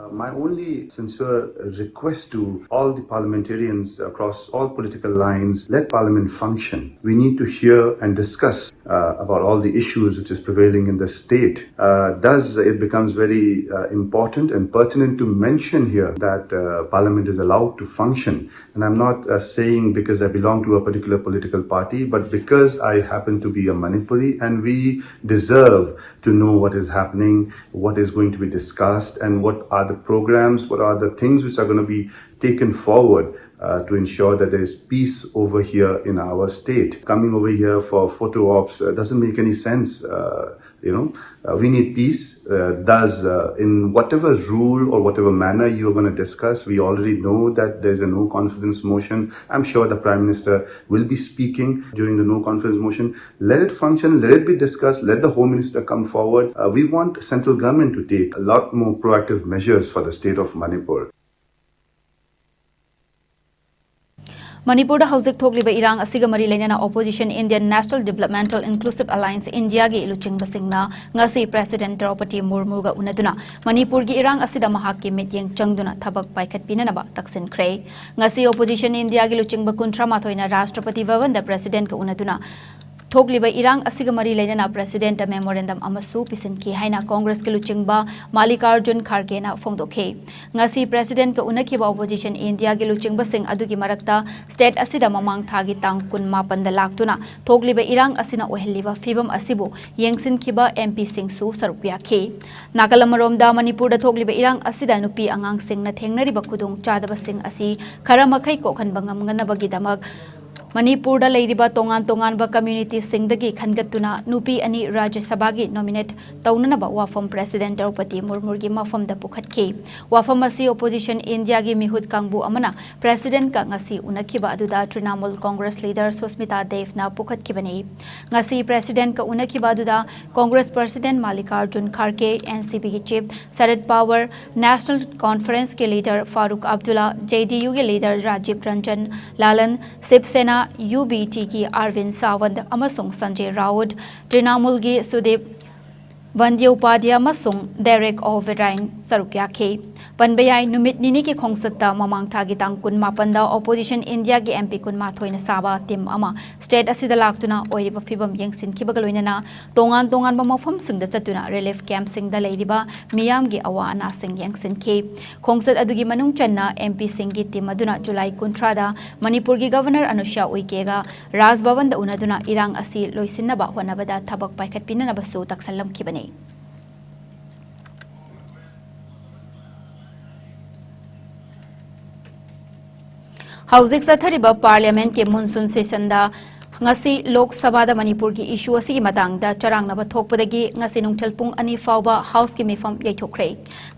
Uh, my only sincere request to all the parliamentarians across all political lines, let Parliament function. We need to hear and discuss uh, about all the issues which is prevailing in the state. Uh, thus, it becomes very uh, important and pertinent to mention here that uh, Parliament is allowed to function. And I'm not uh, saying because I belong to a particular political party, but because I happen to be a Manipuri, and we deserve to know what is happening, what is going to be discussed, and what are the programs, what are the things which are going to be taken forward uh, to ensure that there is peace over here in our state. Coming over here for photo ops uh, doesn't make any sense. Uh, you know, uh, we need peace. Uh, thus, uh, in whatever rule or whatever manner you are going to discuss, we already know that there's a no confidence motion. I'm sure the Prime Minister will be speaking during the no confidence motion. Let it function, let it be discussed, let the Home Minister come forward. Uh, we want central government to take a lot more proactive measures for the state of Manipur. ꯃꯅꯤꯄꯨꯔꯗ ꯍꯧꯖꯤꯛ ꯊꯣꯛꯂꯤꯕ ꯏꯔꯥꯡ ꯑꯁꯤꯒ ꯃꯔꯤ ꯂꯩꯅꯅ opposition Indian National Developmental Inclusive Alliance Indiaꯒꯤ ꯂꯨꯆꯤꯡꯕꯁꯤꯡꯅ ꯉꯁꯤ President ꯗ꯭ꯔꯧꯄꯗꯤ ꯃꯨꯔꯃꯨꯒ ꯎꯅꯗꯨꯅ ꯃꯅꯤꯄꯨꯔꯒꯤ ꯏꯔꯥꯡ ꯑꯁꯤꯗ ꯃꯍꯥꯛꯀꯤ ꯃꯤꯠꯌꯦꯡ ꯆꯪꯗꯨꯅ ꯊꯕꯛ ꯄꯥꯏꯈꯠꯄꯤꯅꯅꯕ ꯇꯛꯁꯤꯟꯈ꯭ꯔꯦ꯫ ꯉꯁꯤ opposition Indiaꯒꯤ ꯂꯨꯆꯤꯡꯕ ꯀꯨꯟꯊ꯭ꯔꯥ ꯃꯥꯊꯣꯏꯅ ꯔꯥꯁꯇ꯭ꯔꯄꯇꯤ ꯚꯕꯟꯗ Presidentꯀ ꯎꯅꯗꯨꯅ ꯊꯣꯛꯂꯤꯕ ꯏꯔꯥꯡ ꯑꯁꯤꯒ ꯃꯔꯤ ꯂꯩꯅꯅ Presidentꯇ memorandum ꯑꯃꯁꯨ ꯄꯤꯁꯤꯟꯈꯤ ꯍꯥꯏꯅ Congressꯀꯤ ꯂꯨꯆꯤꯡꯕ ꯃꯥꯜꯂꯤꯀꯥꯔꯖꯨꯟ ꯈꯥꯔꯒꯦꯅ ꯐꯣꯡꯗꯣꯛꯈꯤ꯫ ꯉꯁꯤ Presidentꯀ ꯎꯅꯈꯤꯕ opposition Indiaꯒꯤ ꯂꯨꯆꯤꯡꯕꯁꯤꯡ ꯑꯗꯨꯒꯤ ꯃꯔꯛꯇ state ꯑꯁꯤꯗ ꯃꯃꯥꯡ ꯊꯥꯒꯤ ꯇꯥꯡ ꯀꯨꯟ ꯃꯥꯄꯟꯗ ꯂꯥꯛꯇꯨꯅ ꯊꯣꯛꯂꯤꯕ ꯏꯔꯥꯡ ꯑꯁꯤꯅ ꯑꯣꯏꯍꯜꯂꯤꯕ ꯐꯤꯚꯝ ꯑꯁꯤꯕꯨ ꯌꯦꯡꯁꯤꯟꯈꯤꯕ MPꯁꯤꯡꯁꯨ ꯁꯔꯨꯛ ꯌꯥꯈꯤ꯫ ꯅꯥꯀꯜ ꯑꯃꯔꯣꯝꯗ ꯃꯅꯤꯄꯨꯔꯗ ꯊꯣꯛꯂꯤꯕ ꯏꯔꯥꯡ ꯑꯁꯤꯗ ꯅꯨꯄꯤ ꯑꯉꯥꯡꯁꯤꯡꯅ ꯊꯦꯡꯅꯔꯤꯕ ꯈꯨꯗꯣꯡꯆꯥꯗꯕꯁꯤꯡ ꯑꯁꯤ ꯈꯔ ꯃꯈꯩ ꯀꯣꯛꯍꯟꯕ ꯉꯝꯅꯅꯕꯒꯤꯗꯃꯛ ꯃꯅꯤꯄꯨꯔꯗ ꯂꯩꯔꯤꯕ ꯇꯣꯉꯥꯟ ꯇꯣꯉꯥꯟꯕ communityꯁꯤꯡꯗꯒꯤ ꯈꯟꯒꯠꯇꯨꯅ ꯅꯨꯄꯤ ꯑꯅꯤ ꯔꯥꯖ꯭ꯌ ꯁꯚꯥꯒꯤ nominate ꯇꯧꯅꯅꯕ ꯋꯥꯐꯝ President ꯗ꯭ꯔꯧꯄꯗꯤ ꯃꯨꯔꯃꯨꯒꯤ ꯃꯐꯝꯗ ꯄꯨꯈꯠꯈꯤ꯫ ꯋꯥꯐꯝ ꯑꯁꯤ opposition Indiaꯒꯤ ꯃꯤꯍꯨꯠ ꯀꯥꯡꯕꯨ ꯑꯃꯅ Presidentꯀ ꯉꯁꯤ ꯎꯅꯈꯤꯕ ꯑꯗꯨꯗ Trinamool Congress leader ꯁꯨꯁꯃꯤꯇꯥ ꯗꯦꯕꯅ ꯄꯨꯈꯠꯈꯤꯕꯅꯤ꯫ ꯉꯁꯤ Presidentꯀ ꯎꯅꯈꯤꯕ ꯑꯗꯨꯗ Congress President ꯃꯥꯜꯂꯤꯀꯥꯔꯖꯨꯟ ꯈꯥꯔꯒꯦ, NCPꯒꯤ Chief ꯁꯔꯗ ꯄꯋꯥꯔ, National Conferenceꯀꯤ leader ꯐꯥꯔꯨꯛ ꯑꯕꯗꯨꯜꯂꯥ, JDUꯒꯤ leader ꯔꯥꯖꯤꯕ ꯔꯟꯖꯟ ꯂꯥꯂꯟ, ꯁꯤꯕ ꯁꯦꯅꯥ, UBTꯒꯤ ꯑꯔꯕꯤꯟ ꯁꯥꯋꯟꯠ ꯑꯃꯁꯨꯡ ꯁꯟꯖꯦ ꯔꯥꯎꯠ, ꯇ꯭ꯔꯤꯅꯥꯃꯨꯜꯒꯤ ꯁꯨꯗꯤꯞ ꯕꯟꯗ꯭ꯌ ꯎꯄꯥꯙ꯭ꯌꯥ ꯑꯃꯁꯨꯡ ꯗꯦꯔꯦꯛ ꯑꯣ ꯕ꯭ꯔꯥꯏꯟ ꯁꯔꯨꯛ ꯌꯥꯈꯤ꯫ ꯄꯟꯕ ꯌꯥꯏ, ꯅꯨꯃꯤꯠ ꯅꯤꯅꯤꯒꯤ ꯈꯣꯡꯆꯠꯇ ꯃꯃꯥꯡ ꯊꯥꯒꯤ ꯇꯥꯡ ꯀꯨꯟꯃꯥꯄꯟꯗ opposition India ꯒꯤ M P ꯀꯨꯟꯃꯥꯊꯣꯏꯅ ꯁꯥꯕ team ꯑꯃ state ꯑꯁꯤꯗ ꯂꯥꯛꯇꯨꯅ ꯑꯣꯏꯔꯤꯕ ꯐꯤꯕꯝ ꯌꯦꯡꯁꯤꯟꯈꯤꯕꯒ ꯂꯣꯏꯅꯅ ꯇꯣꯉꯥꯟ ꯇꯣꯉꯥꯟꯕ ꯃꯐꯝꯁꯤꯡꯗ ꯆꯠꯇꯨꯅ relief camp ꯁꯤꯡꯗ ꯂꯩꯔꯤꯕ ꯃꯤꯌꯥꯝꯒꯤ ꯑꯋꯥ ꯑꯅꯥꯁꯤꯡ ꯌꯦꯡꯁꯤꯟꯈꯤ꯫ ꯈꯣꯡꯆꯠ ꯑꯗꯨꯒꯤ ꯃꯅꯨꯡ ꯆꯟꯅ M P ꯁꯤꯡꯒꯤ team ꯑꯗꯨꯅ ꯖꯨꯂꯥꯏ ꯀꯨꯟꯊ꯭ꯔꯥꯗ ꯃꯅꯤꯄꯨꯔꯒꯤ Governor ꯑꯅꯨꯁ꯭ꯌꯥ ꯎꯏꯀꯦꯒ ꯔꯥꯖ ꯚꯕꯟꯗ ꯎꯅꯗꯨꯅ ꯏꯔꯥꯡ ꯑꯁꯤ ꯂꯣꯏꯁꯤꯟꯅꯕ ꯍꯣꯠꯅꯕꯗ ꯊꯕꯛ ꯄꯥꯏꯈꯠꯄꯤꯅꯅꯕꯁꯨ ꯇꯛꯁꯜꯂꯝꯈꯤꯕꯅꯤ꯫ ꯍꯧꯖꯤꯛ ꯆꯠꯊꯔꯤꯕ Parliament ꯀꯤ monsoon session ꯗ ꯉꯁꯤ ꯂꯣꯛ ꯁꯚꯥꯗ ꯃꯅꯤꯄꯨꯔꯒꯤ issue ꯑꯁꯤꯒꯤ ꯃꯇꯥꯡꯗ ꯆꯔꯥꯡꯅꯕ ꯊꯣꯛꯄꯗꯒꯤ ꯉꯁꯤ ꯅꯨꯡꯊꯤꯜ ꯄꯨꯡ ꯑꯅꯤ ꯐꯥꯎꯕ House ꯀꯤ ꯃꯤꯐꯝ ꯌꯩꯊꯣꯛꯈ꯭ꯔꯦ꯫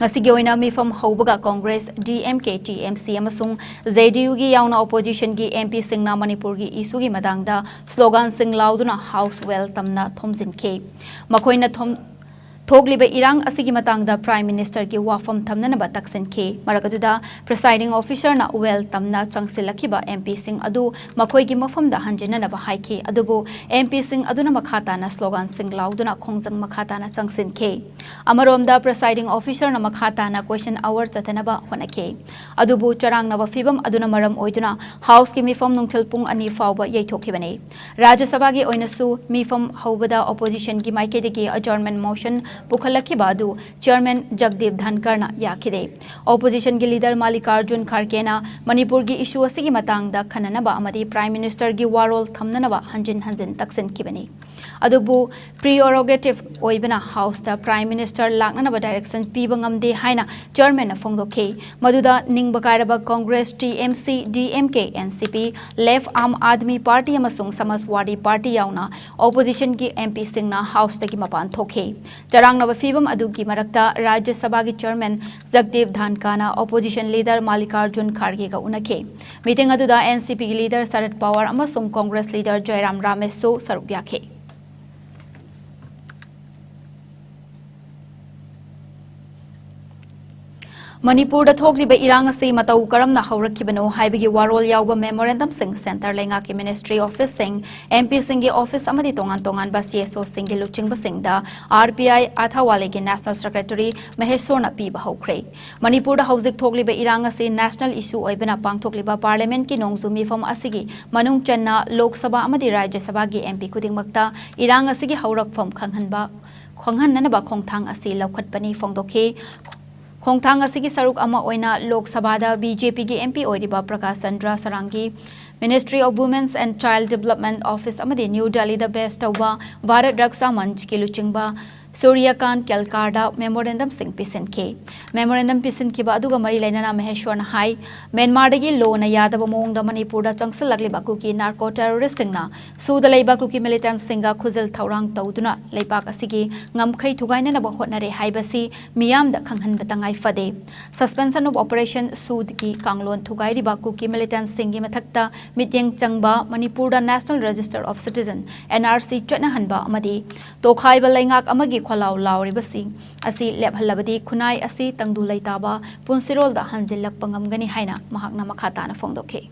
ꯉꯁꯤꯒꯤ ꯑꯣꯏꯅ ꯃꯤꯐꯝ ꯍꯧꯕꯒ Congress, D M K, T M C ꯑꯃꯁꯨꯡ J D U ꯒꯤ ꯌꯥꯎꯅ opposition ꯒꯤ M P ꯁꯤꯡꯅ ꯃꯅꯤꯄꯨꯔꯒꯤ issue ꯒꯤ ꯃꯇꯥꯡꯗ slogan ꯁꯤꯡ ꯂꯥꯎꯗꯨꯅ House well ꯇꯝꯅ ꯊꯣꯝꯖꯤꯟꯈꯤ꯫ ꯃꯈꯣꯏꯅ ꯊꯣꯝ-, ꯊꯣꯛꯂꯤꯕ ꯏꯔꯥꯡ ꯑꯁꯤꯒꯤ ꯃꯇꯥꯡꯗ Prime Minister ꯒꯤ ꯋꯥꯐꯝ ꯊꯝꯅꯅꯕ ꯇꯛꯁꯤꯟꯈꯤ꯫ ꯃꯔꯛ ꯑꯗꯨꯗ Presiding Officer ꯅ well ꯇꯝꯅ ꯆꯪꯁꯤꯜꯂꯛꯈꯤꯕ M P ꯁꯤꯡ ꯑꯗꯨ ꯃꯈꯣꯏꯒꯤ ꯃꯐꯝꯗ ꯍꯟꯖꯤꯟꯅꯅꯕ ꯍꯥꯏꯈꯤ, ꯑꯗꯨꯕꯨ M P ꯁꯤꯡ ꯑꯗꯨꯅ ꯃꯈꯥ ꯇꯥꯅ slogan ꯁꯤꯡ ꯂꯥꯎꯗꯨꯅ ꯈꯣꯡꯖꯪ ꯃꯈꯥ ꯇꯥꯅ ꯆꯪꯁꯤꯟꯈꯤ꯫ ꯑꯃꯔꯣꯝꯗ Presiding Officer ꯅ ꯃꯈꯥ ꯇꯥꯅ question hour ꯆꯠꯊꯅꯕ ꯍꯣꯠꯅꯈꯤ꯫ ꯑꯗꯨꯕꯨ ꯆꯔꯥꯡꯅꯕ ꯐꯤꯕꯝ ꯑꯗꯨꯅ ꯃꯔꯝ ꯑꯣꯏꯗꯨꯅ House ꯀꯤ ꯃꯤꯐꯝ ꯅꯨꯡꯊꯤꯜ ꯄꯨꯡ ꯑꯅꯤ ꯐꯥꯎꯕ ꯌꯩꯊꯣꯛꯈꯤꯕꯅꯤ꯫ ꯔꯥꯖ꯭ꯌ ꯁꯚꯥꯒꯤ ꯑꯣꯏꯅꯁꯨ ꯃꯤꯐꯝ ꯍꯧꯕꯗ opposition ꯒꯤ ꯃꯥꯏꯀꯩꯗꯒꯤ adjournment motion ꯄꯨꯈꯠꯂꯛꯈꯤꯕ ꯑꯗꯨ Chairman ꯖꯒꯗꯤꯞ ꯙꯟꯀꯔꯅ ꯌꯥꯈꯤꯗꯦ꯫ Opposition ꯒꯤ leader ꯃꯥꯜꯂꯤꯀꯥꯔꯖꯨꯟ ꯈꯥꯔꯒꯦꯅ ꯃꯅꯤꯄꯨꯔꯒꯤ issue ꯑꯁꯤꯒꯤ ꯃꯇꯥꯡꯗ ꯈꯟꯅꯅꯕ ꯑꯃꯗꯤ Prime Minister ꯒꯤ ꯋꯥꯔꯣꯜ ꯊꯝꯅꯅꯕ ꯍꯟꯖꯤꯟ ꯍꯟꯖꯤꯟ ꯇꯛꯁꯤꯟꯈꯤꯕꯅꯤ꯫ ꯑꯗꯨꯕꯨ prerogative ꯑꯣꯏꯕꯅ House ꯇ Prime Minister ꯂꯥꯛꯅꯅꯕ direction ꯄꯤꯕ ꯉꯝꯗꯦ ꯍꯥꯏꯅ Chairman ꯅ ꯐꯣꯡꯗꯣꯛꯈꯤ꯫ ꯃꯗꯨꯗ ꯅꯤꯡꯕ ꯀꯥꯏꯔꯕ Congress, T M C, D M K, N C P, Left, Aam Aadmi Party ꯑꯃꯁꯨꯡ Samajwadi Party ꯌꯥꯎꯅ opposition ꯒꯤ M P ꯁꯤꯡꯅ House ꯇꯒꯤ ꯃꯄꯥꯟ ꯊꯣꯛꯈꯤ꯫ ꯆꯔꯥꯡꯅꯕ ꯐꯤꯕꯝ ꯑꯗꯨꯒꯤ ꯃꯔꯛꯇ ꯔꯥꯖ꯭ꯌ ꯁꯚꯥꯒꯤ Chairman ꯖꯒꯗꯤꯞ ꯙꯥꯟꯀꯥꯅ opposition leader ꯃꯥꯜꯂꯤꯀꯥꯔꯖꯨꯟ ꯈꯥꯔꯒꯦꯒ ꯎꯅꯈꯤ꯫ Meeting ꯑꯗꯨꯗ N C P ꯒꯤ leader ꯁꯔꯗ ꯄꯋꯥꯔ ꯑꯃꯁꯨꯡ Congress leader ꯖꯣꯏꯔꯥꯝ ꯔꯥꯃꯦꯁꯁꯨ ꯁꯔꯨꯛ ꯌꯥꯈꯤ꯫ ꯃꯅꯤꯄꯨꯔꯗ ꯊꯣꯛꯂꯤꯕ ꯏꯔꯥꯡ ꯑꯁꯤ ꯃꯇꯧ ꯀꯔꯝꯅ ꯍꯧꯔꯛꯈꯤꯕꯅꯣ ꯍꯥꯏꯕꯒꯤ ꯋꯥꯔꯣꯜ ꯌꯥꯎꯕ memorandumꯁꯤꯡ centre ꯂꯩꯉꯥꯛꯀꯤ ministry officeꯁꯤꯡ, MPꯁꯤꯡꯒꯤ office ꯑꯃꯗꯤ ꯇꯣꯉꯥꯟ ꯇꯣꯉꯥꯟꯕ CSOꯁꯤꯡꯒꯤ ꯂꯨꯆꯤꯡꯕꯁꯤꯡꯗ RPI ꯑꯊꯥꯋꯥꯂꯦꯒꯤ national secretary ꯃꯍꯦꯁꯣꯔꯅ ꯄꯤꯕ ꯍꯧꯈ꯭ꯔꯦ꯫ ꯃꯅꯤꯄꯨꯔꯗ ꯍꯧꯖꯤꯛ ꯊꯣꯛꯂꯤꯕ ꯏꯔꯥꯡ ꯑꯁꯤ national issue ꯑꯣꯏꯕꯅ ꯄꯥꯡꯊꯣꯛꯂꯤꯕ parliamentꯀꯤ ꯅꯣꯡꯖꯨ ꯃꯤꯐꯝ ꯑꯁꯤꯒꯤ ꯃꯅꯨꯡ ꯆꯟꯅ ꯂꯣꯛ ꯁꯚꯥ ꯑꯃꯗꯤ ꯔꯥꯖ꯭ꯌ ꯁꯚꯥꯒꯤ MP ꯈꯨꯗꯤꯡꯃꯛꯇ ꯏꯔꯥꯡ ꯑꯁꯤꯒꯤ ꯍꯧꯔꯛꯐꯝ ꯈꯪꯍꯟꯕ, ꯈꯪꯍꯟꯅꯅꯕ ꯈꯣꯡꯊꯥꯡ ꯑꯁꯤ ꯂꯧꯈꯠꯄꯅꯤ ꯐꯣꯡꯗꯣꯛꯈꯤ꯫ ꯈꯣꯡꯊꯥꯡ ꯑꯁꯤꯒꯤ ꯁꯔꯨꯛ ꯑꯃ ꯑꯣꯏꯅ ꯂꯣꯛ ꯁꯚꯥꯗ BJPꯒꯤ MP ꯑꯣꯏꯔꯤꯕ ꯄ꯭ꯔꯀꯥꯁ ꯆꯟꯗ꯭ꯔ ꯁꯔꯥꯡꯒꯤ, Ministry of Women's and Child Development Office ꯑꯃꯗꯤ ꯅ꯭ꯌꯨ ꯗꯦꯜꯂꯤꯗ base ꯇꯧꯕ ꯚꯥꯔꯠ ꯔꯛꯁꯥ ꯃꯟꯆꯀꯤ ꯂꯨꯆꯤꯡꯕ ꯁꯨꯔ꯭ꯌꯀꯥꯟ ꯀꯦꯜꯀꯥꯔꯗ memorandumꯁꯤꯡ ꯄꯤꯁꯤꯟꯈꯤ꯫ Memorandum ꯄꯤꯁꯤꯟꯈꯤꯕ ꯑꯗꯨꯒ ꯃꯔꯤ ꯂꯩꯅꯅ ꯃꯍꯦꯁ꯭ꯋꯔꯅ ꯍꯥꯏ, ꯃ꯭ꯌꯥꯟꯃꯥꯔꯗꯒꯤ ꯂꯣꯅ ꯌꯥꯗꯕ ꯃꯑꯣꯡꯗ ꯃꯅꯤꯄꯨꯔꯗ ꯆꯪꯁꯤꯜꯂꯛꯂꯤꯕ ꯀꯨꯀꯤ narco terroristꯁꯤꯡꯅ ꯁꯨꯗ ꯂꯩꯕ ꯀꯨꯀꯤ militantꯁꯤꯡꯒ ꯈꯨꯖꯤꯜ ꯊꯧꯔꯥꯡ ꯇꯧꯗꯨꯅ ꯂꯩꯕꯥꯛ ꯑꯁꯤꯒꯤ ꯉꯝꯈꯩ ꯊꯨꯒꯥꯏꯅꯅꯕ ꯍꯣꯠꯅꯔꯦ ꯍꯥꯏꯕꯁꯤ ꯃꯤꯌꯥꯝꯗ ꯈꯪꯍꯟꯕ ꯇꯉꯥꯏ ꯐꯗꯦ꯫ Suspension of Operation ꯁꯨꯗꯒꯤ ꯀꯥꯡꯂꯣꯟ ꯊꯨꯒꯥꯏꯔꯤꯕ ꯀꯨꯀꯤ militantꯁꯤꯡꯒꯤ ꯃꯊꯛꯇ ꯃꯤꯠꯌꯦꯡ ꯆꯪꯕ ꯃꯅꯤꯄꯨꯔꯗ National Register of Citizen, NRC ꯆꯠꯅꯍꯟꯕ ꯑꯃꯗꯤ ꯇꯣꯈꯥꯏꯕ ꯂꯩꯉꯥꯛ ꯑꯃꯒꯤ ꯈꯣꯜꯂꯥꯎ ꯂꯥꯎꯔꯤꯕꯁꯤꯡ ꯑꯁꯤ ꯂꯦꯞꯍꯜꯂꯕꯗꯤ ꯈꯨꯟꯅꯥꯏ ꯑꯁꯤ ꯇꯪꯗꯨ ꯂꯩꯇꯥꯕ ꯄꯨꯟꯁꯤꯔꯣꯜꯗ ꯍꯟꯖꯤꯜꯂꯛꯄ ꯉꯝꯒꯅꯤ ꯍꯥꯏꯅ ꯃꯍꯥꯛꯅ ꯃꯈꯥ ꯇꯥꯅ ꯐꯣꯡꯗꯣꯛꯈꯤ꯫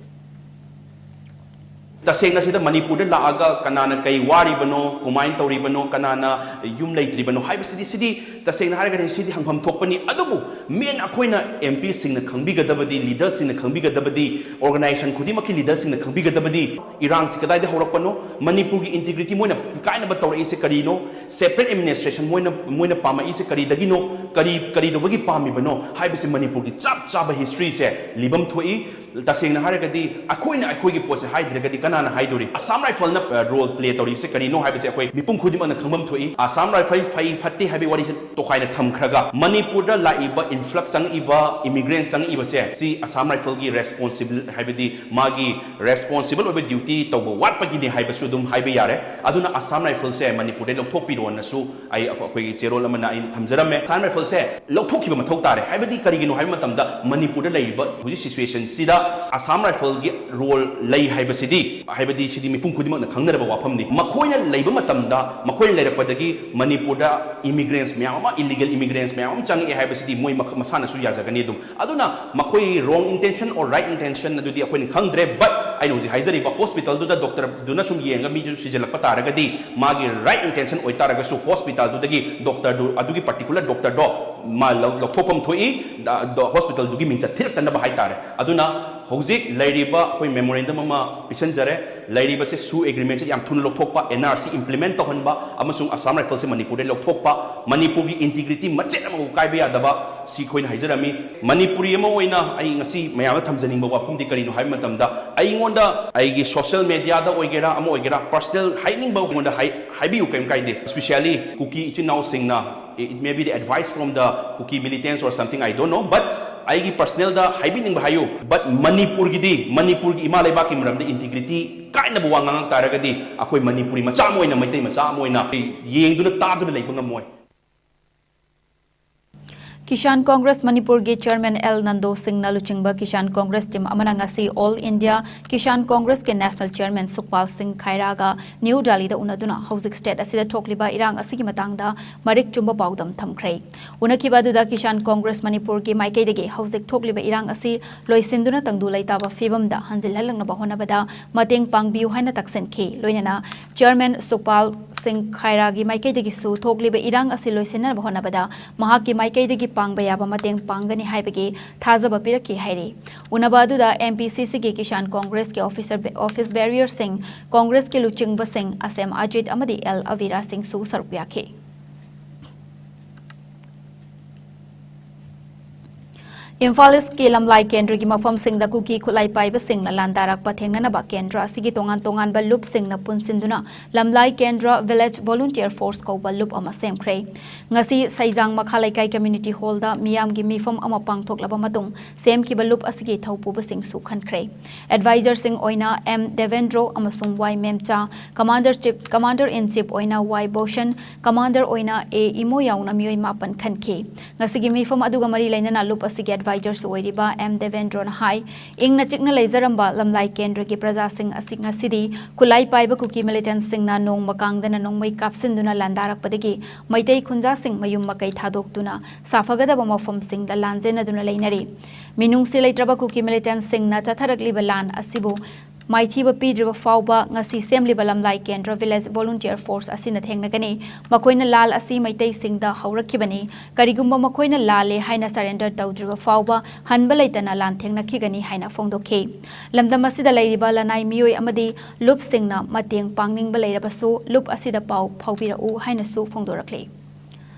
ꯇꯁꯦꯡꯅ ꯁꯤꯗ ꯃꯅꯤꯄꯨꯔꯗ ꯂꯥꯛꯑꯒ ꯀꯅꯥꯅ ꯀꯩ ꯋꯥꯔꯤꯕꯅꯣ, ꯀꯃꯥꯏꯅ ꯇꯧꯔꯤꯕꯅꯣ, ꯀꯅꯥꯅ ꯌꯨꯝ ꯂꯩꯇ꯭ꯔꯤꯕꯅꯣ ꯍꯥꯏꯕꯁꯤꯗꯤ, ꯁꯤꯗꯤ ꯇꯁꯦꯡꯅ ꯍꯥꯏꯔꯒꯗꯤ ꯁꯤꯗꯤ ꯍꯪꯐꯝ ꯊꯣꯛꯄꯅꯤ꯫ ꯑꯗꯨꯕꯨ main ꯑꯩꯈꯣꯏꯅ MPꯁꯤꯡꯅ ꯈꯪꯕꯤꯒꯗꯕꯗꯤ, leaderꯁꯤꯡꯅ ꯈꯪꯕꯤꯒꯗꯕꯗꯤ, organization ꯈꯨꯗꯤꯡꯃꯛꯀꯤ leaderꯁꯤꯡꯅ ꯈꯪꯕꯤꯒꯗꯕꯗꯤ, ꯏꯔꯥꯡꯁꯤ ꯀꯗꯥꯏꯗ ꯍꯧꯔꯛꯄꯅꯣ, ꯃꯅꯤꯄꯨꯔꯒꯤ integrity ꯃꯣꯏꯅ ꯀꯥꯏꯅꯕ ꯇꯧꯔꯛꯏꯁꯦ ꯀꯔꯤꯅꯣ, separate administration ꯃꯣꯏꯅ, ꯃꯣꯏꯅ ꯄꯥꯝꯃꯛꯏꯁꯦ ꯀꯔꯤꯗꯒꯤꯅꯣ, ꯀꯔꯤ, ꯀꯔꯤꯗꯧꯕꯒꯤ ꯄꯥꯝꯃꯤꯕꯅꯣ ꯍꯥꯏꯕꯁꯤ ꯃꯅꯤꯄꯨꯔꯒꯤ ꯆꯞ ꯆꯥꯕ historyꯁꯦ ꯂꯤꯐꯝ ꯊꯣꯛꯏ꯫ ꯇꯁꯦꯡꯅ ꯍꯥꯏꯔꯒꯗꯤ ꯑꯩꯈꯣꯏꯅ ꯑꯩꯈꯣꯏꯒꯤ ꯄꯣꯠꯁꯦ ꯍꯥꯏꯗ꯭ꯔꯒꯗꯤ ꯀꯅꯥꯅ ꯍꯥꯏꯗꯣꯔꯤ? Assam Rifleꯅ, ꯑ, role play ꯇꯧꯔꯤꯕꯁꯦ ꯀꯔꯤꯅꯣ ꯍꯥꯏꯕꯁꯦ ꯑꯩꯈꯣꯏ ꯃꯤꯄꯨꯝ ꯈꯨꯗꯤꯡꯃꯛꯅ ꯈꯪꯐꯝ ꯊꯣꯛꯏ꯫ Assam Rifle ꯐꯩ ꯐꯠꯇꯦ ꯍꯥꯏꯕꯒꯤ ꯋꯥꯔꯤꯁꯦ ꯇꯣꯈꯥꯏꯅ ꯊꯝꯈ꯭ꯔꯒ, ꯃꯅꯤꯄꯨꯔꯗ ꯂꯥꯛꯏꯕ influx ꯆꯪꯉꯛꯏꯕ, immigrant ꯆꯪꯉꯛꯏꯕꯁꯦ, ꯁꯤ Assam Rifleꯒꯤ responsible, ꯍꯥꯏꯕꯗꯤ ꯃꯥꯒꯤ responsible ꯑꯣꯏꯕ duty ꯇꯧꯕ ꯋꯥꯠꯄꯒꯤꯅꯤ ꯍꯥꯏꯕꯁꯨ ꯑꯗꯨꯝ ꯍꯥꯏꯕ ꯌꯥꯔꯦ꯫ ꯑꯗꯨꯅ Assam Rifleꯁꯦ ꯃꯅꯤꯄꯨꯔꯗꯩ ꯂꯧꯊꯣꯛꯄꯤꯔꯣꯅꯁꯨ ꯑꯩ, ꯑꯩꯈꯣꯏꯒꯤ ꯆꯦꯔꯣꯜ ꯑꯃꯅ ꯑꯩꯅ ꯊꯝꯖꯔꯝꯃꯦ꯫ Assam Rifleꯁꯦ ꯂꯧꯊꯣꯛꯈꯤꯕ ꯃꯊꯧ ꯇꯥꯔꯦ꯫ ꯍꯥꯏꯕꯗꯤ ꯀꯔꯤꯒꯤꯅꯣ ꯍꯥꯏꯕ ꯃꯇꯝꯗ, ꯃꯅꯤꯄꯨꯔꯗ ꯂꯩꯔꯤꯕ ꯍꯧꯖꯤꯛ situationꯁꯤꯗ ꯑꯁꯥꯝ ꯔꯥꯏꯐꯜꯒꯤ ꯔꯣꯜ ꯂꯩ ꯍꯥꯏꯕꯁꯤꯗꯤ, ꯍꯥꯏꯕꯗꯤ ꯁꯤꯗꯤ ꯃꯤꯄꯨꯝ ꯈꯨꯗꯤꯡꯃꯛꯅ ꯈꯪꯅꯔꯕ ꯋꯥꯐꯝꯅꯤ꯫ ꯃꯈꯣꯏꯅ ꯂꯩꯕ ꯃꯇꯝꯗ, ꯃꯈꯣꯏꯅ ꯂꯩꯔꯛꯄꯗꯒꯤ ꯃꯅꯤꯄꯨꯔꯗ ꯏꯃꯤꯒ꯭ꯔꯦꯟꯁ ꯃꯌꯥꯝ ꯑꯃ, ꯏꯂꯤꯒꯦꯜ ꯏꯃꯤꯒ꯭ꯔꯦꯟꯁ ꯃꯌꯥꯝ ꯑꯃ ꯆꯪꯉꯛꯑꯦ ꯍꯥꯏꯕꯁꯤꯗꯤ ꯃꯣꯏ ꯃꯈ-, ꯃꯁꯥꯅꯁꯨ ꯌꯥꯖꯒꯅꯤ꯫ ꯑꯗꯨꯝ ꯑꯗꯨꯅ ꯃꯈꯣꯏ wrong intention or right intention ꯑꯗꯨꯗꯤ ꯑꯩꯈꯣꯏꯅ ꯈꯪꯗ꯭ꯔꯦ, but ꯑꯩꯅ ꯍꯧꯖꯤꯛ ꯍꯥꯏꯖꯔꯤꯕ ꯍꯣꯁꯄꯤꯇꯥꯜꯗꯨꯗ ꯗꯣꯛꯇꯔꯗꯨꯅ ꯁꯨꯝ ꯌꯦꯡꯉꯒ ꯃꯤꯗꯨ ꯁꯤꯖꯤꯜꯂꯛꯄ ꯇꯥꯔꯒꯗꯤ, ꯃꯥꯒꯤ right intention ꯑꯣꯏꯇꯥꯔꯒꯁꯨ ꯍꯣꯁꯄꯤꯇꯥꯜꯗꯨꯗꯒꯤ ꯗꯣꯛꯇꯔꯗꯨ, ꯑꯗꯨꯒꯤ ꯄꯥꯔꯇꯤꯀꯨꯂꯔ ꯗꯣꯛꯇꯔꯗꯣ ꯃꯥ ꯂꯧ-, ꯂꯧꯊꯣꯛꯐꯝ ꯊꯣꯛꯏ, ꯗ-, ꯗꯣ-, ꯍꯣꯁꯄꯤꯇꯥꯜꯗꯨꯒꯤ ꯃꯤꯡꯆꯠ ꯊꯤꯔꯛꯇꯅꯕ ꯍꯥꯏꯇꯥꯔꯦ꯫ ꯑꯗꯨꯅ ꯍꯧꯖꯤꯛ ꯂꯩꯔꯤꯕ ꯑꯩꯈꯣꯏ ꯃꯦꯃꯣꯔꯦꯟꯗꯝ ꯑꯃ ꯄꯤꯁꯤꯟꯖꯔꯦ꯫ ꯂꯩꯔꯤꯕꯁꯦ ꯁꯨ ꯑꯦꯒ꯭ꯔꯤꯃꯦꯟꯁꯦ ꯌꯥꯝ ꯊꯨꯅ ꯂꯧꯊꯣꯛꯄ, ꯑꯦꯟ ꯑꯥꯔ ꯁꯤ ꯏꯝꯄ꯭ꯂꯤꯃꯦꯟ ꯇꯧꯍꯟꯕ, ꯑꯃꯁꯨꯡ ꯑꯁꯥꯝ ꯔꯥꯏꯐꯜꯁꯦ ꯃꯅꯤꯄꯨꯔꯗ ꯂꯧꯊꯣꯛꯄ, ꯃꯅꯤꯄꯨꯔꯒꯤ ꯏꯟꯇꯤꯒ꯭ꯔꯤꯇꯤ ꯃꯆꯦꯠ ꯑꯃꯐꯥꯎ ꯀꯥꯏꯕ ꯌꯥꯗꯕ, ꯁꯤ ꯑꯩꯈꯣꯏꯅ ꯍꯥꯏꯖꯔꯝꯃꯤ꯫ ꯃꯅꯤꯄꯨꯔꯤ ꯑꯃ ꯑꯣꯏꯅ ꯑꯩ ꯉꯁꯤ ꯃꯌꯥꯝꯗ ꯊꯝꯖꯅꯤꯡꯕ ꯋꯥꯐꯝꯗꯤ ꯀꯔꯤꯅꯣ ꯍꯥꯏꯕ ꯃꯇꯝꯗ, ꯑꯩꯉꯣꯟꯗ ꯑꯩꯒꯤ ꯁꯣꯁꯤꯌꯦꯜ ꯃꯦꯗꯤꯌꯥꯗ ꯑꯣꯏꯒꯦꯔꯥ, ꯑꯃ ꯑꯣꯏꯒꯦꯔꯥ, ꯄꯔꯁꯅꯦꯜ ꯍꯥꯏꯅꯤꯡꯕ ꯑꯩꯉꯣꯟꯗ ꯍꯥꯏ-, ꯍꯥꯏꯕꯤꯌꯨ, ꯀꯩꯝ ꯀꯥꯏꯗꯦ꯫ Especially ꯀꯨꯀꯤ ꯏꯆꯤꯟ ꯏꯅꯥꯎꯁꯤꯡꯅ, it may be the advice from the Kuki militants or something, I don't know, but ꯑꯩꯒꯤ ꯄꯔꯁꯅꯦꯜꯗ ꯍꯥꯏꯕꯤꯅꯤꯡꯕ ꯍꯥꯏꯌꯨ, but ꯃꯅꯤꯄꯨꯔꯒꯤꯗꯤ, ꯃꯅꯤꯄꯨꯔꯒꯤ ꯏꯃꯥ ꯂꯩꯕꯥꯛꯀꯤ ꯃꯔꯝꯗ ꯏꯟꯇꯤꯒ꯭ꯔꯤꯇꯤ ꯀꯥꯏꯅꯕ ꯋꯥ ꯉꯥꯡꯉꯛ ꯇꯥꯔꯒꯗꯤ, ꯑꯩꯈꯣꯏ ꯃꯅꯤꯄꯨꯔꯤ ꯃꯆꯥ ꯑꯃ ꯑꯣꯏꯅ, ꯃꯩꯇꯩ ꯃꯆꯥ ꯑꯃ ꯑꯣꯏꯅ ꯌꯦꯡꯗꯨꯅ ꯇꯥꯗꯨꯅ ꯂꯩꯕ ꯉꯝꯃꯣꯏ꯫ ꯀꯤꯁꯥꯟ ꯀꯣꯡꯒ꯭ꯔꯦꯁ ꯃꯅꯤꯄꯨꯔꯒꯤ ꯆꯤꯌꯔꯃꯦꯟ ꯑꯦꯜ ꯅꯟꯗꯣ ꯁꯤꯡꯅ ꯂꯨꯆꯤꯡꯕ ꯀꯤꯁꯥꯟ ꯀꯣꯡꯒ꯭ꯔꯦꯁ ꯇꯤꯝ ꯑꯃꯅ ꯉꯁꯤ ꯑꯣꯜ ꯏꯟꯗꯤꯌꯥ ꯀꯤꯁꯥꯟ ꯀꯣꯡꯒ꯭ꯔꯦꯁꯀꯤ ꯅꯦꯁꯅꯦꯜ ꯆꯤꯌꯔꯃꯦꯟ ꯁꯨꯛꯄꯥꯜ ꯁꯤꯡ ꯈꯥꯏꯔꯥꯒ ꯅ꯭ꯌꯨ ꯗꯦꯜꯂꯤꯗ ꯎꯅꯗꯨꯅ ꯍꯧꯖꯤꯛ ꯁ꯭ꯇꯦꯠ ꯑꯁꯤꯗ ꯊꯣꯛꯂꯤꯕ ꯏꯔꯥꯡ ꯑꯁꯤꯒꯤ ꯃꯇꯥꯡꯗ ꯃꯔꯤꯛ ꯆꯨꯝꯕ ꯄꯥꯎꯗꯝ ꯊꯝꯈ꯭ꯔꯦ꯫ ꯎꯅꯈꯤꯕ ꯑꯗꯨꯗ ꯀꯤꯁꯥꯟ ꯀꯣꯡꯒ꯭ꯔꯦꯁ ꯃꯅꯤꯄꯨꯔꯒꯤ ꯃꯥꯏꯀꯩꯗꯒꯤ ꯍꯧꯖꯤꯛ ꯊꯣꯛꯂꯤꯕ ꯏꯔꯥꯡ ꯑꯁꯤ ꯂꯣꯏꯁꯤꯟꯗꯨꯅ ꯇꯪꯗꯨ ꯂꯩꯇꯥꯕ ꯐꯤꯕꯝꯗ ꯍꯟꯖꯤꯜꯍꯜꯂꯛꯅꯕ ꯍꯣꯠꯅꯕꯗ ꯃꯇꯦꯡ ꯄꯥꯡꯕꯤꯌꯨ ꯍꯥꯏꯅ ꯇꯛꯁꯤꯟꯈꯤ꯫ ꯂꯣꯏꯅꯅ ꯆꯤꯌꯔꯃꯦꯟ ꯁꯨꯛꯄꯥꯜ ꯁꯤꯡ ꯈꯥꯏꯔꯥꯒꯤ ꯃꯥꯏꯀꯩꯗꯒꯤꯁꯨ ꯊꯣꯛꯂꯤꯕ ꯏꯔꯥꯡ ꯑꯁꯤ ꯂꯣꯏꯁꯤꯟꯅꯕ ꯍꯣꯠꯅꯕꯗ ꯃꯍꯥꯛꯀꯤ ꯃꯥꯏꯀꯩꯗꯒꯤ ꯄꯥꯡꯕ ꯌꯥꯕ ꯃꯇꯦꯡ ꯄꯥꯡꯒꯅꯤ ꯍꯥꯏꯕꯒꯤ ꯊꯥꯖꯕ ꯄꯤꯔꯛꯈꯤ ꯍꯥꯏꯔꯤ꯫ ꯎꯅꯕ ꯑꯗꯨꯗ ꯑꯦꯝ ꯄꯤ ꯁꯤ ꯁꯤꯒꯤ ꯀꯤꯁꯥꯟ ꯀꯣꯡꯒ꯭ꯔꯦꯁꯀꯤ ꯑꯣꯐꯤꯁꯔ ꯕꯦ-, ꯑꯣꯐꯤꯁ ꯕꯦꯔꯤꯌꯔꯁꯤꯡ, ꯀꯣꯡꯒ꯭ꯔꯦꯁꯀꯤ ꯂꯨꯆꯤꯡꯕꯁꯤꯡ ꯑꯁꯦꯝ ꯑꯖꯤꯠ ꯑꯃꯗꯤ ꯑꯦꯜ ꯑꯕꯤꯔꯥ ꯁꯤꯡꯁꯨ ꯁꯔꯨꯛ ꯌꯥꯈꯤ꯫ ꯏꯝꯐꯥꯜ ꯏꯁꯀꯤ ꯂꯝꯂꯥꯏ ꯀꯦꯟꯗ꯭ꯔꯒꯤ ꯃꯐꯝꯁꯤꯡꯗ ꯀꯨꯀꯤ ꯈꯨꯠꯂꯥꯏ ꯄꯥꯏꯕꯁꯤꯡꯅ ꯂꯥꯟꯗꯥꯔꯛꯄ ꯊꯦꯡꯅꯅꯕ ꯀꯦꯟꯗ꯭ꯔ ꯑꯁꯤꯒꯤ ꯇꯣꯉꯥꯟ ꯇꯣꯉꯥꯟꯕ ꯂꯨꯞꯁꯤꯡꯅ ꯄꯨꯟꯁꯤꯟꯗꯨꯅ ꯂꯝꯂꯥꯏ ꯀꯦꯟꯗ꯭ꯔ ꯚꯤꯂꯦꯖ ꯚꯣꯂꯨꯟꯇꯤꯌꯔ ꯐꯣꯔꯁ ꯀꯧꯕ ꯂꯨꯞ ꯑꯃ ꯁꯦꯝꯈ꯭ꯔꯦ꯫ ꯉꯁꯤ ꯁꯩꯖꯥꯡ ꯃꯈꯥ ꯂꯩꯀꯥꯏ ꯀꯝꯃ꯭ꯌꯨꯅꯤꯇꯤ ꯍꯣꯜꯗ ꯃꯤꯌꯥꯝꯒꯤ ꯃꯤꯐꯝ ꯑꯃ ꯄꯥꯡꯊꯣꯛꯂꯕ ꯃꯇꯨꯡ ꯁꯦꯝꯈꯤꯕ ꯂꯨꯞ ꯑꯁꯤꯒꯤ ꯊꯧꯄꯨꯕꯁꯤꯡꯁꯨ ꯈꯟꯈ꯭ꯔꯦ꯫ ꯑꯦꯗꯚꯥꯏꯖꯔꯁꯤꯡ ꯑꯣꯏꯅ ꯑꯦꯝ ꯗꯦꯕꯦꯟꯗ꯭ꯔꯣ ꯑꯃꯁꯨꯡ ꯋꯥꯏ ꯃꯦꯝꯆꯥ, ꯀꯃꯥꯟꯗꯔ ꯆꯤꯞ, ꯀꯃꯥꯟꯗꯔ ꯏꯟ ꯆꯤꯞ ꯑꯣꯏꯅ ꯋꯥꯏ ꯕꯣꯁꯟ, ꯀꯃꯥꯟꯗꯔ ꯑꯣꯏꯅ ꯑꯦ ꯏꯃꯣ ꯌꯥꯎꯅ ꯃꯤꯑꯣꯏ ꯃꯥꯄꯟ ꯈꯟꯈꯤ꯫ ꯉꯁꯤꯒꯤ ꯃꯤꯐꯝ ꯑꯗꯨꯒ ꯃꯔꯤ ꯂꯩꯅꯅ ꯂꯨꯞ ꯑꯁꯤꯒꯤ ꯑꯦꯗꯚꯥꯏꯖꯔꯁꯨ ꯑꯣꯏꯔꯤꯕ ꯑꯦꯝ ꯗꯦꯕꯦꯟꯗ꯭ꯔꯣꯅ ꯍꯥꯏ, ꯏꯪꯅ ꯆꯤꯛꯅ ꯂꯩꯖꯔꯝꯕ ꯂꯝꯂꯥꯏ ꯀꯦꯟꯗ꯭ꯔꯒꯤ ꯄ꯭ꯔꯖꯥꯁꯤꯡ ꯑꯁꯤ ꯉꯁꯤꯗꯤ ꯈꯨꯠꯂꯥꯏ ꯄꯥꯏꯕ ꯀꯨꯀꯤ ꯃꯤꯂꯤꯇꯦꯟꯠꯁꯤꯡꯅ ꯅꯣꯡꯃ ꯀꯥꯡꯗꯅ ꯅꯣꯡꯃꯩ ꯀꯥꯞꯁꯤꯟꯗꯨꯅ ꯂꯥꯟꯗꯥꯔꯛꯄꯗꯒꯤ ꯃꯩꯇꯩ ꯈꯨꯟꯖꯥꯁꯤꯡ ꯃꯌꯨꯝ ꯃꯀꯩ ꯊꯥꯗꯣꯛꯇꯨꯅ ꯁꯥꯐꯒꯗꯕ ꯃꯐꯝꯁꯤꯡꯗ ꯂꯥꯟꯖꯦꯟꯅꯗꯨꯅ ꯂꯩꯅꯔꯤ꯫ ꯃꯤꯅꯨꯡꯁꯤ ꯂꯩꯇ꯭ꯔꯕ ꯀꯨꯀꯤ ꯃꯤꯂꯤꯇꯦꯟꯠꯁꯤꯡꯅ ꯆꯠꯊꯔꯛꯂꯤꯕ ꯂꯥꯟ ꯑꯁꯤꯕꯨ ꯃꯥꯏꯊꯤꯕ ꯄꯤꯗ꯭ꯔꯤꯕ ꯐꯥꯎꯕ ꯉꯁꯤ ꯁꯦꯝꯂꯤꯕ ꯂꯝꯂꯥꯏ ꯀꯦꯟꯗ꯭ꯔ ꯚꯤꯂꯦꯖ ꯚꯣꯂꯨꯟꯇꯤꯌꯔ ꯐꯣꯔꯁ ꯑꯁꯤꯅ ꯊꯦꯡꯅꯒꯅꯤ꯫ ꯃꯈꯣꯏꯅ ꯂꯥꯜ ꯑꯁꯤ ꯃꯩꯇꯩꯁꯤꯡꯗ ꯍꯧꯔꯛꯈꯤꯕꯅꯤ꯫ ꯀꯔꯤꯒꯨꯝꯕ ꯃꯈꯣꯏꯅ ꯂꯥꯜꯂꯦ ꯍꯥꯏꯅ ꯁꯔꯦꯟꯗꯔ ꯇꯧꯗ꯭ꯔꯤꯕ ꯐꯥꯎꯕ ꯍꯟꯕ ꯂꯩꯇꯅ ꯂꯥꯟꯊꯦꯡꯅꯈꯤꯒꯅꯤ ꯍꯥꯏꯅ ꯐꯣꯡꯗꯣꯛꯈꯤ꯫ ꯂꯝꯗꯝ ꯑꯁꯤꯗ ꯂꯩꯔꯤꯕ ꯂꯅꯥꯏ ꯃꯤꯑꯣꯏ ꯑꯃꯗꯤ ꯂꯨꯞꯁꯤꯡꯅ ꯃꯇꯦꯡ ꯄꯥꯡꯅꯤꯡꯕ ꯂꯩꯔꯕꯁꯨ ꯂꯨꯞ ꯑꯁꯤꯗ ꯄꯥꯎ ꯐꯥꯎꯕꯤꯔꯛꯎ ꯍꯥꯏꯅꯁꯨ ꯐꯣꯡꯗꯣꯔꯛꯂꯤ꯫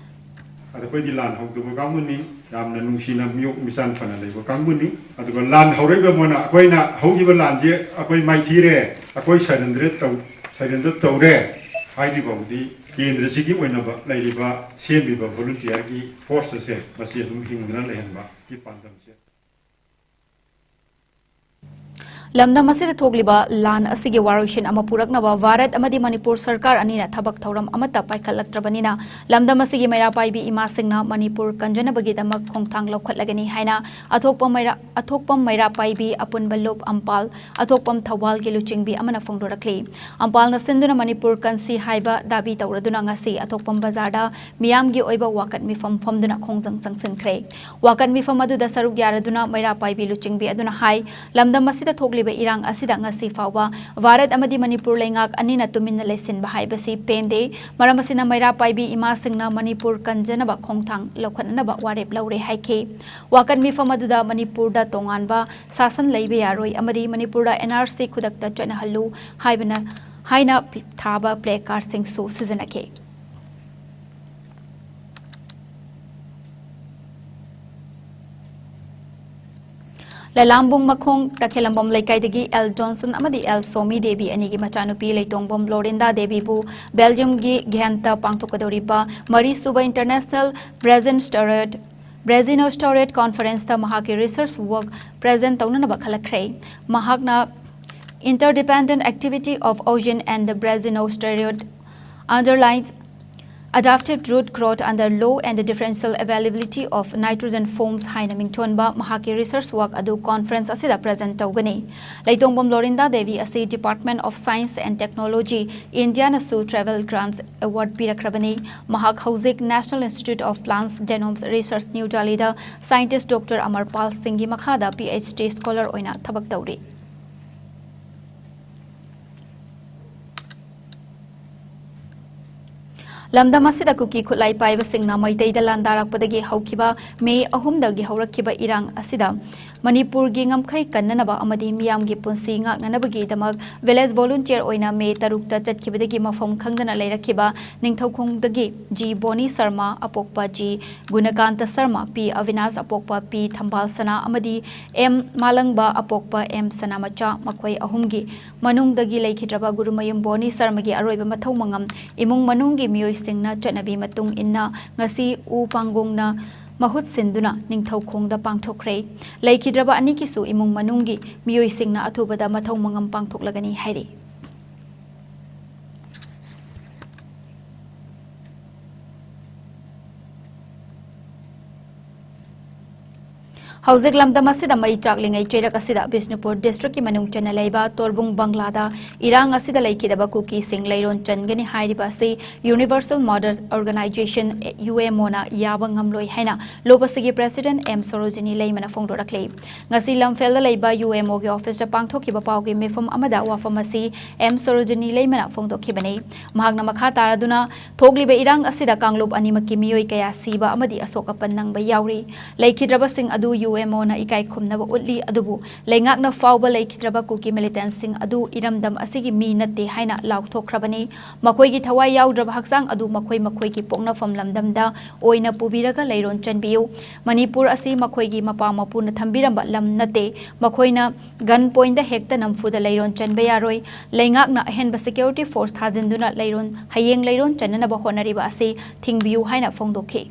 ꯑꯗꯣ ꯑꯩꯈꯣꯏꯗꯤ ꯂꯥꯟ ꯍꯧꯗꯕ ꯀꯥꯡꯕꯨꯅꯤ, ꯌꯥꯝꯅ ꯅꯨꯡꯁꯤꯅ ꯃꯤꯌꯣꯛ ꯃꯤꯆꯥꯟ ꯐꯅ ꯂꯩꯕ ꯀꯥꯡꯕꯨꯅꯤ꯫ ꯑꯗꯨꯒ ꯂꯥꯟ ꯍꯧꯔꯛꯏꯕ ꯃꯣꯏꯅ ꯑꯩꯈꯣꯏꯅ ꯍꯧꯈꯤꯕ ꯂꯥꯟꯁꯦ ꯑꯩꯈꯣꯏ ꯃꯥꯏꯊꯤꯔꯦ, ꯑꯩꯈꯣꯏ ꯁꯔꯦꯟꯗꯔ ꯇꯧ ꯁꯔꯦꯟꯗꯔ ꯇꯧꯔꯦ ꯍꯥꯏꯗ꯭ꯔꯤꯐꯥꯎꯗꯤ ꯀꯦꯟꯗ꯭ꯔꯁꯤꯒꯤ ꯑꯣꯏꯅꯕ ꯂꯩꯔꯤꯕ ꯁꯦꯝꯂꯤꯕ ꯚꯣꯂꯨꯟꯇꯤꯌꯔꯒꯤ ꯐꯣꯔꯁ ꯑꯁꯦ ꯃꯁꯤ ꯑꯗꯨꯝ ꯍꯤꯡꯗꯨꯅ ꯂꯩꯍꯟꯕꯒꯤ ꯄꯥꯟꯗꯝꯁꯦ꯫ ꯂꯝꯗꯝ ꯑꯁꯤꯗ ꯊꯣꯛꯂꯤꯕ ꯂꯥꯟ ꯑꯁꯤꯒꯤ ꯋꯥꯔꯣꯏꯁꯤꯟ ꯑꯃ ꯄꯨꯔꯛꯅꯕ ꯚꯥꯔꯠ ꯑꯃꯗꯤ ꯃꯅꯤꯄꯨꯔ ꯁꯔꯀꯥꯔ ꯑꯅꯤꯅ ꯊꯕꯛ ꯊꯧꯔꯝ ꯑꯃꯠꯇ ꯄꯥꯏꯈꯠꯂꯛꯇ꯭ꯔꯕꯅꯤꯅ ꯂꯝꯗꯝ ꯑꯁꯤꯒꯤ ꯃꯩꯔꯥ ꯄꯥꯏꯕꯤ ꯏꯃꯥꯁꯤꯡꯅ ꯃꯅꯤꯄꯨꯔ ꯀꯟꯖꯅꯕꯒꯤꯗꯃꯛ ꯈꯣꯡꯊꯥꯡ ꯂꯧꯈꯠꯂꯒꯅꯤ ꯍꯥꯏꯅ ꯑꯊꯣꯛꯄ ꯃꯩꯔꯥ-, ꯑꯊꯣꯛꯄꯝ ꯃꯩꯔꯥ ꯄꯥꯏꯕꯤ ꯑꯄꯨꯟꯕ ꯂꯨꯞ ꯑꯝꯄꯥꯜ ꯑꯊꯣꯛꯄꯝ ꯊꯧꯕꯥꯜꯒꯤ ꯂꯨꯆꯤꯡꯕꯤ ꯑꯃꯅ ꯐꯣꯡꯗꯣꯔꯛꯂꯤ꯫ ꯑꯝꯄꯥꯜꯅ ꯁꯤꯟꯗꯨꯅ ꯃꯅꯤꯄꯨꯔ ꯀꯟꯁꯤ ꯍꯥꯏꯕ ꯗꯥꯕꯤ ꯇꯧꯔꯗꯨꯅ ꯉꯁꯤ ꯑꯊꯣꯛꯄꯝ ꯕꯖꯥꯔꯗ ꯃꯤꯌꯥꯝꯒꯤ ꯑꯣꯏꯕ ꯋꯥꯀꯠ ꯃꯤꯐꯝ ꯐꯝꯗꯨꯅ ꯈꯣꯡꯖꯪ ꯆꯪꯁꯤꯟꯈ꯭ꯔꯦ꯫ ꯋꯥꯀꯠ ꯃꯤꯐꯝ ꯑꯗꯨꯗ ꯁꯔꯨꯛ ꯌꯥꯔꯗꯨꯅ ꯃꯩꯔꯥ ꯄꯥꯏꯕꯤ ꯂꯨꯆꯤꯡꯕꯤ ꯑꯗꯨꯅ ꯍꯥꯏ, ꯂꯝꯗꯝ ꯑꯁꯤꯗ ꯊꯣꯛꯂꯤꯕ ꯏꯔꯥꯡ ꯑꯁꯤꯗ ꯉꯁꯤ ꯐꯥꯎꯕ ꯚꯥꯔꯠ ꯑꯃꯗꯤ ꯃꯅꯤꯄꯨꯔ ꯂꯩꯉꯥꯛ ꯑꯅꯤꯅ ꯇꯨꯃꯤꯟꯅ ꯂꯩꯁꯤꯟꯕ ꯍꯥꯏꯕꯁꯤ ꯄꯦꯟꯗꯦ꯫ ꯃꯔꯝ ꯑꯁꯤꯅ ꯃꯩꯔꯥ ꯄꯥꯏꯕꯤ ꯏꯃꯥꯁꯤꯡꯅ ꯃꯅꯤꯄꯨꯔ ꯀꯟꯖꯅꯕ ꯈꯣꯡꯊꯥꯡ ꯂꯧꯈꯠꯅꯅꯕ ꯋꯥꯔꯦꯞ ꯂꯧꯔꯦ ꯍꯥꯏꯈꯤ꯫ ꯋꯥꯀꯠ ꯃꯤꯐꯝ ꯑꯗꯨꯗ ꯃꯅꯤꯄꯨꯔꯗ ꯇꯣꯉꯥꯟꯕ ꯁꯥꯁꯟ ꯂꯩꯕ ꯌꯥꯔꯣꯏ ꯑꯃꯗꯤ ꯃꯅꯤꯄꯨꯔꯗ N R C ꯈꯨꯗꯛꯇ ꯆꯠꯅꯍꯜꯂꯨ ꯍꯥꯏꯕꯅ, ꯍꯥꯏꯅ ꯊꯥꯕ ꯄ꯭ꯂꯦ ꯀꯥꯔꯗꯁꯤꯡꯁꯨ ꯁꯤꯖꯤꯟꯅꯈꯤ꯫ ꯂꯂꯥꯝꯕꯨꯡ ꯃꯈꯣꯡ ꯇꯈꯦꯂꯝꯕꯝ ꯂꯩꯀꯥꯏꯗꯒꯤ ꯑꯦꯜ ꯖꯣꯟꯁꯟ ꯑꯃꯗꯤ ꯑꯦꯜ ꯁꯣꯃꯤ ꯗꯦꯕꯤ ꯑꯅꯤꯒꯤ ꯃꯆꯥꯅꯨꯄꯤ ꯂꯩꯇꯣꯡꯕꯝ ꯂꯣꯔꯤꯟꯗꯥ ꯗꯦꯕꯤꯕꯨ ꯕꯦꯜꯖꯤꯌꯝꯒꯤ ꯘꯦꯟꯇ ꯄꯥꯡꯊꯣꯛꯀꯗꯧꯔꯤꯕ ꯃꯔꯤꯁꯨꯕ International Brazen Steroid, Brazen Steroid Conference ꯇ ꯃꯍꯥꯛꯀꯤ research work present ꯇꯧꯅꯅꯕ ꯈꯜꯂꯛꯈ꯭ꯔꯦ꯫ ꯃꯍꯥꯛꯅ Interdependent activity of ozone and the brazen steroid underlines Adaptive Root Growth Under Low and Differential Availability of Nitrogen Forms ꯍꯥꯏꯅ ꯃꯤꯡꯊꯣꯟꯕ ꯃꯍꯥꯛꯀꯤ research work ꯑꯗꯨ conference ꯑꯁꯤꯗ present ꯇꯧꯒꯅꯤ꯫ ꯂꯩꯇꯣꯡꯕꯝ ꯂꯣꯔꯤꯟꯗꯥ ꯗꯦꯕꯤ ꯑꯁꯤ Department of Science and Technology, ꯏꯟꯗꯤꯌꯥꯅꯁꯨ Travel Grants Award ꯄꯤꯔꯛꯈ꯭ꯔꯕꯅꯤ꯫ ꯃꯍꯥꯛ ꯍꯧꯖꯤꯛ National Institute of Plants Genome Research, New Delhiꯗ scientist Doctor Amar Pal Singhꯒꯤ ꯃꯈꯥꯗ PhD scholar ꯑꯣꯏꯅ ꯊꯕꯛ ꯇꯧꯔꯤ꯫ ꯂꯝꯗꯝ ꯑꯁꯤꯗ ꯀꯨꯀꯤ ꯈꯨꯠꯂꯥꯏ ꯄꯥꯏꯕꯁꯤꯡꯅ ꯃꯩꯇꯩꯗ ꯂꯥꯟꯗꯥꯔꯛꯄꯗꯒꯤ ꯍꯧꯈꯤꯕ ꯃꯦ ꯑꯍꯨꯝꯗꯒꯤ ꯍꯧꯔꯛꯈꯤꯕ ꯏꯔꯥꯡ ꯑꯁꯤꯗ ꯃꯅꯤꯄꯨꯔꯒꯤ ꯉꯝꯈꯩ ꯀꯟꯅꯅꯕ ꯑꯃꯗꯤ ꯃꯤꯌꯥꯝꯒꯤ ꯄꯨꯟꯁꯤ ꯉꯥꯛꯅꯅꯕꯒꯤꯗꯃꯛ village volunteer ꯑꯣꯏꯅ ꯃꯦ ꯇꯔꯨꯛꯇ ꯆꯠꯈꯤꯕꯗꯒꯤ ꯃꯐꯝ ꯈꯪꯗꯅ ꯂꯩꯔꯛꯈꯤꯕ ꯅꯤꯡꯊꯧꯈꯣꯡꯗꯒꯤ ꯖꯤ ꯕꯣꯅꯤ ꯁꯔꯃ ꯑꯄꯣꯛꯄ ꯖꯤ ꯒꯨꯅꯀꯥꯟꯇ ꯁꯔꯃ, ꯄꯤ ꯑꯕꯤꯅꯥꯁ ꯑꯄꯣꯛꯄ ꯄꯤ ꯊꯝꯕꯥꯜ ꯁꯅꯥ ꯑꯃꯗꯤ ꯑꯦꯝ ꯃꯥꯂꯪꯕ ꯑꯄꯣꯛꯄ ꯑꯦꯝ ꯁꯅꯥꯃꯆꯥ, ꯃꯈꯣꯏ ꯑꯍꯨꯝꯒꯤ ꯃꯅꯨꯡꯗꯒꯤ ꯂꯩꯈꯤꯗ꯭ꯔꯕ ꯒꯨꯔꯨꯃꯌꯨꯝ ꯕꯣꯅꯤ ꯁꯔꯃꯒꯤ ꯑꯔꯣꯏꯕ ꯃꯊꯧ ꯃꯉꯝ ꯏꯃꯨꯡ ꯃꯅꯨꯡꯒꯤ ꯃꯤꯑꯣꯏꯁꯤꯡꯅ ꯆꯠꯅꯕꯤ ꯃꯇꯨꯡ ꯏꯟꯅ ꯉꯁꯤ ꯎ ꯄꯥꯡꯒꯣꯡꯅ ꯃꯍꯨꯠ ꯁꯤꯟꯗꯨꯅ ꯅꯤꯡꯊꯧꯈꯣꯡꯗ ꯄꯥꯡꯊꯣꯛꯈ꯭ꯔꯦ꯫ ꯂꯩꯈꯤꯗ꯭ꯔꯕ ꯑꯅꯤꯒꯤꯁꯨ ꯏꯃꯨꯡ ꯃꯅꯨꯡꯒꯤ ꯃꯤꯑꯣꯏꯁꯤꯡꯅ ꯑꯊꯨꯕꯗ ꯃꯊꯧ ꯃꯉꯝ ꯄꯥꯡꯊꯣꯛꯂꯒꯅꯤ ꯍꯥꯏꯔꯤ꯫ ꯍꯧꯖꯤꯛ ꯂꯝꯗꯝ ꯑꯁꯤꯗ ꯃꯩ ꯆꯥꯛꯂꯤꯉꯩ ꯆꯩꯔꯛ ꯑꯁꯤꯗ ꯕꯤꯁꯅꯨꯄꯨꯔ districtꯀꯤ ꯃꯅꯨꯡ ꯆꯟꯅ ꯂꯩꯕ ꯇꯣꯔꯕꯨꯡ ꯕꯪꯒ꯭ꯂꯥꯗ ꯏꯔꯥꯡ ꯑꯁꯤꯗ ꯂꯩꯈꯤꯗꯕ ꯀꯨꯀꯤꯁꯤꯡ ꯂꯩꯔꯣꯟ ꯆꯟꯒꯅꯤ ꯍꯥꯏꯔꯤꯕ ꯑꯁꯤ Universal Mothers Organization, UMOꯅ ꯌꯥꯕ ꯉꯝꯂꯣꯏ ꯍꯥꯏꯅ ꯂꯨꯞ ꯑꯁꯤꯒꯤ president ꯑꯦꯝ ꯁꯣꯔꯣꯖꯤꯅꯤ ꯂꯩꯃꯅ ꯐꯣꯡꯗꯣꯔꯛꯂꯤ꯫ ꯉꯁꯤ ꯂꯝꯐꯦꯜꯗ ꯂꯩꯕ UMOꯒꯤ officeꯇ ꯄꯥꯡꯊꯣꯛꯈꯤꯕ ꯄꯥꯎꯒꯤ ꯃꯤꯐꯝ ꯑꯃꯗ ꯋꯥꯐꯝ ꯑꯁꯤ ꯑꯦꯝ ꯁꯣꯔꯣꯖꯤꯅꯤ ꯂꯩꯃꯅ ꯐꯣꯡꯗꯣꯛꯈꯤꯕꯅꯤ꯫ ꯃꯍꯥꯛꯅ ꯃꯈꯥ ꯇꯥꯔꯗꯨꯅ, ꯊꯣꯛꯂꯤꯕ ꯏꯔꯥꯡ ꯑꯁꯤꯗ ꯀꯥꯡꯂꯨꯞ ꯑꯅꯤꯃꯛꯀꯤ ꯃꯤꯑꯣꯏ ꯀꯌꯥ ꯁꯤꯕ ꯑꯃꯗꯤ ꯑꯁꯣꯛ ꯑꯄꯟ ꯅꯪꯕ ꯌꯥꯎꯔꯤ꯫ ꯂꯩꯈꯤꯗ꯭ꯔꯕꯁꯤꯡ ꯑꯗꯨ UMOꯅ ꯏꯀꯥꯏ ꯈꯨꯝꯅꯕ ꯎꯠꯂꯤ, ꯑꯗꯨꯕꯨ ꯂꯩꯉꯥꯛꯅ ꯐꯥꯎꯕ ꯂꯩꯈꯤꯗ꯭ꯔꯕ ꯀꯨꯀꯤ militantꯁꯤꯡ ꯑꯗꯨ ꯏꯔꯝꯗꯝ ꯑꯁꯤꯒꯤ ꯃꯤ ꯅꯠꯇꯦ ꯍꯥꯏꯅ ꯂꯥꯎꯊꯣꯛꯈ꯭ꯔꯕꯅꯤ꯫ ꯃꯈꯣꯏꯒꯤ ꯊꯋꯥꯏ ꯌꯥꯎꯗ꯭ꯔꯕ ꯍꯛꯆꯥꯡ ꯑꯗꯨ ꯃꯈꯣꯏ ꯃꯈꯣꯏꯒꯤ ꯄꯣꯛꯅꯐꯝ ꯂꯝꯗꯝꯗ ꯑꯣꯏꯅ ꯄꯨꯕꯤꯔꯒ ꯂꯩꯔꯣꯟ ꯆꯟꯕꯤꯌꯨ꯫ ꯃꯅꯤꯄꯨꯔ ꯑꯁꯤ ꯃꯈꯣꯏꯒꯤ ꯃꯄꯥ ꯃꯄꯨꯅ ꯊꯝꯕꯤꯔꯝꯕ ꯂꯝ ꯅꯠꯇꯦ꯫ ꯃꯈꯣꯏꯅ gun pointꯗ ꯍꯦꯛꯇ ꯅꯝꯐꯨꯗ ꯂꯩꯔꯣꯟ ꯆꯟꯕ ꯌꯥꯔꯣꯏ꯫ ꯂꯩꯉꯥꯛꯅ ꯑꯍꯦꯟꯕ security force ꯊꯥꯖꯤꯟꯗꯨꯅ ꯂꯩꯔꯣꯟ, ꯍꯌꯦꯡ ꯂꯩꯔꯣꯟ ꯆꯟꯅꯅꯕ ꯍꯣꯠꯅꯔꯤꯕ ꯑꯁꯤ ꯊꯤꯡꯕꯤꯌꯨ ꯍꯥꯏꯅ ꯐꯣꯡꯗꯣꯛꯈꯤ꯫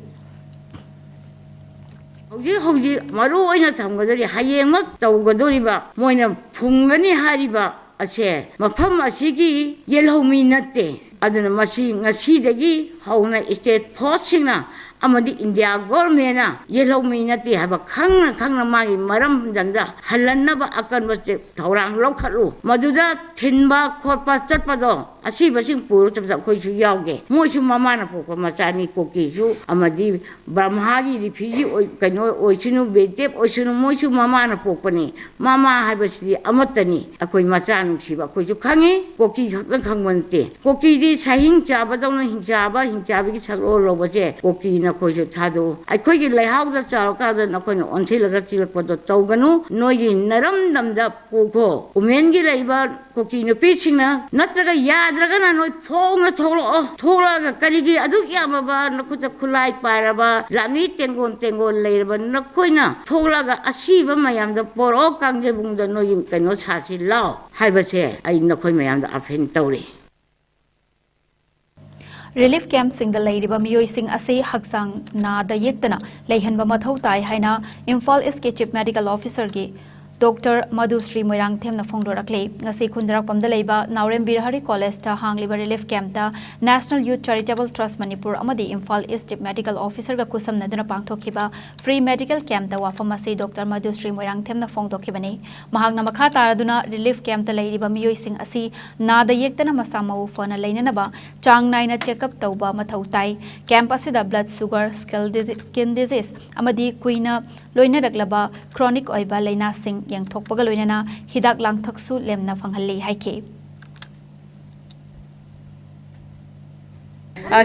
ꯍꯧꯖꯤꯛ ꯍꯧꯖꯤꯛ ꯃꯔꯨ ꯑꯣꯏꯅ ꯊꯝꯒꯗꯧꯔꯤ, ꯍꯌꯦꯡꯃꯛ ꯇꯧꯒꯗꯧꯔꯤꯕ, ꯃꯣꯏꯅ ꯐꯨꯝꯒꯅꯤ ꯍꯥꯏꯔꯤꯕ ꯑꯁꯦ ꯃꯐꯝ ꯑꯁꯤꯒꯤ ꯌꯦꯜꯍꯧꯃꯤ ꯅꯠꯇꯦ꯫ ꯑꯗꯨꯅ ꯃꯁꯤ ꯉꯁꯤꯗꯒꯤ ꯍꯧꯅ state forceꯁꯤꯡꯅ ꯑꯃꯗꯤ India governmentꯅ ꯌꯦꯜꯍꯧꯃꯤ ꯅꯠꯇꯦ ꯍꯥꯏꯕ ꯈꯪꯅ ꯈꯪꯅ ꯃꯥꯒꯤ ꯃꯔꯝꯗꯝꯗ ꯍꯜꯍꯟꯅꯕ ꯑꯀꯟꯕ ꯆꯦ-, ꯊꯧꯔꯥꯡ ꯂꯧꯈꯠꯂꯨ꯫ ꯃꯗꯨꯗ ꯊꯤꯟꯕ ꯈꯣꯠꯄ ꯆꯠꯄꯗꯣ ꯑꯁꯤꯕꯁꯤꯡ ꯄꯨꯔ ꯆꯠꯄꯗ ꯑꯩꯈꯣꯏꯁꯨ ꯌꯥꯎꯒꯦ꯫ ꯃꯣꯏꯁꯨ ꯃꯃꯥꯅ ꯄꯣꯛꯄ ꯃꯆꯥꯅꯤ, ꯀꯨꯀꯤꯁꯨ ꯑꯃꯗꯤ ꯕ꯭ꯔꯍꯃꯥꯒꯤ refugee ꯑꯣꯏ-, ꯀꯩꯅꯣ ꯑꯣꯏꯁꯅꯨ, ꯕꯦꯗꯦꯕ ꯑꯣꯏꯁꯅꯨ, ꯃꯣꯏꯁꯨ ꯃꯃꯥꯅ ꯄꯣꯛꯄꯅꯤ꯫ ꯃꯃꯥ ꯍꯥꯏꯕꯁꯤꯗꯤ ꯑꯃꯠꯇꯅꯤ꯫ ꯑꯩꯈꯣꯏ ꯃꯆꯥ ꯅꯨꯡꯁꯤꯕ ꯑꯩꯈꯣꯏꯁꯨ ꯈꯪꯉꯤ꯫ ꯀꯨꯀꯤ ꯈꯛꯇ ꯈꯪꯕ ꯅꯠꯇꯦ꯫ ꯀꯨꯀꯤꯗꯤ ꯁꯥꯍꯤꯡ ꯆꯥꯕꯗꯧꯅ ꯍꯤꯡꯆꯥꯕ, ꯍꯤꯡꯆꯥꯕꯒꯤ ꯁꯛꯂꯣꯟ ꯂꯧꯕꯁꯦ ꯀꯨꯀꯤ ꯅꯈꯣꯏꯁꯨ ꯊꯥꯗꯣꯛꯎ꯫ ꯑꯩꯈꯣꯏꯒꯤ ꯂꯩꯍꯥꯎꯗ ꯆꯥꯎꯔꯀꯥꯟꯗ ꯅꯈꯣꯏꯅ ꯑꯣꯟꯁꯤꯜꯂꯒ ꯆꯤꯜꯂꯛꯄꯗꯣ ꯇꯧꯒꯅꯨ꯫ ꯅꯣꯏꯒꯤ ꯅꯔꯝꯗꯝꯗ ꯄꯨꯈꯣ꯫ ꯋꯨꯃꯦꯟꯒꯤ ꯂꯩꯔꯤꯕ ꯀꯨꯀꯤ ꯅꯨꯄꯤꯁꯤꯡꯅ ꯅꯠꯇ꯭ꯔꯒ ꯌꯥꯗ꯭ꯔꯒꯅ ꯅꯣꯏ ꯐꯣꯡꯅ ꯊꯣꯛꯂꯛꯑꯣ꯫ ꯊꯣꯛꯂꯛꯑꯒ ꯀꯔꯤꯒꯤ ꯑꯗꯨꯛ ꯌꯥꯝꯃꯕ ꯅꯈꯨꯠꯇ ꯈꯨꯠꯂꯥꯏ ꯄꯥꯏꯔꯕ, ꯂꯥꯃꯤ ꯇꯦꯡꯒꯣꯜ ꯇꯦꯡꯒꯣꯜ ꯂꯩꯔꯕ ꯅꯈꯣꯏꯅ ꯊꯣꯛꯂꯛꯑꯒ ꯑꯁꯤꯕ ꯃꯌꯥꯝꯗ ꯄꯣꯔꯛꯑꯣ, ꯀꯥꯡꯖꯩꯕꯨꯡꯗ ꯅꯣꯏꯒꯤ ꯀꯩꯅꯣ ꯁꯥꯁꯤ ꯂꯥꯎ ꯍꯥꯏꯕꯁꯦ ꯑꯩ ꯅꯈꯣꯏ ꯃꯌꯥꯝꯗ ꯑꯥꯄꯤꯜ ꯇꯧꯔꯤ꯫ ꯔꯤꯂꯤꯐ ꯀꯦꯝꯞꯁꯤꯡꯗ ꯂꯩꯔꯤꯕ ꯃꯤꯑꯣꯏꯁꯤꯡ ꯑꯁꯤ ꯍꯛꯆꯥꯡ ꯅꯥꯗ ꯌꯦꯛꯇꯅ ꯂꯩꯍꯟꯕ ꯃꯊꯧ ꯇꯥꯏ ꯍꯥꯏꯅ ꯏꯝꯐꯥꯜ ꯏꯁꯀꯤ ꯆꯤꯐ ꯃꯦꯗꯤꯀꯦꯜ ꯑꯣꯐꯤꯁꯔꯒꯤ ꯗꯣꯛꯇꯔ ꯃꯙꯨꯁ꯭ꯔꯤ ꯃꯣꯏꯔꯥꯡꯊꯦꯝꯅ ꯐꯣꯡꯗꯣꯔꯛꯂꯤ꯫ ꯉꯁꯤ ꯈꯨꯟꯗ꯭ꯔꯥꯛꯄꯝꯗ ꯂꯩꯕ ꯅꯥꯎꯔꯦꯝꯕꯤꯔ ꯍꯔꯤ ꯀꯣꯂꯦꯖꯇ ꯍꯥꯡꯂꯤꯕ ꯔꯤꯂꯤꯐ ꯀꯦꯝꯞꯇ ꯅꯦꯁꯅꯦꯜ ꯌꯨꯊ ꯆꯦꯔꯤꯇꯦꯕꯜ ꯇ꯭ꯔꯁ ꯃꯅꯤꯄꯨꯔ ꯑꯃꯗꯤ ꯏꯝꯐꯥꯜ ꯏꯁ ꯆꯤꯐ ꯃꯦꯗꯤꯀꯦꯜ ꯑꯣꯐꯤꯁꯔꯒ ꯈꯨꯠꯁꯝꯅꯗꯨꯅ ꯄꯥꯡꯊꯣꯛꯈꯤꯕ ꯐ꯭ꯔꯤ ꯃꯦꯗꯤꯀꯦꯜ ꯀꯦꯝꯞꯇ ꯋꯥꯐꯝ ꯑꯁꯤ ꯗꯣꯛꯇꯔ ꯃꯙꯨꯁ꯭ꯔꯤ ꯃꯣꯏꯔꯥꯡꯊꯦꯝꯅ ꯐꯣꯡꯗꯣꯛꯈꯤꯕꯅꯤ꯫ ꯃꯍꯥꯛꯅ ꯃꯈꯥ ꯇꯥꯔꯗꯨꯅ ꯔꯤꯂꯤꯐ ꯀꯦꯝꯞꯇ ꯂꯩꯔꯤꯕ ꯃꯤꯑꯣꯏꯁꯤꯡ ꯑꯁꯤ ꯅꯥꯗ ꯌꯦꯛꯇꯅ ꯃꯁꯥ ꯃꯎ ꯐꯅ ꯂꯩꯅꯅꯕ ꯆꯥꯡ ꯅꯥꯏꯅ ꯆꯦꯛꯑꯞ ꯇꯧꯕ ꯃꯊꯧ ꯇꯥꯏ꯫ ꯀꯦꯝꯞ ꯑꯁꯤꯗ ꯕ꯭ꯂꯗ ꯁꯨꯒꯔ, ꯁ꯭ꯀꯤꯜ ꯗꯤꯖꯤ-, ꯁ꯭ꯀꯤꯟ ꯗꯤꯖꯤꯖ ꯑꯃꯗꯤ ꯀꯨꯏꯅ ꯂꯣꯏꯅꯔꯛꯂꯕ ꯀ꯭ꯔꯣꯅꯤꯛ ꯑꯣꯏꯕ ꯂꯥꯏꯅꯥꯁꯤꯡ ꯌꯦꯡꯊꯣꯛꯄꯒ ꯂꯣꯏꯅꯅ ꯍꯤꯗꯥꯛ ꯂꯥꯡꯊꯛꯁꯨ ꯂꯦꯝꯅ ꯐꯪꯍꯜꯂꯤ ꯍꯥꯏꯈꯤ꯫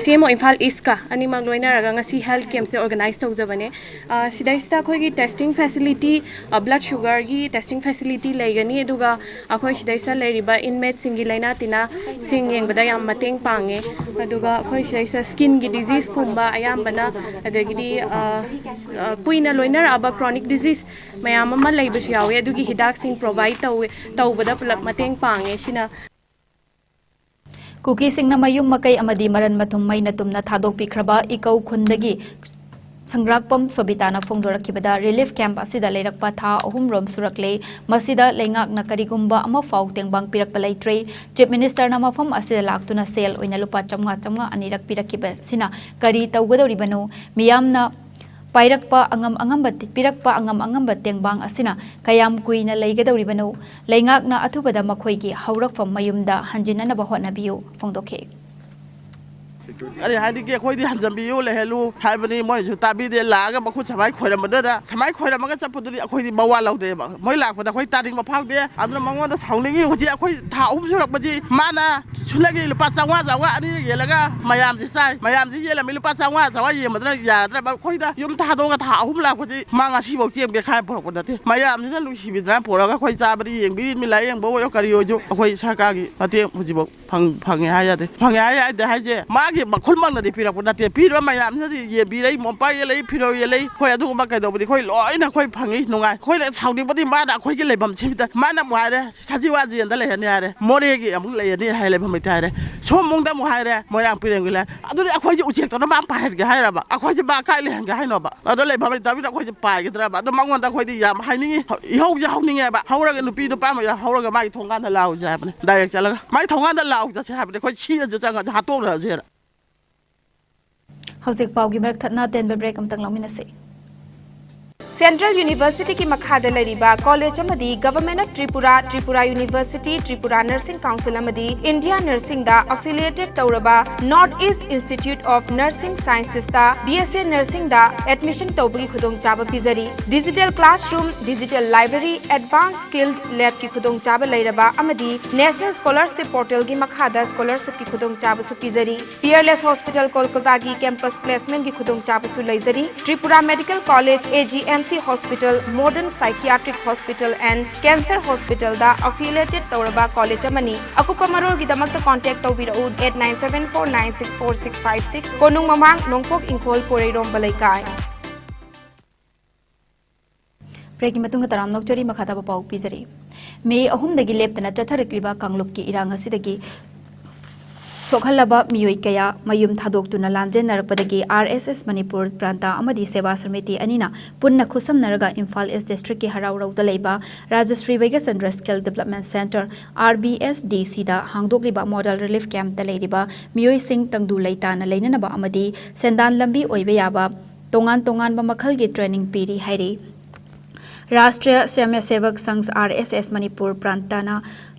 ꯁꯤ ꯑꯦꯝ ꯑꯣ ꯏꯝꯐꯥꯜ ꯏꯁꯀ ꯑꯅꯤꯃꯛ ꯂꯣꯏꯅꯔꯒ ꯉꯁꯤ ꯍꯦꯜꯊ ꯀꯦꯝꯞꯁꯦ ꯑꯣꯔꯒꯅꯥꯏꯖ ꯇꯧꯖꯕꯅꯦ꯫ ꯑ, ꯁꯤꯗꯩꯁꯤꯗ ꯑꯩꯈꯣꯏꯒꯤ ꯇꯦꯁꯇꯤꯡ ꯐꯦꯁꯤꯂꯤꯇꯤ, ꯕ꯭ꯂꯗ ꯁꯨꯒꯔꯒꯤ ꯇꯦꯁꯇꯤꯡ ꯐꯦꯁꯤꯂꯤꯇꯤ ꯂꯩꯒꯅꯤ꯫ ꯑꯗꯨꯒ ꯑꯩꯈꯣꯏ ꯁꯤꯗꯩꯁꯤꯗ ꯂꯩꯔꯤꯕ ꯏꯟꯃꯦꯠꯁꯤꯡꯒꯤ ꯂꯥꯏꯅꯥ ꯇꯤꯟꯅꯥꯁꯤꯡ ꯌꯦꯡꯕꯗ ꯌꯥꯝ ꯃꯇꯦꯡ ꯄꯥꯡꯉꯦ꯫ ꯑꯗꯨꯒ ꯑꯩꯈꯣꯏ ꯁꯤꯗꯩꯁꯤꯗ ꯁ꯭ꯀꯤꯟꯒꯤ ꯗꯤꯖꯤꯁꯀꯨꯝꯕ ꯑꯌꯥꯝꯕꯅ, ꯑꯗꯒꯤꯗꯤ, ꯑ, ꯑ, ꯀꯨꯏꯅ ꯂꯣꯏꯅꯔꯛꯑꯕ ꯀ꯭ꯔꯣꯅꯤꯛ ꯗꯤꯖꯤꯁ ꯃꯌꯥꯝ ꯑꯃ ꯂꯩꯕꯁꯨ ꯌꯥꯎꯋꯤ꯫ ꯑꯗꯨꯒꯤ ꯍꯤꯗꯥꯛꯁꯤꯡ ꯄ꯭ꯔꯣꯚꯥꯏꯗ ꯇꯧꯋꯦ, ꯇꯧꯕꯗ ꯄꯨꯂꯞ ꯃꯇꯦꯡ ꯄꯥꯡꯉꯦ꯫ ꯁꯤꯅ ꯀꯨꯀꯤꯁꯤꯡꯅ ꯃꯌꯨꯝ ꯃꯀꯩ ꯑꯃꯗꯤ ꯃꯔꯟ ꯃꯊꯨꯝ ꯃꯩꯅ ꯇꯨꯝꯅ ꯊꯥꯗꯣꯛꯄꯤꯈ꯭ꯔꯕ ꯏꯀꯧ ꯈꯨꯟꯗꯒꯤ ꯁꯪꯒ꯭ꯔꯥꯛꯄꯝ ꯁꯣꯕꯤꯇꯥꯅ ꯐꯣꯡꯗꯣꯔꯛꯈꯤꯕꯗ, ꯔꯤꯂꯤꯐ ꯀꯦꯝꯞ ꯑꯁꯤꯗ ꯂꯩꯔꯛꯄ ꯊꯥ ꯑꯍꯨꯝ ꯔꯣꯝ ꯁꯨꯔꯛꯂꯦ꯫ ꯃꯁꯤꯗ ꯂꯩꯉꯥꯛꯅ ꯀꯔꯤꯒꯨꯝꯕ ꯑꯃꯐꯥꯎ ꯇꯦꯡꯕꯥꯡ ꯄꯤꯔꯛꯄ ꯂꯩꯇ꯭ꯔꯦ꯫ ꯆꯤꯐ ꯃꯤꯅꯤꯁꯇꯔꯅ ꯃꯐꯝ ꯑꯁꯤꯗ ꯂꯥꯛꯇꯨꯅ ꯁꯦꯜ ꯑꯣꯏꯅ ꯂꯨꯄꯥ ꯆꯥꯝꯃꯉꯥ ꯆꯥꯝꯃꯉꯥ ꯑꯅꯤꯔꯛ ꯄꯤꯔꯛꯈꯤꯕ ꯑꯁꯤꯅ ꯀꯔꯤ ꯇꯧꯒꯗꯧꯔꯤꯕꯅꯣ? ꯃꯤꯌꯥꯝꯅ ꯄꯥꯏꯔꯛꯄ ꯑꯉꯝ ꯑꯉꯝꯕ, ꯄꯤꯔꯛꯄ ꯑꯉꯝ ꯑꯉꯝꯕ ꯇꯦꯡꯕꯥꯡ ꯑꯁꯤꯅ ꯀꯌꯥꯝ ꯀꯨꯏꯅ ꯂꯩꯒꯗꯧꯔꯤꯕꯅꯣ? ꯂꯩꯉꯥꯛꯅ ꯑꯊꯨꯕꯗ ꯃꯈꯣꯏꯒꯤ ꯍꯧꯔꯛꯐꯝ ꯃꯌꯨꯝꯗ ꯍꯟꯖꯤꯟꯅꯅꯕ ꯍꯣꯠꯅꯕꯤꯌꯨ ꯐꯣꯡꯗꯣꯛꯈꯤ꯫ ꯀꯔꯤ ꯍꯥꯏꯔꯤꯒꯦ? ꯑꯩꯈꯣꯏꯗꯤ ꯍꯟꯖꯟꯕꯤꯌꯨ, ꯂꯩꯍꯜꯂꯨ ꯍꯥꯏꯕꯅꯤ꯫ ꯃꯣꯏꯅꯁꯨ ꯇꯥꯕꯤꯗꯦ꯫ ꯂꯥꯛꯑꯒ ꯃꯈꯨꯠ ꯁꯃꯥꯏ ꯈꯣꯏꯔꯝꯕꯗꯨꯗ, ꯁꯃꯥꯏ ꯈꯣꯏꯔꯝꯃꯒ ꯆꯠꯄꯗꯨꯗꯤ ꯑꯩꯈꯣꯏꯗꯤ ꯃꯋꯥ ꯂꯧꯗꯦꯕ꯫ ꯃꯣꯏ ꯂꯥꯛꯄꯗ ꯑꯩꯈꯣꯏ ꯇꯥꯅꯤꯡꯕ ꯐꯥꯎꯗꯦ꯫ ꯑꯗꯨꯅ ꯃꯉꯣꯟꯗ ꯁꯥꯎꯅꯤꯡꯉꯤ꯫ ꯍꯧꯖꯤꯛ ꯑꯩꯈꯣꯏ ꯊꯥ ꯑꯍꯨꯝ ꯁꯨꯔꯛꯄꯁꯤ ꯃꯥꯅ ꯁꯨꯂꯒꯤ ꯂꯨꯄꯥ ꯆꯥꯝꯃꯉꯥ ꯆꯥꯝꯃꯉꯥ ꯑꯅꯤ ꯌꯦꯜꯂꯒ ꯃꯌꯥꯝꯁꯤ ꯆꯥꯏ꯫ ꯃꯌꯥꯝꯁꯤ ꯌꯦꯜꯂꯝꯃꯤ꯫ ꯂꯨꯄꯥ ꯆꯥꯝꯃꯉꯥ ꯆꯥꯝꯃꯉꯥ ꯌꯦꯟꯕꯗꯨꯅ ꯌꯥꯔꯗ꯭ꯔꯕ? ꯑꯩꯈꯣꯏꯗ ꯌꯨꯝ ꯊꯥꯗꯣꯛꯑꯒ ꯊꯥ ꯑꯍꯨꯝ ꯂꯥꯛꯄꯁꯤ ꯃꯥ ꯉꯁꯤꯐꯥꯎ ꯆꯦꯡ ꯕꯦꯈꯥꯏ ꯄꯨꯔꯛꯄ ꯅꯠꯇꯦ꯫ ꯃꯌꯥꯝꯁꯤꯅ ꯅꯨꯡꯁꯤꯕꯤꯗꯅ ꯄꯨꯔꯛꯑꯒ ꯑꯩꯈꯣꯏ ꯆꯥꯕꯗꯤ ꯌꯦꯡꯕꯤꯔꯤꯃꯤ꯫ ꯂꯥꯏꯌꯦꯡꯕ ꯑꯣꯏꯔꯣ ꯀꯔꯤ ꯑꯣꯏꯔꯁꯨ ꯑꯩꯈꯣꯏ ꯁꯔꯀꯥꯔꯒꯤ ꯃꯇꯦꯡ ꯍꯧꯖꯤꯛꯐꯥꯎ ꯐꯪ-, ꯐꯪꯉꯦ ꯍꯥꯏ ꯌꯥꯗꯦ꯫ ꯐꯪꯉꯦ ꯍꯥꯏ ꯌꯥꯗꯦ ꯍꯥꯏꯁꯦ ꯃꯥꯒꯤ ꯃꯈꯨꯜꯃꯛꯅꯗꯤ ꯄꯤꯔꯛꯄ ꯅꯠꯇꯦ꯫ ꯄꯤꯔꯤꯕ ꯃꯌꯥꯝꯁꯤꯅꯗꯤ ꯌꯦꯟꯕꯤꯔꯛꯏ, ꯃꯣꯝꯄꯥꯛ ꯌꯦꯜꯂꯛꯏ, ꯐꯤꯔꯣꯜ ꯌꯦꯜꯂꯛꯏ꯫ ꯑꯩꯈꯣꯏ ꯑꯗꯨꯒꯨꯝꯕ ꯀꯩꯗꯧꯕꯗꯤ ꯑꯩꯈꯣꯏ ꯂꯣꯏꯅ ꯑꯩꯈꯣꯏ ꯐꯪꯉꯤ, ꯅꯨꯡꯉꯥꯏ꯫ ꯑꯩꯈꯣꯏꯅ ꯁꯥꯎꯅꯤꯡꯕꯗꯤ ꯃꯥꯅ ꯑꯩꯈꯣꯏꯒꯤ ꯂꯩꯐꯝ ꯁꯤꯕꯗ ꯃꯥꯅ ꯑꯃꯨꯛ ꯍꯥꯏꯔꯦ, "ꯁꯖꯤꯋꯥ ꯖꯦꯜꯗ ꯂꯩꯍꯟꯅꯤ" ꯍꯥꯏꯔꯦ, "ꯃꯣꯔꯦꯒꯤ ꯑꯃꯨꯛ ꯂꯩꯍꯟꯅꯤ" ꯍꯥꯏ ꯂꯩꯐꯝ ꯂꯩꯇꯦ ꯍꯥꯏꯔꯦ, ꯁꯣꯝꯕꯨꯡꯗ ꯑꯃꯨꯛ ꯍꯥꯏꯔꯦ, "ꯃꯣꯏꯔꯥꯡ ꯄꯤꯔꯦꯡꯒꯤ ꯂꯩ"꯫ ꯑꯗꯨꯗꯤ ꯑꯩꯈꯣꯏꯁꯦ ꯎꯆꯦꯛꯇꯧꯅ ꯃꯥ ꯄꯥꯏꯍꯟꯒꯦ ꯍꯥꯏꯔꯕ? ꯑꯩꯈꯣꯏꯁꯦ ꯃꯥ ꯀꯥꯏ ꯂꯩꯍꯟꯒꯦ ꯍꯥꯏꯅꯣꯕ? ꯑꯗꯣ ꯂꯩꯐꯝ ꯂꯩꯇꯕꯅꯤꯅ ꯑꯩꯈꯣꯏꯁꯦ ꯄꯥꯏꯒꯗ꯭ꯔꯕ? ꯑꯗꯣ ꯃꯉꯣꯟꯗ ꯑꯩꯈꯣꯏꯗꯤ ꯌꯥꯝ ꯍꯥꯏꯅꯤꯡꯉꯤ, ꯏꯍꯧꯁꯦ ꯍꯧꯅꯤꯡꯉꯦꯕ꯫ ꯍꯧꯔꯒ ꯅꯨꯄꯤ ꯅꯨꯄꯥ ꯃꯌꯥꯝ ꯍꯧꯔꯒ ꯃꯥꯒꯤ ꯊꯣꯡꯒꯥꯟꯗ ꯂꯥꯛꯑꯣꯁꯦ ꯍꯥꯏꯕꯅꯦ, ꯗꯥꯏꯔꯦꯛ ꯆꯠꯂꯒ ꯃꯥꯒꯤ ꯊꯣꯡꯒꯥꯟꯗ ꯂꯥꯛꯑꯣ ꯆꯠꯁꯦ ꯍꯥꯏꯕꯅꯦ꯫ ꯑꯩꯈꯣꯏ ꯁꯤꯔꯁꯨ ꯆꯪꯉꯁꯨ ꯍꯥꯠꯇꯣꯛꯅꯔꯁꯦꯅ꯫ ꯍꯧꯖꯤꯛ ꯄꯥꯎꯒꯤ ꯃꯔꯛ ꯊꯠꯅ ꯑꯇꯦꯟꯕ ꯕ꯭ꯔꯦꯛ ꯑꯃꯇꯪ ꯂꯧꯃꯤꯟꯅꯁꯤ꯫ ꯁꯦꯟꯇ꯭ꯔꯦꯜ ꯌꯨꯅꯤꯚꯔꯁꯤꯇꯤꯒꯤ ꯃꯈꯥꯗ ꯂꯩꯔꯤꯕ ꯀꯣꯂꯦꯖ ꯑꯃꯗꯤ government of Tripura, Tripura university, Tripura nursing council ꯑꯃꯗꯤ ꯏꯟꯗꯤꯌꯥ ꯅꯔꯁꯤꯡꯗ ꯑꯦꯐꯤꯂꯤꯌꯦꯇꯦꯗ ꯇꯧꯔꯕ north east institute of nursing ꯁꯥꯏꯟꯁꯦꯁꯇ ꯕꯤ ꯑꯦꯁ ꯑꯦ ꯅꯔꯁꯤꯡꯗ ꯑꯦꯗꯃꯤꯁꯟ ꯇꯧꯕꯒꯤ ꯈꯨꯗꯣꯡꯆꯥꯕ ꯄꯤꯖꯔꯤ꯫ Digital classroom, digital library, advanced skilled ꯂꯦꯕꯀꯤ ꯈꯨꯗꯣꯡꯆꯥꯕ ꯂꯩꯔꯕ ꯑꯃꯗꯤ ꯅꯦꯁꯅꯦꯜ ꯁ꯭ꯀꯣꯂꯔꯁꯤꯞ ꯄꯣꯔꯇꯦꯜꯒꯤ ꯃꯈꯥꯗ ꯁ꯭ꯀꯣꯂꯔꯁꯤꯞꯀꯤ ꯈꯨꯗꯣꯡꯆꯥꯕꯁꯨ ꯄꯤꯖꯔꯤ꯫ ꯄꯤꯌꯔꯂꯦꯁ ꯍꯣꯁꯄꯤꯇꯥꯜ ꯀꯣꯜꯀꯇꯥꯒꯤ ꯀꯦꯝꯄꯁ ꯄ꯭ꯂꯦꯁꯃꯦꯟꯠꯀꯤ ꯈꯨꯗꯣꯡꯆꯥꯕꯁꯨ ꯂꯩꯖꯔꯤ꯫ Tripura medical college, A G M C hospital, modern psychiatric hospital and cancer ꯍꯣꯁꯄꯤꯇꯥꯜꯗ ꯑꯦꯐꯤꯂꯤꯌꯦꯇꯦꯗ ꯇꯧꯔꯕ ꯀꯣꯂꯦꯖ ꯑꯃꯅꯤ꯫ ꯑꯀꯨꯞꯄ ꯃꯔꯣꯜꯒꯤꯗꯃꯛꯇ ꯀꯣꯟꯇꯦꯛ ꯇꯧꯕꯤꯔꯛꯎ, eight nine seven four nine six four six five six, ꯀꯣꯅꯨꯡ ꯃꯃꯥꯡ, ꯅꯣꯡꯄꯣꯛ ꯏꯪꯈꯣꯜ, ꯄꯣꯏꯔꯩꯔꯣꯝꯕ ꯂꯩꯀꯥꯏ꯫ ꯕ꯭ꯔꯦꯛꯀꯤ ꯃꯇꯨꯡꯗ ꯇꯔꯥꯝꯅ ꯑꯣꯛꯆꯔꯤ, ꯃꯈꯥ ꯇꯥꯕ ꯄꯥꯎ ꯄꯤꯖꯔꯤ꯫ ꯃꯦ ꯑꯍꯨꯝꯗꯒꯤ ꯂꯦꯞꯇꯅ ꯆꯠꯊꯔꯛꯂꯤꯕ ꯀꯥꯡꯂꯨꯞꯀꯤ ꯏꯔꯥꯡ ꯑꯁꯤꯗꯒꯤ ꯁꯣꯛꯍꯜꯂꯕ ꯃꯤꯑꯣꯏ ꯀꯌꯥ ꯃꯌꯨꯝ ꯊꯥꯗꯣꯛꯇꯨꯅ ꯂꯥꯟꯖꯦꯟꯅꯔꯛꯄꯗꯒꯤ ꯑꯥꯔ ꯑꯦꯁ ꯑꯦꯁ ꯃꯅꯤꯄꯨꯔ ꯄ꯭ꯔꯥꯟꯇ ꯑꯃꯗꯤ ꯁꯦꯕꯥ ꯁꯃꯤꯇꯤ ꯑꯅꯤꯅ ꯄꯨꯟꯅ ꯈꯨꯠꯁꯝꯅꯔꯒ ꯏꯝꯐꯥꯜ ꯏꯁ ꯗꯤꯁꯇ꯭ꯔꯤꯛꯀꯤ ꯍꯔꯥꯎꯔꯧꯗ ꯂꯩꯕ Rajshree Beigachandra skill development centre, R B S D ꯁꯤꯗ ꯍꯥꯡꯗꯣꯛꯂꯤꯕ ꯃꯣꯗꯦꯜ ꯔꯤꯂꯤꯐ ꯀꯦꯝꯞꯇ ꯂꯩꯔꯤꯕ ꯃꯤꯑꯣꯏꯁꯤꯡ ꯇꯪꯗꯨ ꯂꯩꯇꯥꯅ ꯂꯩꯅꯅꯕ ꯑꯃꯗꯤ ꯁꯦꯟꯗꯥꯟ ꯂꯝꯕꯤ ꯑꯣꯏꯕ ꯌꯥꯕ ꯇꯣꯉꯥꯟ ꯇꯣꯉꯥꯟꯕ ꯃꯈꯜꯒꯤ ꯇ꯭ꯔꯦꯅꯤꯡ ꯄꯤꯔꯤ ꯍꯥꯏꯔꯤ꯫ ꯔꯥꯁꯇ꯭ꯔꯤꯌ ꯁ꯭ꯋꯌꯝꯁꯦꯕꯛ ꯁꯪꯘ, ꯑꯥꯔ ꯑꯦꯁ ꯑꯦꯁ, ꯃꯅꯤꯄꯨꯔ ꯄ꯭ꯔꯥꯟꯇꯅ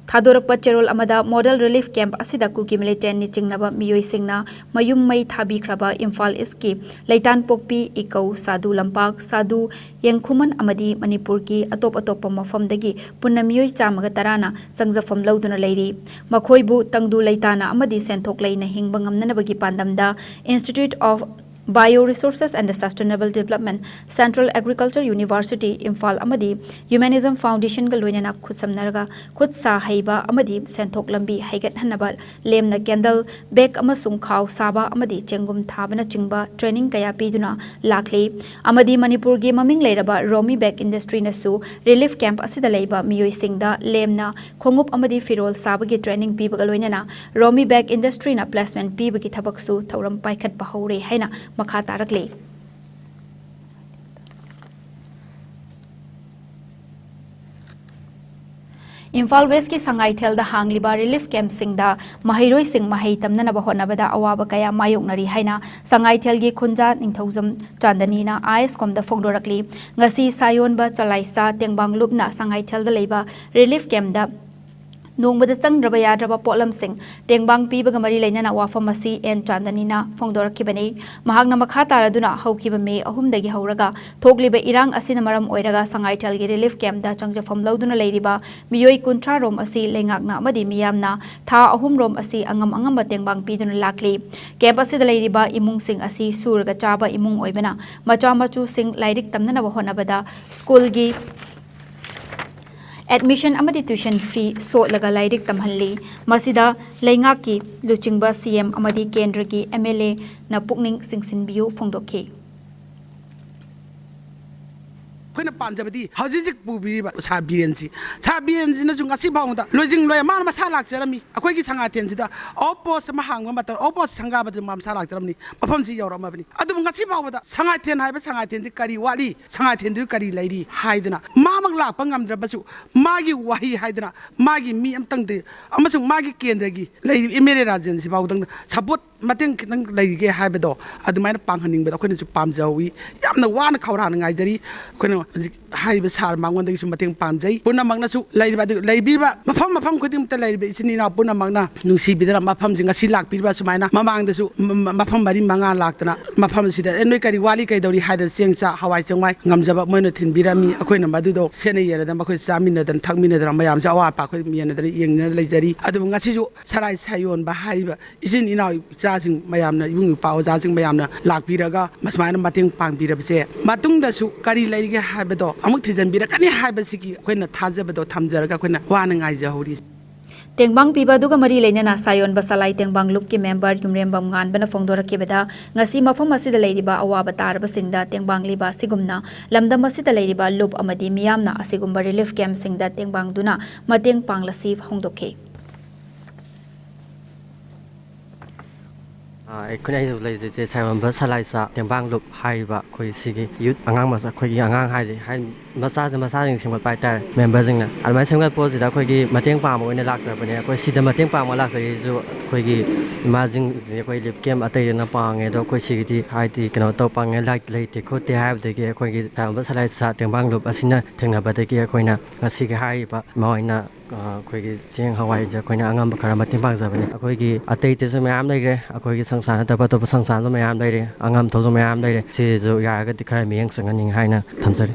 ꯊꯥꯗꯣꯔꯛꯄ ꯆꯦꯔꯣꯜ ꯑꯃꯗ, ꯃꯣꯗꯦꯜ ꯔꯤꯂꯤꯐ ꯀꯦꯝꯞ ꯑꯁꯤꯗ ꯀꯨꯀꯤ ꯃꯤꯂꯤꯇꯦꯟꯅ ꯆꯤꯡꯅꯕ ꯃꯤꯑꯣꯏꯁꯤꯡꯅ ꯃꯌꯨꯝ ꯃꯩ ꯊꯥꯕꯤꯈ꯭ꯔꯕ ꯏꯝꯐꯥꯜ ꯏꯁꯀꯤ ꯂꯩꯇꯥꯟꯄꯣꯛꯄꯤ, ꯏꯀꯧ, ꯁꯥꯗꯨ ꯂꯝꯄꯥꯛ, ꯁꯥꯗꯨ ꯌꯦꯡꯈꯨꯃꯟ ꯑꯃꯗꯤ ꯃꯅꯤꯄꯨꯔꯒꯤ ꯑꯇꯣꯞ ꯑꯇꯣꯞꯄ ꯃꯐꯝꯗꯒꯤ ꯄꯨꯟꯅ ꯃꯤꯑꯣꯏ ꯆꯥꯝꯃꯒ ꯇꯔꯥꯅ ꯆꯪꯖꯐꯝ ꯂꯧꯗꯨꯅ ꯂꯩꯔꯤ꯫ ꯃꯈꯣꯏꯕꯨ ꯇꯪꯗꯨ ꯂꯩꯇꯥꯅ ꯑꯃꯗꯤ ꯁꯦꯟꯊꯣꯛ ꯂꯩꯅ ꯍꯤꯡꯕ ꯉꯝꯅꯅꯕꯒꯤ ꯄꯥꯟꯗꯝꯗ Institute of Bio Resources and the Sustainable Development, Central Agriculture University, Imphal ꯑꯃꯗꯤ ꯍ꯭ꯌꯨꯃꯦꯅꯤꯖꯝ ꯐꯥꯎꯟꯗꯦꯁꯟꯒ ꯂꯣꯏꯅꯅ ꯈꯨꯠꯁꯝꯅꯔꯒ ꯈꯨꯠ ꯁꯥ ꯍꯩꯕ ꯑꯃꯗꯤ ꯁꯦꯟꯊꯣꯛ ꯂꯝꯕꯤ ꯍꯩꯒꯠꯍꯟꯅꯕ ꯂꯦꯝꯅ ꯀꯦꯟꯗꯜ, ꯕꯦꯛ ꯑꯃꯁꯨꯡ ꯈꯥꯎ ꯁꯥꯕ ꯑꯃꯗꯤ ꯆꯦꯡꯒꯨꯝ ꯊꯥꯕꯅꯆꯤꯡꯕ ꯇ꯭ꯔꯦꯅꯤꯡ ꯀꯌꯥ ꯄꯤꯗꯨꯅ ꯂꯥꯛꯂꯤ꯫ ꯑꯃꯗꯤ ꯃꯅꯤꯄꯨꯔꯒꯤ ꯃꯃꯤꯡ ꯂꯩꯔꯕ ꯔꯣꯃꯤ ꯕꯦꯛ ꯏꯟꯗꯁꯇ꯭ꯔꯤꯅꯁꯨ ꯔꯤꯂꯤꯐ ꯀꯦꯝꯞ ꯑꯁꯤꯗ ꯂꯩꯕ ꯃꯤꯑꯣꯏꯁꯤꯡꯗ ꯂꯦꯝꯅ ꯈꯣꯡꯎꯞ ꯑꯃꯗꯤ ꯐꯤꯔꯣꯜ ꯁꯥꯕꯒꯤ ꯇ꯭ꯔꯦꯅꯤꯡ ꯄꯤꯕꯒ ꯂꯣꯏꯅꯅ ꯔꯣꯃꯤ ꯕꯦꯛ ꯏꯟꯗꯁꯇ꯭ꯔꯤꯅ ꯄ꯭ꯂꯦꯁꯃꯦꯟꯠ ꯄꯤꯕꯒꯤ ꯊꯕꯛꯁꯨ ꯊꯧꯔꯝ ꯄꯥꯏꯈꯠꯄ ꯍꯧꯔꯦ ꯍꯥꯏꯅ ꯃꯈꯥ ꯇꯥꯔꯛꯂꯤ꯫ ꯏꯝꯐꯥꯜ ꯋꯦꯁꯀꯤ ꯁꯉꯥꯏꯊꯦꯜꯗ ꯍꯥꯡꯂꯤꯕ ꯔꯤꯂꯤꯐ ꯀꯦꯝꯞꯁꯤꯡꯗ ꯃꯍꯩꯔꯣꯏꯁꯤꯡ ꯃꯍꯩ ꯇꯝꯅꯅꯕ ꯍꯣꯠꯅꯕꯗ ꯑꯋꯥꯕ ꯀꯌꯥ ꯃꯥꯌꯣꯛꯅꯔꯤ ꯍꯥꯏꯅ ꯁꯉꯥꯏꯊꯦꯜꯒꯤ ꯈꯨꯟꯖꯥ ꯅꯤꯡꯊꯧꯖꯝ ꯆꯥꯟꯗꯅꯤꯅ ꯑꯥꯏ ꯑꯦꯁ ꯀꯣꯝꯗ ꯐꯣꯡꯗꯣꯔꯛꯂꯤ꯫ ꯉꯁꯤ ꯁꯥꯌꯣꯟꯕ ꯆꯂꯥꯏꯁꯥ ꯇꯦꯡꯕꯥꯡ ꯂꯨꯞꯅ ꯁꯉꯥꯏꯊꯦꯜꯗ ꯂꯩꯕ ꯔꯤꯂꯤꯐ ꯀꯦꯝꯞꯇ ꯅꯣꯡꯃꯗ ꯆꯪꯗ꯭ꯔꯕ ꯌꯥꯗ꯭ꯔꯕ ꯄꯣꯠꯂꯝꯁꯤꯡ ꯇꯦꯡꯕꯥꯡ ꯄꯤꯕꯒ ꯃꯔꯤ ꯂꯩꯅꯅ ꯋꯥꯐꯝ ꯑꯁꯤ ꯑꯦꯟ ꯆꯥꯟꯗꯅꯤꯅ ꯐꯣꯡꯗꯣꯔꯛꯈꯤꯕꯅꯤ꯫ ꯃꯍꯥꯛꯅ ꯃꯈꯥ ꯇꯥꯔꯗꯨꯅ ꯍꯧꯈꯤꯕ ꯃꯦ ꯑꯍꯨꯝꯗꯒꯤ ꯍꯧꯔꯒ ꯊꯣꯛꯂꯤꯕ ꯏꯔꯥꯡ ꯑꯁꯤꯅ ꯃꯔꯝ ꯑꯣꯏꯔꯒ ꯁꯉꯥꯏꯊꯦꯜꯒꯤ ꯔꯤꯂꯤꯐ ꯀꯦꯝꯞꯇ ꯆꯪꯖꯐꯝ ꯂꯧꯗꯨꯅ ꯂꯩꯔꯤꯕ ꯃꯤꯑꯣꯏ ꯀꯨꯟꯊ꯭ꯔꯥ ꯔꯣꯝ ꯑꯁꯤ ꯂꯩꯉꯥꯛꯅ ꯑꯃꯗꯤ ꯃꯤꯌꯥꯝꯅ ꯊꯥ ꯑꯍꯨꯝ ꯔꯣꯝ ꯑꯁꯤ ꯑꯉꯝ ꯑꯉꯝꯕ ꯇꯦꯡꯕꯥꯡ ꯄꯤꯗꯨꯅ ꯂꯥꯛꯂꯤ꯫ ꯀꯦꯝꯞ ꯑꯁꯤꯗ ꯂꯩꯔꯤꯕ ꯏꯃꯨꯡꯁꯤꯡ ꯑꯁꯤ ꯁꯨꯔꯒ ꯆꯥꯕ ꯏꯃꯨꯡ ꯑꯣꯏꯕꯅ ꯃꯆꯥ ꯃꯆꯨꯁꯤꯡ ꯂꯥꯏꯔꯤꯛ ꯇꯝꯅꯅꯕ ꯍꯣꯠꯅꯕꯗ ꯁ꯭ꯀꯨꯜꯒꯤ ꯑꯦꯗꯃꯤꯁꯟ ꯑꯃꯗꯤ ꯇ꯭ꯌꯨꯁꯟ ꯐꯤ ꯁꯣꯠꯂꯒ ꯂꯥꯏꯔꯤꯛ ꯇꯝꯍꯜꯂꯤ꯫ ꯃꯁꯤꯗ ꯂꯩꯉꯥꯛꯀꯤ ꯂꯨꯆꯤꯡꯕ ꯁꯤ ꯑꯦꯝ ꯑꯃꯗꯤ ꯀꯦꯟꯗ꯭ꯔꯒꯤ ꯑꯦꯝ ꯑꯦꯜ ꯑꯦꯅ ꯄꯨꯛꯅꯤꯡ ꯆꯤꯡꯁꯤꯟꯕꯤꯌꯨ ꯐꯣꯡꯗꯣꯛꯈꯤ꯫ ꯑꯩꯈꯣꯏꯅ ꯄꯥꯝꯖꯕꯗꯤ ꯍꯧꯖꯤꯛ ꯍꯧꯖꯤꯛ ꯄꯨꯕꯤꯔꯤꯕ ꯁꯥꯔ ꯕꯤꯔꯦꯟꯁꯤ, ꯁꯥꯔ ꯕꯤꯔꯦꯟꯁꯤꯅꯁꯨ ꯉꯁꯤ ꯐꯥꯎꯕꯗ ꯂꯣꯏꯖꯤꯡ ꯂꯣꯏꯌꯥ ꯃꯥꯅ ꯃꯁꯥ ꯂꯥꯛꯆꯔꯝꯃꯤ꯫ ꯑꯩꯈꯣꯏꯒꯤ ꯁꯉꯥꯏꯊꯦꯟꯁꯤꯗ ꯑꯥꯎꯠ ꯄꯣꯁ ꯑꯃ ꯍꯥꯡꯕ ꯃꯇꯝ, ꯑꯥꯎꯠ ꯄꯣꯁ ꯁꯪꯒꯥꯕꯗ ꯃꯥ ꯃꯁꯥ ꯂꯥꯛꯆꯔꯝꯃꯤ, ꯃꯐꯝꯁꯤ ꯌꯧꯔꯛꯑꯝꯃꯕꯅꯤ꯫ ꯑꯗꯨꯕꯨ ꯉꯁꯤ ꯐꯥꯎꯕꯗ ꯁꯉꯥꯏꯊꯦꯟ ꯍꯥꯏꯕ ꯁꯉꯥꯏꯊꯦꯟꯗꯤ ꯀꯔꯤ ꯋꯥꯠꯂꯤ, ꯁꯉꯥꯏꯊꯦꯟꯗꯨ ꯀꯔꯤ ꯂꯩꯔꯤ ꯍꯥꯏꯗꯅ ꯃꯥꯃꯛ ꯂꯥꯛꯄ ꯉꯝꯗ꯭ꯔꯕꯁꯨ ꯃꯥꯒꯤ ꯋꯥꯍꯩ ꯍꯥꯏꯗꯅ ꯃꯥꯒꯤ ꯃꯤ ꯑꯃꯇꯪꯗꯤ ꯑꯃꯁꯨꯡ ꯃꯥꯒꯤ ꯀꯦꯟꯗ꯭ꯔꯒꯤ ꯂꯩꯔꯤꯕ ꯑꯦꯝ ꯑꯦꯜ ꯑꯦ ꯔꯥꯖꯦꯟꯁꯤ ꯐꯥꯎꯗꯪ ꯁꯄꯣꯔꯠ ꯃꯇꯦꯡ ꯈꯤꯇꯪ ꯂꯩꯒꯦ ꯍꯥꯏꯕꯗꯣ ꯑꯗꯨꯃꯥꯏꯅ ꯄꯥꯡꯍꯟꯅꯤꯡꯕꯗ ꯑꯩꯈꯣꯏꯅꯁꯨ ꯄꯥꯝꯖꯍꯧꯋꯤ꯫ ꯌꯥꯝꯅ ꯋꯥꯅ ꯈꯧꯔꯥꯡꯅ ꯉꯥꯏꯖꯔꯤ꯫ ꯑꯩꯈꯣꯏꯅ ꯍꯧꯖꯤꯛ ꯍꯥꯏꯔꯤꯕ ꯁꯥꯔ ꯃꯉꯣꯟꯗꯒꯤꯁꯨ ꯃꯇꯦꯡ ꯄꯥꯝꯖꯩ꯫ ꯄꯨꯝꯅꯃꯛꯅꯁꯨ ꯂꯩꯔꯤꯕ, ꯑꯗꯨ ꯂꯩꯕꯤꯔꯤꯕ ꯃꯐꯝ ꯃꯐꯝ ꯈꯨꯗꯤꯡꯃꯛꯇ ꯂꯩꯔꯤꯕ ꯏꯆꯤꯟ ꯏꯅꯥꯎ ꯄꯨꯝꯅꯃꯛꯅ ꯅꯨꯡꯁꯤꯕꯤꯗꯅ ꯃꯐꯝꯁꯤ ꯉꯁꯤ ꯂꯥꯛꯄꯤꯔꯤꯕ ꯁꯨꯃꯥꯏꯅ ꯃꯃꯥꯡꯗꯁꯨ ꯃ-, ꯃ-, ꯃꯐꯝ ꯃꯔꯤ ꯃꯉꯥ ꯂꯥꯛꯇꯅ ꯃꯐꯝꯁꯤꯗ "ꯑꯦ, ꯅꯣꯏ ꯀꯔꯤ ꯋꯥꯠꯂꯤ, ꯀꯩꯗꯧꯔꯤ?" ꯍꯥꯏꯗꯅ ꯆꯦꯡ ꯆꯥꯛ ꯍꯋꯥꯏ ꯆꯦꯡꯋꯥꯏ ꯉꯝꯖꯕ ꯃꯣꯏꯅ ꯊꯤꯟꯕꯤꯔꯝꯃꯤ꯫ ꯑꯩꯈꯣꯏꯅ ꯃꯗꯨꯗꯣ ꯁꯦꯠꯅ ꯌꯦꯟꯅꯗꯅ ꯃꯈꯣꯏ ꯆꯥꯃꯤꯟꯅꯗꯅ ꯊꯛꯃꯤꯟꯅꯗꯅ ꯃꯌꯥꯝꯁꯦ ꯑꯋꯥꯠ ꯑꯄꯥ ꯑꯩꯈꯣꯏ ꯌꯦꯟꯅꯗꯅ ꯌꯦꯡꯗꯅ ꯂꯩꯖꯔꯤ꯫ ꯑꯗꯨꯕꯨ ꯉꯁꯤꯁꯨ ꯁꯔꯥꯏ ꯁꯥꯌꯣꯟꯕ ꯍꯥꯏꯔꯤꯕ ꯏꯆꯤꯟ ꯏꯅꯥꯎ ꯏꯆꯥꯁꯤꯡ ꯃꯌꯥꯝꯅ, ꯏꯕꯨꯡ ꯏꯄ꯭ꯋꯥ ꯑꯣꯖꯥꯁꯤꯡ ꯃꯌꯥꯝꯅ ꯂꯥꯛꯄꯤꯔꯒ ꯃꯁꯨꯃꯥꯏꯅ ꯃꯇꯦꯡ ꯄꯥꯡꯕꯤꯔꯕꯁꯦ ꯃꯇꯨꯡꯗꯁꯨ ꯀꯔꯤ ꯂꯩꯔꯤꯒꯦ ꯍꯥꯏꯕꯗꯣ ꯑꯃꯨꯛ ꯊꯤꯖꯤꯟꯕꯤꯔꯛꯀꯅꯤ ꯍꯥꯏꯕꯁꯤꯒꯤ ꯑꯩꯈꯣꯏꯅ ꯊꯥꯖꯕꯗꯣ ꯊꯝꯖꯔꯒ ꯑꯩꯈꯣꯏꯅ ꯋꯥꯅ ꯉꯥꯏꯖꯍꯧꯔꯤ꯫ ꯇꯦꯡꯕꯥꯡ ꯄꯤꯕ ꯑꯗꯨꯒ ꯃꯔꯤ ꯂꯩꯅꯅ ꯁꯥꯌꯣꯟꯕ ꯁꯂꯥꯏ ꯇꯦꯡꯕꯥꯡ ꯂꯨꯞꯀꯤ ꯃꯦꯝꯕꯔ ꯌꯨꯝꯔꯦꯝꯕꯝ ꯉꯥꯟꯕꯅ ꯐꯣꯡꯗꯣꯔꯛꯈꯤꯕꯗ, ꯉꯁꯤ ꯃꯐꯝ ꯑꯁꯤꯗ ꯂꯩꯔꯤꯕ ꯑꯋꯥꯕ ꯇꯥꯔꯕꯁꯤꯡꯗ ꯇꯦꯡꯕꯥꯡ ꯂꯤꯕ ꯑꯁꯤꯒꯨꯝꯅ ꯂꯝꯗꯝ ꯑꯁꯤꯗ ꯂꯩꯔꯤꯕ ꯂꯨꯞ ꯑꯃꯗꯤ ꯃꯤꯌꯥꯝꯅ ꯑꯁꯤꯒꯨꯝꯕ ꯔꯤꯂꯤꯐ ꯀꯦꯝꯞꯁꯤꯡꯗ ꯇꯦꯡꯕꯥꯡꯗꯨꯅ ꯃꯇꯦꯡ ꯄꯥꯡꯂꯁꯤ ꯐꯣꯡꯗꯣꯛꯈꯤ꯫ ꯑꯩꯈꯣꯏꯅ ꯑꯩꯅ ꯂꯩꯖꯩꯁꯦ ꯁꯥꯌꯣꯟꯕ ꯁꯂꯥꯏꯆꯥ ꯇꯦꯡꯕꯥꯡꯂꯨꯞ ꯍꯥꯏꯔꯤꯕ ꯑꯩꯈꯣꯏ ꯁꯤꯒꯤ ꯌꯨꯠ ꯑꯉꯥꯡ ꯃꯆꯥ, ꯑꯩꯈꯣꯏꯒꯤ ꯑꯉꯥꯡ ꯍꯥꯏꯁꯦ ꯍꯥꯏ ꯃꯆꯥꯁꯦ ꯃꯆꯥꯁꯤꯡ ꯁꯦꯝꯒꯠꯄ ꯍꯥꯏꯇꯥꯔꯦ꯫ ꯃꯦꯝꯕꯔꯁꯤꯡꯅ ꯑꯗꯨꯃꯥꯏꯅ ꯁꯦꯝꯒꯠꯄꯁꯤꯗ ꯑꯩꯈꯣꯏꯒꯤ ꯃꯇꯦꯡ ꯄꯥꯡꯕ ꯑꯣꯏꯅ ꯂꯥꯛꯆꯕꯅꯦ꯫ ꯑꯩꯈꯣꯏ ꯁꯤꯗ ꯃꯇꯦꯡ ꯄꯥꯡꯕ ꯂꯥꯛꯆꯔꯤꯁꯤꯁꯨ ꯑꯩꯈꯣꯏꯒꯤ ꯏꯃꯥꯁꯤꯡꯁꯦ ꯑꯩꯈꯣꯏ ꯂꯤꯐ ꯀꯦꯝ ꯑꯇꯩꯗꯅ ꯄꯥꯡꯉꯦ, ꯑꯗꯣ ꯑꯩꯈꯣꯏ ꯁꯤꯒꯤꯗꯤ ꯍꯥꯏꯗꯤ ꯀꯩꯅꯣ ꯇꯧ ꯄꯥꯡꯉꯦ, ꯂꯥꯏ ꯂꯩꯇꯦ ꯈꯣꯠꯇꯦ ꯍꯥꯏꯕꯗꯒꯤ ꯑꯩꯈꯣꯏꯒꯤ ꯁꯥꯌꯣꯟꯕ ꯁꯂꯥꯏꯆꯥ ꯇꯦꯡꯕꯥꯡꯂꯨꯞ ꯑꯁꯤꯅ ꯊꯦꯡꯅꯕꯗꯒꯤ ꯑꯩꯈꯣꯏꯅ ꯉꯁꯤꯒꯤ ꯍꯥꯏꯔꯤꯕ ꯃꯣꯏꯅ ꯑꯩꯈꯣꯏꯒꯤ ꯆꯦꯡ ꯍꯋꯥꯏꯁꯦ ꯑꯩꯈꯣꯏꯅ ꯑꯉꯝꯕ ꯈꯔ ꯃꯇꯦꯡ ꯄꯥꯡꯖꯕꯅꯤ꯫ ꯑꯩꯈꯣꯏꯒꯤ ꯑꯇꯩꯗꯁꯨ ꯃꯌꯥꯝ ꯂꯩꯈ꯭ꯔꯦ, ꯑꯩꯈꯣꯏꯒꯤ ꯁꯪꯁꯊꯥꯟ ꯅꯠꯇꯕ ꯑꯇꯣꯞꯄ ꯁꯪꯁꯊꯥꯟꯁꯨ ꯃꯌꯥꯝ ꯂꯩꯔꯦ, ꯑꯉꯝ ꯑꯊꯧꯁꯨ ꯃꯌꯥꯝ ꯂꯩꯔꯦ꯫ ꯁꯤꯁꯨ ꯌꯥꯔꯒꯗꯤ ꯈꯔ ꯃꯤꯠꯌꯦꯡ ꯆꯪꯍꯟꯅꯤꯡꯉꯤ ꯍꯥꯏꯅ ꯊꯝꯖꯔꯤ꯫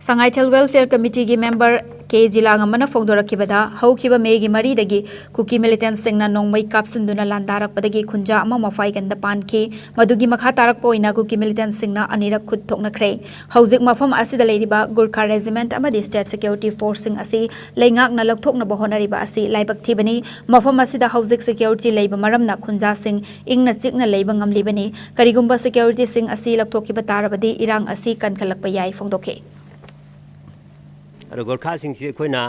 ꯁꯉꯥꯏꯊꯦꯜ ꯋꯦꯜꯐꯤꯌꯔ ꯀꯃꯤꯇꯤꯒꯤ ꯃꯦꯝꯕꯔ ꯀꯦ ꯖꯤꯂꯥꯡ ꯑꯃꯅ ꯐꯣꯡꯗꯣꯔꯛꯈꯤꯕꯗ, ꯍꯧꯈꯤꯕ ꯃꯦꯒꯤ ꯃꯔꯤꯗꯒꯤ ꯀꯨꯀꯤ ꯃꯤꯂꯤꯇꯦꯟꯁꯤꯡꯅ ꯅꯣꯡꯃꯩ ꯀꯥꯞꯁꯤꯟꯗꯨꯅ ꯂꯥꯟꯗꯥꯔꯛꯄꯗꯒꯤ ꯈꯨꯟꯖꯥ ꯑꯃ ꯃꯐꯥꯏꯒꯟꯗ ꯄꯥꯟꯈꯤ꯫ ꯃꯗꯨꯒꯤ ꯃꯈꯥ ꯇꯥꯔꯛꯄ ꯑꯣꯏꯅ ꯀꯨꯀꯤ ꯃꯤꯂꯤꯇꯦꯟꯁꯤꯡꯅ ꯑꯅꯤꯔꯛ ꯈꯨꯠ ꯊꯣꯛꯅꯈ꯭ꯔꯦ꯫ ꯍꯧꯖꯤꯛ ꯃꯐꯝ ꯑꯁꯤꯗ ꯂꯩꯔꯤꯕ ꯒꯨꯔꯈꯥ ꯔꯦꯖꯤꯃꯦꯟꯠ ꯑꯃꯗꯤ ꯁ꯭ꯇꯦꯠ ꯁꯦꯀ꯭ꯌꯨꯔꯤꯇꯤ ꯐꯣꯔꯁꯁꯤꯡ ꯑꯁꯤ ꯂꯩꯉꯥꯛꯅ ꯂꯧꯊꯣꯛꯅꯕ ꯍꯣꯠꯅꯔꯤꯕ ꯑꯁꯤ ꯂꯥꯏꯕꯛ ꯊꯤꯕꯅꯤ꯫ ꯃꯐꯝ ꯑꯁꯤꯗ ꯍꯧꯖꯤꯛ ꯁꯦꯀ꯭ꯌꯨꯔꯤꯇꯤ ꯂꯩꯕ ꯃꯔꯝꯅ ꯈꯨꯟꯖꯥꯁꯤꯡ ꯏꯪꯅ ꯆꯤꯛꯅ ꯂꯩꯕ ꯉꯝꯂꯤꯕꯅꯤ꯫ ꯀꯔꯤꯒꯨꯝꯕ ꯁꯦꯀ꯭ꯌꯨꯔꯤꯇꯤꯁꯤꯡ ꯑꯁꯤ ꯂꯧꯊꯣꯛꯈꯤꯕ ꯇꯥꯔꯕꯗꯤ ꯏꯔꯥꯡ ꯑꯁꯤ ꯀꯟꯈꯠꯂꯛꯄ ꯌꯥꯏ ꯐꯣꯡꯗꯣꯛꯈꯤ꯫ ꯑꯗꯣ ꯒꯣꯔꯈꯥꯁꯤꯡꯁꯤ ꯑꯩꯈꯣꯏꯅ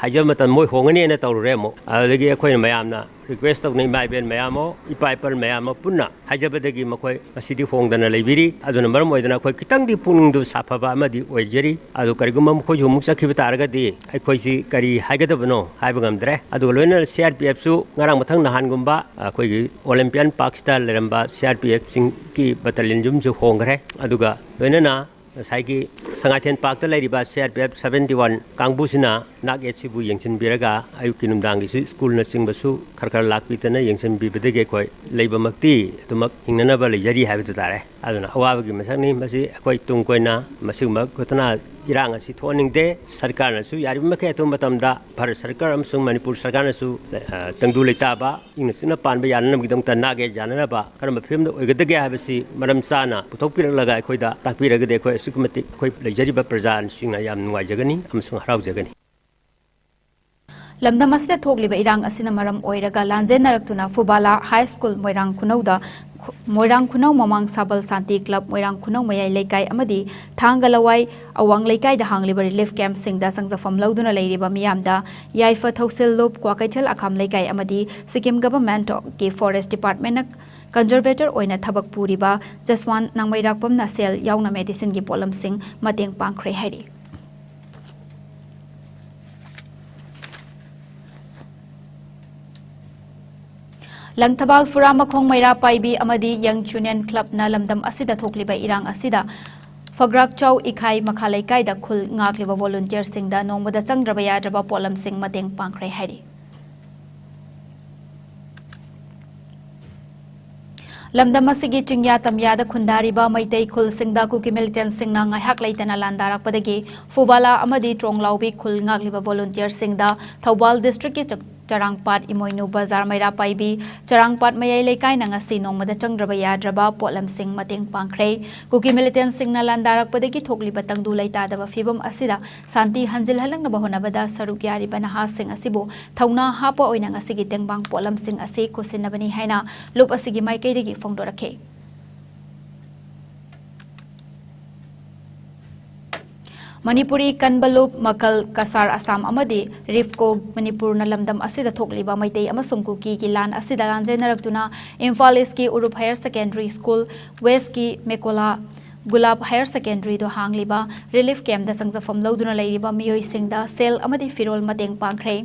ꯍꯥꯏꯖꯕ ꯃꯇꯝ ꯃꯣꯏ ꯍꯣꯡꯒꯅꯤꯅ ꯇꯧꯔꯨꯔꯦ꯫ ꯑꯃꯨꯛ ꯑꯗꯨꯗꯒꯤ ꯑꯩꯈꯣꯏꯅ ꯃꯌꯥꯝꯅ ꯔꯤꯀ꯭ꯋꯦꯁ ꯇꯧꯅ, ꯏꯃꯥ ꯏꯕꯦꯟ ꯃꯌꯥꯝ ꯑꯃ, ꯏꯄꯥ ꯏꯄꯜ ꯃꯌꯥꯝ ꯑꯃ ꯄꯨꯟꯅ ꯍꯥꯏꯖꯕꯗꯒꯤ ꯃꯈꯣꯏ ꯉꯁꯤꯗꯤ ꯍꯣꯡꯗꯅ ꯂꯩꯕꯤꯔꯤ꯫ ꯑꯗꯨꯅ ꯃꯔꯝ ꯑꯣꯏꯗꯅ ꯑꯩꯈꯣꯏ ꯈꯤꯇꯪꯗꯤ ꯄꯨꯛꯅꯤꯡꯗꯨ ꯁꯥꯐꯕ ꯑꯃꯗꯤ ꯑꯣꯏꯖꯔꯤ꯫ ꯑꯗꯨ ꯀꯔꯤꯒꯨꯝꯕ ꯃꯈꯣꯏꯁꯨ ꯑꯃꯨꯛ ꯆꯠꯈꯤꯕ ꯇꯥꯔꯒꯗꯤ ꯑꯩꯈꯣꯏꯁꯤ ꯀꯔꯤ ꯍꯥꯏꯒꯗꯕꯅꯣ ꯍꯥꯏꯕ ꯉꯝꯗ꯭ꯔꯦ꯫ ꯑꯗꯨꯒ ꯂꯣꯏꯅꯅ ꯁꯤ ꯑꯥꯔ ꯄꯤ ꯑꯦꯐꯁꯨ ꯉꯔꯥꯡ ꯃꯊꯪ ꯅꯍꯥꯟꯒꯨꯝꯕ ꯑꯩꯈꯣꯏꯒꯤ ꯑꯣꯂꯦꯝꯄꯤꯌꯥꯟ ꯄꯥꯔꯛꯁꯤꯗ ꯂꯩꯔꯝꯕ ꯁꯤ ꯑꯥꯔ ꯄꯤ ꯑꯦꯐꯁꯤꯡꯒꯤ ꯕꯠꯇꯥꯂꯤꯌꯟ ꯌꯨꯝꯁꯨ ꯍꯣꯡꯈ꯭ꯔꯦ꯫ ꯑꯗꯨꯒ ꯂꯣꯏꯅꯅ ꯉꯁꯥꯏꯒꯤ ꯁꯉꯥꯏꯊꯦꯜ ꯄꯥꯔꯛꯇ ꯂꯩꯔꯤꯕ C R P F seventy one ꯀꯥꯡꯕꯨꯁꯤꯅ ꯅꯥꯛ ꯌꯦꯠꯁꯤꯕꯨ ꯌꯦꯡꯁꯤꯟꯕꯤꯔꯒ ꯑꯌꯨꯛꯀꯤ ꯅꯨꯡꯗꯥꯡꯒꯤꯁꯨ ꯁ꯭ꯀꯨꯜꯅꯆꯤꯡꯕꯁꯨ ꯈꯔ ꯈꯔ ꯂꯥꯛꯄꯤꯗꯅ ꯌꯦꯡꯁꯤꯟꯕꯤꯕꯗꯒꯤ ꯑꯩꯈꯣꯏ ꯂꯩꯕꯃꯛꯇꯤ ꯑꯗꯨꯃꯛ ꯍꯤꯡꯅꯅꯕ ꯂꯩꯖꯔꯤ ꯍꯥꯏꯕꯗꯨ ꯇꯥꯔꯦ꯫ ꯑꯗꯨꯅ ꯑꯋꯥꯕꯒꯤ ꯃꯁꯛꯅꯤ꯫ ꯃꯁꯤ ꯑꯩꯈꯣꯏ ꯇꯨꯡ ꯀꯣꯏꯅ ꯃꯁꯤꯒꯨꯝꯕ ꯘꯇꯅꯥ ꯏꯔꯥꯡ ꯑꯁꯤ ꯊꯣꯛꯍꯟꯅꯤꯡꯗꯦ꯫ ꯁꯔꯀꯥꯔꯅꯁꯨ ꯌꯥꯔꯤꯕ ꯃꯈꯩ ꯑꯊꯨꯕ ꯃꯇꯝꯗ ꯚꯥꯔꯠ ꯁꯔꯀꯥꯔ ꯑꯃꯁꯨꯡ ꯃꯅꯤꯄꯨꯔ ꯁꯔꯀꯥꯔꯅꯁꯨ, ꯑ, ꯇꯪꯗꯨ ꯂꯩꯇꯥꯕ ꯏꯪꯅ ꯆꯤꯛꯅ ꯄꯥꯟꯕ ꯌꯥꯅꯅꯕꯒꯤꯗꯃꯛꯇ ꯅꯥꯛ ꯌꯦꯠ ꯌꯥꯅꯅꯕ ꯀꯔꯝꯕ ꯐꯤꯕꯝꯗ ꯑꯣꯏꯒꯗꯒꯦ ꯍꯥꯏꯕꯁꯤ ꯃꯔꯝ ꯆꯥꯅ ꯄꯨꯊꯣꯛꯄꯤꯔꯛꯂꯒ ꯑꯩꯈꯣꯏꯗ ꯇꯥꯛꯄꯤꯔꯒꯗꯤ ꯑꯩꯈꯣꯏ ꯑꯁꯨꯛꯀꯤ ꯃꯇꯤꯛ ꯑꯩꯈꯣꯏ ꯂꯩꯖꯔꯤꯕ ꯄ꯭ꯔꯖꯥꯁꯤꯡꯅ ꯌꯥꯝ ꯅꯨꯡꯉꯥꯏꯖꯒꯅꯤ ꯑꯃꯁꯨꯡ ꯍꯔꯥꯎꯖꯒꯅꯤ꯫ ꯂꯝꯗꯝ ꯑꯁꯤꯗ ꯊꯣꯛꯂꯤꯕ ꯏꯔꯥꯡ ꯑꯁꯤꯅ ꯃꯔꯝ ꯑꯣꯏꯔꯒ ꯂꯥꯟꯖꯦꯟꯅꯔꯛꯇꯨꯅ ꯐꯨꯕꯥꯂꯥ ꯍꯥꯏ ꯁ꯭ꯀꯨꯜ ꯃꯣꯏꯔꯥꯡ ꯈꯨꯅꯧꯗ ꯈꯨ-, ꯃꯣꯏꯔꯥꯡ ꯈꯨꯅꯧ ꯃꯃꯥꯡ ꯁꯥꯕꯜ ꯁꯥꯟꯇꯤ ꯀ꯭ꯂꯕ ꯃꯣꯏꯔꯥꯡ ꯈꯨꯅꯧ ꯃꯌꯥꯏ ꯂꯩꯀꯥꯏ ꯑꯃꯗꯤ ꯊꯥꯡꯒ ꯂꯋꯥꯏ ꯑꯋꯥꯡ ꯂꯩꯀꯥꯏꯗ ꯍꯥꯡꯂꯤꯕ ꯔꯤꯂꯤꯐ ꯀꯦꯝꯞꯁꯤꯡꯗ ꯆꯪꯖꯐꯝ ꯂꯧꯗꯨꯅ ꯂꯩꯔꯤꯕ ꯃꯤꯌꯥꯝꯗ ꯌꯥꯏꯐ ꯊꯧꯁꯤꯜ ꯂꯨꯞ ꯀ꯭ꯋꯥꯀꯩꯊꯦꯜ ꯑꯈꯥꯝ ꯂꯩꯀꯥꯏ ꯑꯃꯗꯤ ꯁꯤꯛꯀꯤꯝ ꯒꯚꯔꯟꯃꯦꯟꯠꯀꯤ ꯐꯣꯔꯦꯁꯠ ꯗꯤꯄꯥꯔꯠꯃꯦꯟꯠꯅ ꯀꯟꯖꯔꯚꯦꯇꯔ ꯑꯣꯏꯅ ꯊꯕꯛ ꯄꯨꯔꯤꯕ ꯖꯁꯋꯥꯟ ꯅꯥꯡꯃꯩꯔꯥꯛꯄꯝꯅ ꯁꯦꯜ ꯌꯥꯎꯅ ꯃꯦꯗꯤꯁꯤꯟꯒꯤ ꯄꯣꯠꯂꯝꯁꯤꯡ ꯃꯇꯦꯡ ꯄꯥꯡꯈ꯭ꯔꯦ ꯍꯥꯏꯔꯤ꯫ ꯂꯪꯊꯕꯥꯜ ꯐꯨꯔꯥ ꯃꯈꯣꯡ ꯃꯩꯔꯥ ꯄꯥꯏꯕꯤ ꯑꯃꯗꯤ ꯌꯪ ꯆꯨꯅꯤꯌꯟ ꯀ꯭ꯂꯕꯅ ꯂꯝꯗꯝ ꯑꯁꯤꯗ ꯊꯣꯛꯂꯤꯕ ꯏꯔꯥꯡ ꯑꯁꯤꯗ ꯐꯒ꯭ꯔꯥꯛꯆꯥꯎ ꯏꯈꯥꯏ ꯃꯈꯥ ꯂꯩꯀꯥꯏꯗ ꯈꯨꯜ ꯉꯥꯛꯂꯤꯕ ꯚꯣꯂꯨꯟꯇꯤꯌꯔꯁꯤꯡꯗ ꯅꯣꯡꯃꯗ ꯆꯪꯗ꯭ꯔꯕ ꯌꯥꯗ꯭ꯔꯕ ꯄꯣꯠꯂꯝꯁꯤꯡ ꯃꯇꯦꯡ ꯄꯥꯡꯈ꯭ꯔꯦ ꯍꯥꯏꯔꯤ꯫ ꯂꯝꯗꯝ ꯑꯁꯤꯒꯤ ꯆꯤꯡꯌꯥ ꯇꯝꯌꯥꯗ ꯈꯨꯟꯗꯥꯔꯤꯕ ꯃꯩꯇꯩ ꯈꯨꯜꯁꯤꯡꯗ ꯀꯨꯀꯤ ꯃꯤꯂꯤꯇꯦꯟꯁꯤꯡꯅ ꯉꯥꯏꯍꯥꯛ ꯂꯩꯇꯅ ꯂꯥꯟꯗꯥꯔꯛꯄꯗꯒꯤ ꯐꯨꯕꯥꯂꯥ ꯑꯃꯗꯤ ꯇ꯭ꯔꯣꯡꯂꯥꯎꯕꯤ ꯈꯨꯜ ꯉꯥꯛꯂꯤꯕ ꯚꯣꯂꯨꯟꯇꯤꯌꯔꯁꯤꯡꯗ ꯊꯧꯕꯥꯜ ꯗꯤꯁꯇ꯭ꯔꯤꯛꯀꯤ ꯆ-, ꯆꯔꯥꯡꯄꯥꯠ ꯏꯃꯣꯏꯅꯨ ꯕꯖꯥꯔ ꯃꯩꯔꯥ ꯄꯥꯏꯕꯤ ꯆꯔꯥꯡꯄꯥꯠ ꯃꯌꯥꯏ ꯂꯩꯀꯥꯏꯅ ꯉꯁꯤ ꯅꯣꯡꯃꯗ ꯆꯪꯗ꯭ꯔꯕ ꯌꯥꯗ꯭ꯔꯕ ꯄꯣꯠꯂꯝꯁꯤꯡ ꯃꯇꯦꯡ ꯄꯥꯡꯈ꯭ꯔꯦ꯫ ꯀꯨꯀꯤ ꯃꯤꯂꯤꯇꯦꯟꯁꯤꯡꯅ ꯂꯥꯟꯗꯥꯔꯛꯄꯗꯒꯤ ꯊꯣꯛꯂꯤꯕ ꯇꯪꯗꯨ ꯂꯩꯇꯥꯗꯕ ꯐꯤꯕꯝ ꯑꯁꯤꯗ ꯁꯥꯟꯇꯤ ꯍꯟꯖꯤꯜꯍꯜꯂꯛꯅꯕ ꯍꯣꯠꯅꯕꯗ ꯁꯔꯨꯛ ꯌꯥꯔꯤꯕ ꯅꯍꯥꯁꯤꯡ ꯑꯁꯤꯕꯨ ꯊꯧꯅꯥ ꯍꯥꯞꯄ ꯑꯣꯏꯅ ꯉꯁꯤꯒꯤ ꯇꯦꯡꯕꯥꯡ ꯄꯣꯠꯂꯝꯁꯤꯡ ꯑꯁꯤ ꯈꯨꯠꯁꯤꯟꯅꯕꯅꯤ ꯍꯥꯏꯅ ꯂꯨꯞ ꯑꯁꯤꯒꯤ ꯃꯥꯏꯀꯩꯗꯒꯤ ꯐꯣꯡꯗꯣꯔꯛꯈꯤ꯫ ꯃꯅꯤꯄꯨꯔꯤ ꯀꯟꯕ ꯂꯨꯞ ꯃꯀꯜ ꯀꯁꯥꯔ ꯑꯁꯥꯝ ꯑꯃꯗꯤ ꯔꯤꯐꯀꯣ ꯃꯅꯤꯄꯨꯔꯅ ꯂꯝꯗꯝ ꯑꯁꯤꯗ ꯊꯣꯛꯂꯤꯕ ꯃꯩꯇꯩ ꯑꯃꯁꯨꯡ ꯀꯨꯀꯤꯒꯤ ꯂꯥꯟ ꯑꯁꯤꯗ ꯂꯥꯟꯖꯦꯟꯅꯔꯛꯇꯨꯅ ꯏꯝꯐꯥꯜ ꯏꯁꯀꯤ ꯎꯔꯨꯞ ꯍꯥꯌꯔ ꯁꯦꯀꯦꯟꯗꯔꯤ ꯁ꯭ꯀꯨꯜ, ꯋꯦꯁꯀꯤ ꯃꯦꯀꯣꯂꯥ ꯒꯨꯂꯥꯞ ꯍꯥꯌꯔ ꯁꯦꯀꯦꯟꯗꯔꯤꯗꯣ ꯍꯥꯡꯂꯤꯕ ꯔꯤꯂꯤꯐ ꯀꯦꯝꯞꯇ ꯆꯪꯖꯐꯝ ꯂꯧꯗꯨꯅ ꯂꯩꯔꯤꯕ ꯃꯤꯑꯣꯏꯁꯤꯡꯗ ꯁꯦꯜ ꯑꯃꯗꯤ ꯐꯤꯔꯣꯜ ꯃꯇꯦꯡ ꯄꯥꯡꯈ꯭ꯔꯦ꯫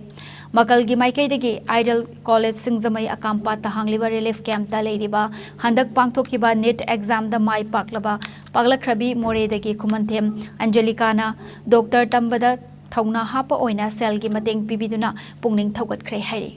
ꯃꯀꯜꯒꯤ ꯃꯥꯏꯀꯩꯗꯒꯤ ꯑꯥꯏꯗꯜ ꯀꯣꯂꯦꯖ ꯁꯤꯡꯖꯃꯩ ꯑꯀꯥꯝꯄꯥꯠꯇ ꯍꯥꯡꯂꯤꯕ ꯔꯤꯂꯤꯐ ꯀꯦꯝꯞꯇ ꯂꯩꯔꯤꯕ ꯍꯟꯗꯛ ꯄꯥꯡꯊꯣꯛꯈꯤꯕ ꯅꯤꯠ ꯑꯦꯛꯖꯥꯝꯗ ꯃꯥꯏ ꯄꯥꯛꯂꯕ, ꯄꯥꯛꯂꯛꯈ꯭ꯔꯕꯤ ꯃꯣꯔꯦꯗꯒꯤ ꯈꯨꯃꯟꯊꯦꯝ ꯑꯟꯖꯂꯤꯀꯥꯅ ꯗꯣꯛꯇꯔ ꯇꯝꯕꯗ ꯊꯧꯅꯥ ꯍꯥꯞꯄ ꯑꯣꯏꯅ ꯁꯦꯜꯒꯤ ꯃꯇꯦꯡ ꯄꯤꯕꯤꯗꯨꯅ ꯄꯨꯛꯅꯤꯡ ꯊꯧꯒꯠꯈ꯭ꯔꯦ ꯍꯥꯏꯔꯤ꯫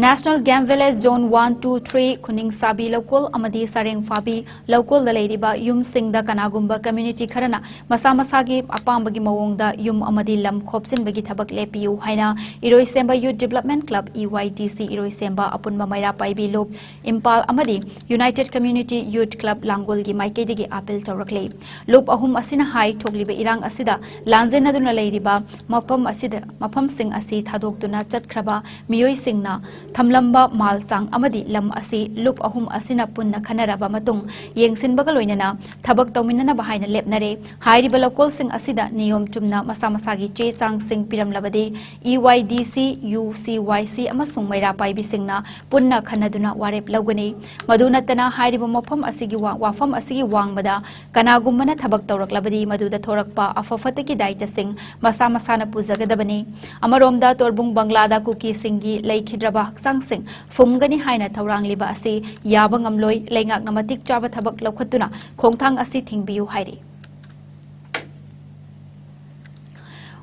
National Game Village Zone one, two, three, ꯈꯨꯅꯤꯡꯁꯥꯕꯤ ꯂꯧꯀꯣꯜ ꯑꯃꯗꯤ ꯁꯔꯦꯡꯐꯥꯕꯤ ꯂꯧꯀꯣꯜꯗ ꯂꯩꯔꯤꯕ ꯌꯨꯝꯁꯤꯡꯗ ꯀꯅꯥꯒꯨꯝꯕ ꯀꯝꯃ꯭ꯌꯨꯅꯤꯇꯤ ꯈꯔꯅ ꯃꯁꯥ ꯃꯁꯥꯒꯤ ꯑꯄꯥꯝꯕꯒꯤ ꯃꯑꯣꯡꯗ ꯌꯨꯝ ꯑꯃꯗꯤ ꯂꯝ ꯈꯣꯞꯆꯤꯟꯕꯒꯤ ꯊꯕꯛ ꯂꯦꯞꯄꯤꯌꯨ ꯍꯥꯏꯅ ꯏꯔꯣꯏꯁꯦꯝꯕ Youth Development Club, E Y D C, ꯏꯔꯣꯏꯁꯦꯝꯕ ꯑꯄꯨꯟꯕ ꯃꯩꯔꯥ ꯄꯥꯏꯕꯤ ꯂꯨꯞ ꯏꯝꯐꯥꯜ ꯑꯃꯗꯤ United Community Youth Club ꯂꯥꯡꯒꯣꯜꯒꯤ ꯃꯥꯏꯀꯩꯗꯒꯤ ꯑꯥꯄꯤꯜ ꯇꯧꯔꯛꯂꯤ꯫ ꯂꯨꯞ ꯑꯍꯨꯝ ꯑꯁꯤꯅ ꯍꯥꯏ, ꯊꯣꯛꯂꯤꯕ ꯏꯔꯥꯡ ꯑꯁꯤꯗ ꯂꯥꯟꯖꯦꯟꯅꯗꯨꯅ ꯂꯩꯔꯤꯕ ꯃꯐꯝ ꯑꯁꯤꯗ, ꯃꯐꯝꯁꯤꯡ ꯑꯁꯤ ꯊꯥꯗꯣꯛꯇꯨꯅ ꯆꯠꯈ꯭ꯔꯕ ꯃꯤꯑꯣꯏꯁꯤꯡꯅ ꯊꯝꯂꯝꯕ ꯃꯥꯜ ꯆꯥꯡ ꯑꯃꯗꯤ ꯂꯝ ꯑꯁꯤ ꯂꯨꯞ ꯑꯍꯨꯝ ꯑꯁꯤꯅ ꯄꯨꯟꯅ ꯈꯟꯅꯔꯕ ꯃꯇꯨꯡ ꯌꯦꯡꯁꯤꯟꯕꯒ ꯂꯣꯏꯅꯅ ꯊꯕꯛ ꯇꯧꯃꯤꯟꯅꯅꯕ ꯍꯥꯏꯅ ꯂꯦꯞꯅꯔꯦ꯫ ꯍꯥꯏꯔꯤꯕ ꯂꯧꯀꯣꯜꯁꯤꯡ ꯑꯁꯤꯗ ꯅꯤꯌꯣꯝ ꯆꯨꯝꯅ ꯃꯁꯥ ꯃꯁꯥꯒꯤ ꯆꯦ ꯆꯥꯡꯁꯤꯡ ꯄꯤꯔꯝꯂꯕꯗꯤ E Y D C, U C Y C ꯑꯃꯁꯨꯡ ꯃꯩꯔꯥ ꯄꯥꯏꯕꯤꯁꯤꯡꯅ ꯄꯨꯟꯅ ꯈꯟꯅꯗꯨꯅ ꯋꯥꯔꯦꯞ ꯂꯧꯒꯅꯤ꯫ ꯃꯗꯨ ꯅꯠꯇꯅ ꯍꯥꯏꯔꯤꯕ ꯃꯐꯝ ꯑꯁꯤꯒꯤ ꯋꯥ-, ꯋꯥꯐꯝ ꯑꯁꯤꯒꯤ ꯋꯥꯡꯃꯗ ꯀꯅꯥꯒꯨꯝꯕꯅ ꯊꯕꯛ ꯇꯧꯔꯛꯂꯕꯗꯤ ꯃꯗꯨꯗ ꯊꯣꯔꯛꯄ ꯑꯐ ꯐꯠꯇꯒꯤ ꯗꯥꯏꯇꯁꯤꯡ ꯃꯁꯥ ꯃꯁꯥꯅ ꯄꯨꯖꯒꯗꯕꯅꯤ꯫ ꯑꯃꯔꯣꯝꯗ ꯇꯣꯔꯕꯨꯡ ꯕꯪꯂꯥꯗ ꯀꯨꯀꯤꯁꯤꯡꯒꯤ ꯂꯩꯈꯤꯗ꯭ꯔꯕ ꯍꯛꯆꯥꯡꯁꯤꯡ ꯐꯨꯝꯒꯅꯤ ꯍꯥꯏꯅ ꯊꯧꯔꯥꯡꯂꯤꯕ ꯑꯁꯤ ꯌꯥꯕ ꯉꯝꯂꯣꯏ, ꯂꯩꯉꯥꯛꯅ ꯃꯇꯤꯛ ꯆꯥꯕ ꯊꯕꯛ ꯂꯧꯈꯠꯇꯨꯅ ꯈꯣꯡꯊꯥꯡ ꯑꯁꯤ ꯊꯤꯡꯕꯤꯌꯨ ꯍꯥꯏꯔꯤ꯫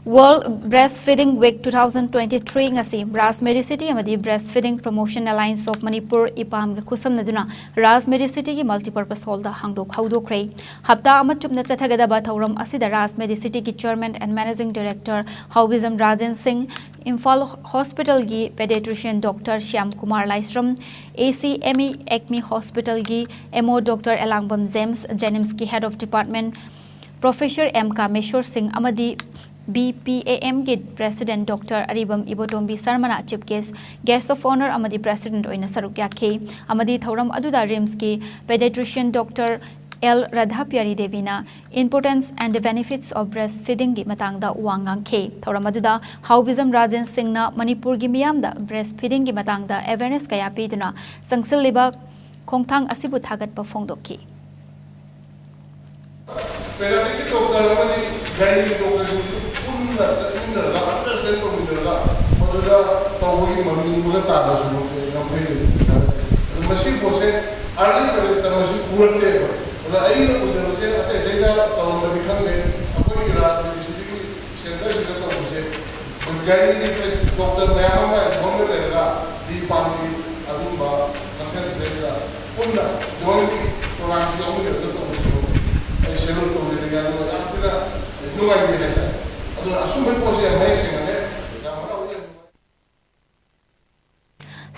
World Breastfeeding Week two thousand twenty-three ꯉꯁꯤ Raj Medicity ꯑꯃꯗꯤ Breastfeeding Promotion Alliance of Manipur, ꯏꯄꯥꯝꯒ ꯈꯨꯠꯁꯝꯅꯗꯨꯅ Raj Medici-ꯒꯤ multipurpose hall-ꯗ ꯍꯥꯡꯗꯣꯛ ꯍꯧꯗꯣꯛꯈ꯭ꯔꯦ꯫ ꯍꯞꯇꯥ ꯑꯃ ꯆꯨꯞꯅ ꯆꯠꯊꯒꯗꯕ ꯊꯧꯔꯝ ꯑꯁꯤꯗ Raj Medicity-ꯒꯤ Chairman and Managing Director Haobijam Rajen Singh, Imphal Hospital-ꯒꯤ Pediatrician Doctor Shyam Kumar Laishram, A C M E Acme Hospital-ꯒꯤ M O Doctor Elangbam James, JNIMS-ꯀꯤ Head of Department Professor M Kameshor Singh ꯑꯃꯗꯤ B P A M-ꯒꯤ President Doctor Aribam Ibotombi ꯁꯔꯃꯅ Chief Guest, Guest of Honour ꯑꯃꯗꯤ President ꯑꯣꯏꯅ ꯁꯔꯨꯛ ꯌꯥꯈꯤ꯫ ꯑꯃꯗꯤ ꯊꯧꯔꯝ ꯑꯗꯨꯗ RIMS-ꯀꯤ Pediatrician Doctor L Radha ꯄꯤꯌꯥꯔꯤ ꯗꯦꯕꯤꯅ Importance and the Benefits of Breastfeeding-ꯒꯤ ꯃꯇꯥꯡꯗ ꯋꯥ ꯉꯥꯡꯈꯤ꯫ ꯊꯧꯔꯝ ꯑꯗꯨꯗ ꯍꯥꯎꯕꯤꯖꯝ ꯔꯥꯖꯦꯟ ꯁꯤꯡꯅ ꯃꯅꯤꯄꯨꯔꯒꯤ ꯃꯤꯌꯥꯝꯗ breastfeeding-ꯒꯤ ꯃꯇꯥꯡꯗ awareness ꯀꯌꯥ ꯄꯤꯗꯨꯅ ꯆꯪꯁꯤꯜꯂꯤꯕ ꯈꯣꯡꯊꯥꯡ ꯑꯁꯤꯕꯨ ꯊꯥꯒꯠꯄ ꯐꯣꯡꯗꯣꯛꯈꯤ꯫ Pediatric doctor ꯑꯃꯗꯤ gynae doctor-ꯁꯤꯡꯁꯨ ꯄꯨꯟꯅ ꯆꯠꯃꯤꯟꯅꯔꯒ, understand ꯇꯧꯃꯤꯟꯅꯔꯒ, ꯃꯗꯨꯗ ꯇꯧꯕꯒꯤ ꯃꯃꯤ ꯑꯃꯒ ꯇꯥꯕꯁꯨ ꯌꯥꯝ ꯐꯩ ꯍꯥꯏꯅ ꯈꯜꯂꯤ꯫ ꯑꯗꯨ ꯃꯁꯤꯒꯤ ꯄꯣꯠꯁꯦ early period-ꯇ ꯃꯁꯤ ꯎꯔꯛꯇꯦꯕ꯫ ꯑꯗ ꯑꯩꯅ ꯎꯖꯕꯁꯦ ꯑꯇꯩ ꯑꯇꯩꯗ ꯇꯧꯔꯝꯕꯗꯤ ꯈꯪꯗꯦ, ꯑꯩꯈꯣꯏꯒꯤ ꯔꯥꯖ ꯃꯦꯗꯤꯁꯤꯇꯤꯒꯤ centre-ꯁꯤꯗ ꯇꯧꯕꯁꯦ, gynae-ꯒꯤ doctor ꯃꯌꯥꯝ ꯑꯃ ꯏꯟꯐꯣꯔꯝꯗ ꯂꯩꯔꯒ, ꯕꯤ ꯄꯥꯝꯒꯤ ꯑꯗꯨꯒꯨꯝꯕ function-ꯁꯤꯗꯩꯁꯤꯗ ꯄꯨꯟꯅ jointly program-ꯁꯤ ꯌꯥꯎꯃꯤꯟꯅꯔꯒ ꯇꯧꯕꯁꯨ ꯑꯩ salute ꯇꯧꯖꯅꯤꯡꯉꯦ꯫ ꯑꯗꯨꯒ ꯌꯥꯝ ꯊꯤꯅ ꯅꯨꯡꯉꯥꯏꯖꯩ ꯍꯥꯏꯇꯥꯔꯦ꯫ ꯑꯗꯨꯅ ꯑꯁꯨꯝꯕꯒꯤ ꯄꯣꯠꯁꯦ ꯌꯥꯝ ꯃꯌꯦꯛ ꯁꯦꯡꯅ ꯂꯩ꯫ ꯌꯥꯝ ꯍꯔꯥꯎꯏ, ꯌꯥꯝ ꯅꯨꯡꯉꯥꯏ꯫